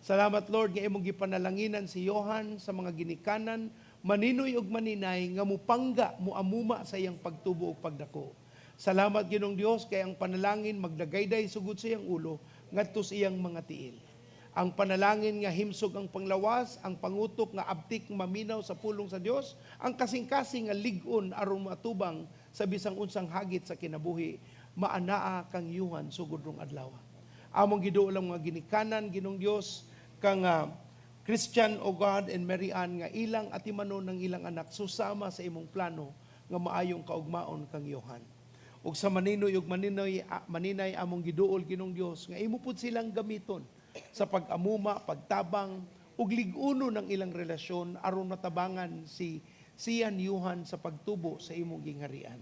Salamat, Lord, nga imong gipanalanginan si Johan sa mga ginikanan, maninoy ug maninay nga mupangga, muamuma sa iyang pagtubo ug pagdako. Salamat, Ginoong Dios, kay ang panalangin magdagayday sugod sa iyang ulo ngadto sa iyang mga tiil. Ang panalangin nga himsog ang panglawas, ang pangutok nga abtik maminaw sa pulong sa Dios, ang kasing-kasing nga lig-on aron matubang sa bisang unsang hagit sa kinabuhi, maanaa kang Yuhan sugod rong adlaw. Among giduol ang mga ginikanan, Ginoong Dios, kang Christian o God and Mary Ann nga ilang atimanon ng ilang anak susama sa imong plano nga maayong kaugmaon kang Yohan. Ug sa maninoy ug maninoy, maninay among giduol, Ginoong Dios, nga imo pud silang gamiton sa pag-amuma, pagtabang ug lig-uno ng ilang relasyon aron matabangan si Sian Yuhan sa pagtubo sa imong gingharian.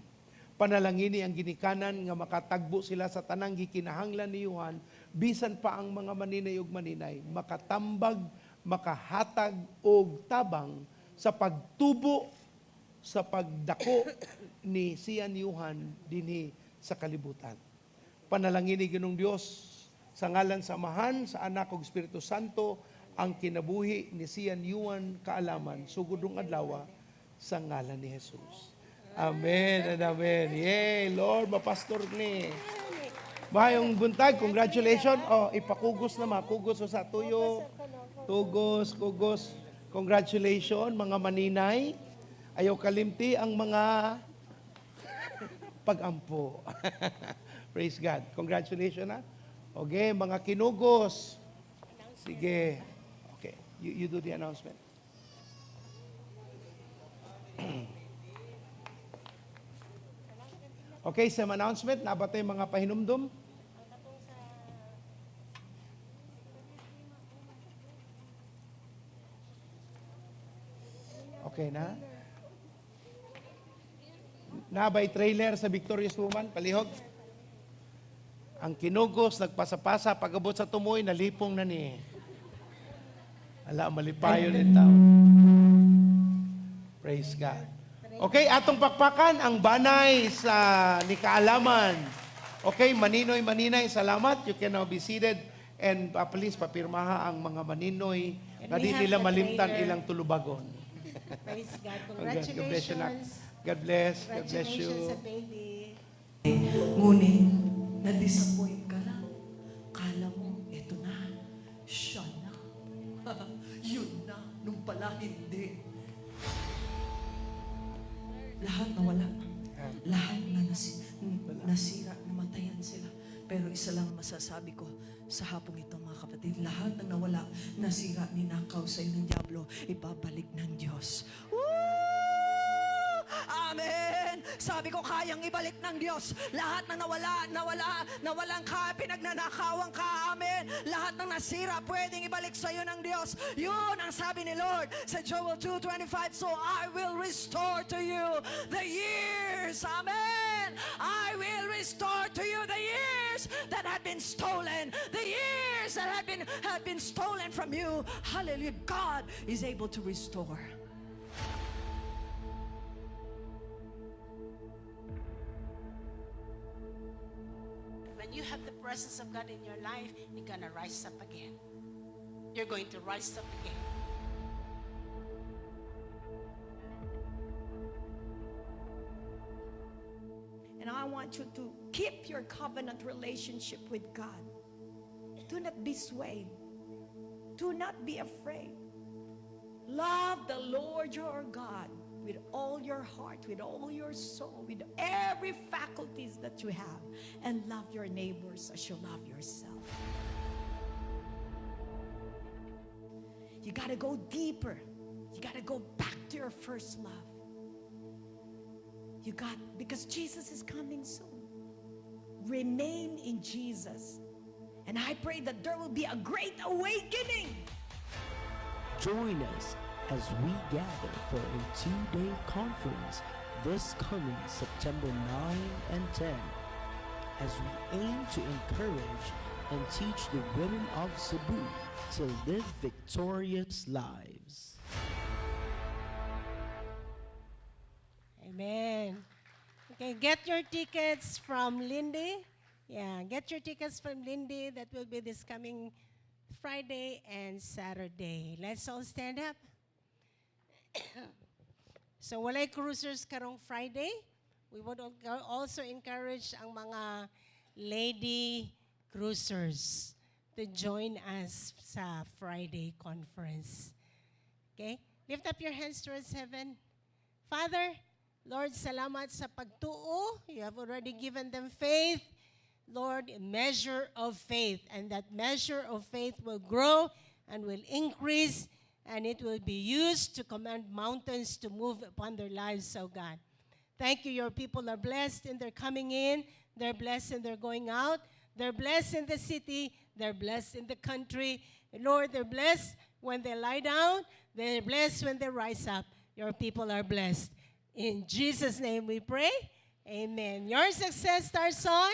Panalangini ang ginikanan nga makatagbo sila sa tanang gikinahanglan ni Yuhan, bisan pa ang mga maninay ug maninay makatambag, makahatag og tabang sa pagtubo, sa pagdako ni Sian Yuhan dinhi sa kalibutan. Panalangini, Ginoong Dios, sa ngalan sa Amahan, sa Anak ug Espiritu Santo ang kinabuhi ni Sian Yuan kaalaman sugod rong adlaw sa ngalan ni Jesus. Amen and amen. Yay, Lord, mapastor ni. Mayong buntag, congratulations. Oh, ipakugos na makugos sa tuyo. Tugos, kugos. Congratulations, mga maninay. Ayaw kalimti ang mga pagampo. Praise God. Congratulations, ha. Okay, mga kinugos. Sige. Okay, you do the announcement. Okay, sa announcement, nabatay mga pahinumdum? Okay na? Nabay trailer sa Victorious Woman, palihog. Ang kinugos, nagpasapasa, pag-abot sa tumoy, nalipong na ni. Ala, malipayon ni tao. Praise God. Okay, atong pakpakan ang banay sa ni kaalaman. Okay, maninoy, maninay, salamat. You can now be seated. And please, papirmaha ang mga maninoy And na we di have nila the malimtan trailer. ilang tulubagon. Praise God. God bless you, nak. Congratulations. God bless. God bless you. Congratulations sa baby. Ngunit, na-disappoint ka lang. Kala mo, eto na. Siya na. Yun na. Nung pala, hindi. Lahat nawala. Lahat na nasira, namatayan sila. Pero isa lang masasabi ko sa hapong ito, mga kapatid, lahat ng nawala, nasira, ninakaw sa iyo ng Diablo, ibabalik ng Diyos. Woo! Amen! Sabi ko, kayang ibalik ng Diyos. Lahat ng nawala, nawala, nawalan ka, pinagnanakawan ka. Amen! Lahat ng nasira, pwedeng ibalik sa iyo ng Diyos. Yun ang sabi ni Lord sa Joel 2:25. "So I will restore to you the years." Amen! "I will restore to you the years that had been stolen. The years that had been stolen from you." Hallelujah. God is able to restore. When you have the presence of God in your life, you're gonna rise up again. You're going to rise up again. And I want you to keep your covenant relationship with God. Do not be swayed. Do not be afraid. Love the Lord your God with all your heart, with all your soul, with every faculties that you have, and love your neighbors as you love yourself. You got to go deeper. You got to go back to your first love. You got because Jesus is coming soon. Remain in Jesus. And I pray that there will be a great awakening. Join us as we gather for a 2-day conference this coming September 9 and 10 as we aim to encourage and teach the women of Cebu to live victorious lives. Amen. Okay, get your tickets from Lindy. Yeah, get your tickets from Lindy. That will be this coming Friday and Saturday. Let's all stand up. So walay cruisers karong Friday. We would also encourage ang mga lady cruisers to join us sa Friday conference. Okay? Lift up your hands towards heaven. Father, Lord, salamat sa pagtuo. You have already given them faith. Lord, a measure of faith. And that measure of faith will grow and will increase, and it will be used to command mountains to move upon their lives, oh God. Thank you. Your people are blessed in their coming in, they're blessed in their going out, they're blessed in the city, they're blessed in the country. Lord, they're blessed when they lie down, they're blessed when they rise up. Your people are blessed. In Jesus' name we pray. Amen. Your success starts on,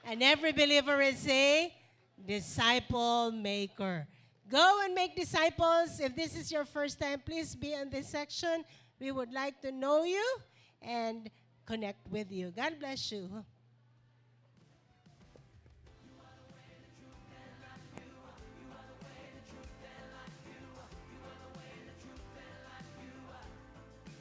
and every believer is a disciple maker. Go and make disciples. If this is your first time, please be in this section. We would like to know you and connect with you. God bless you.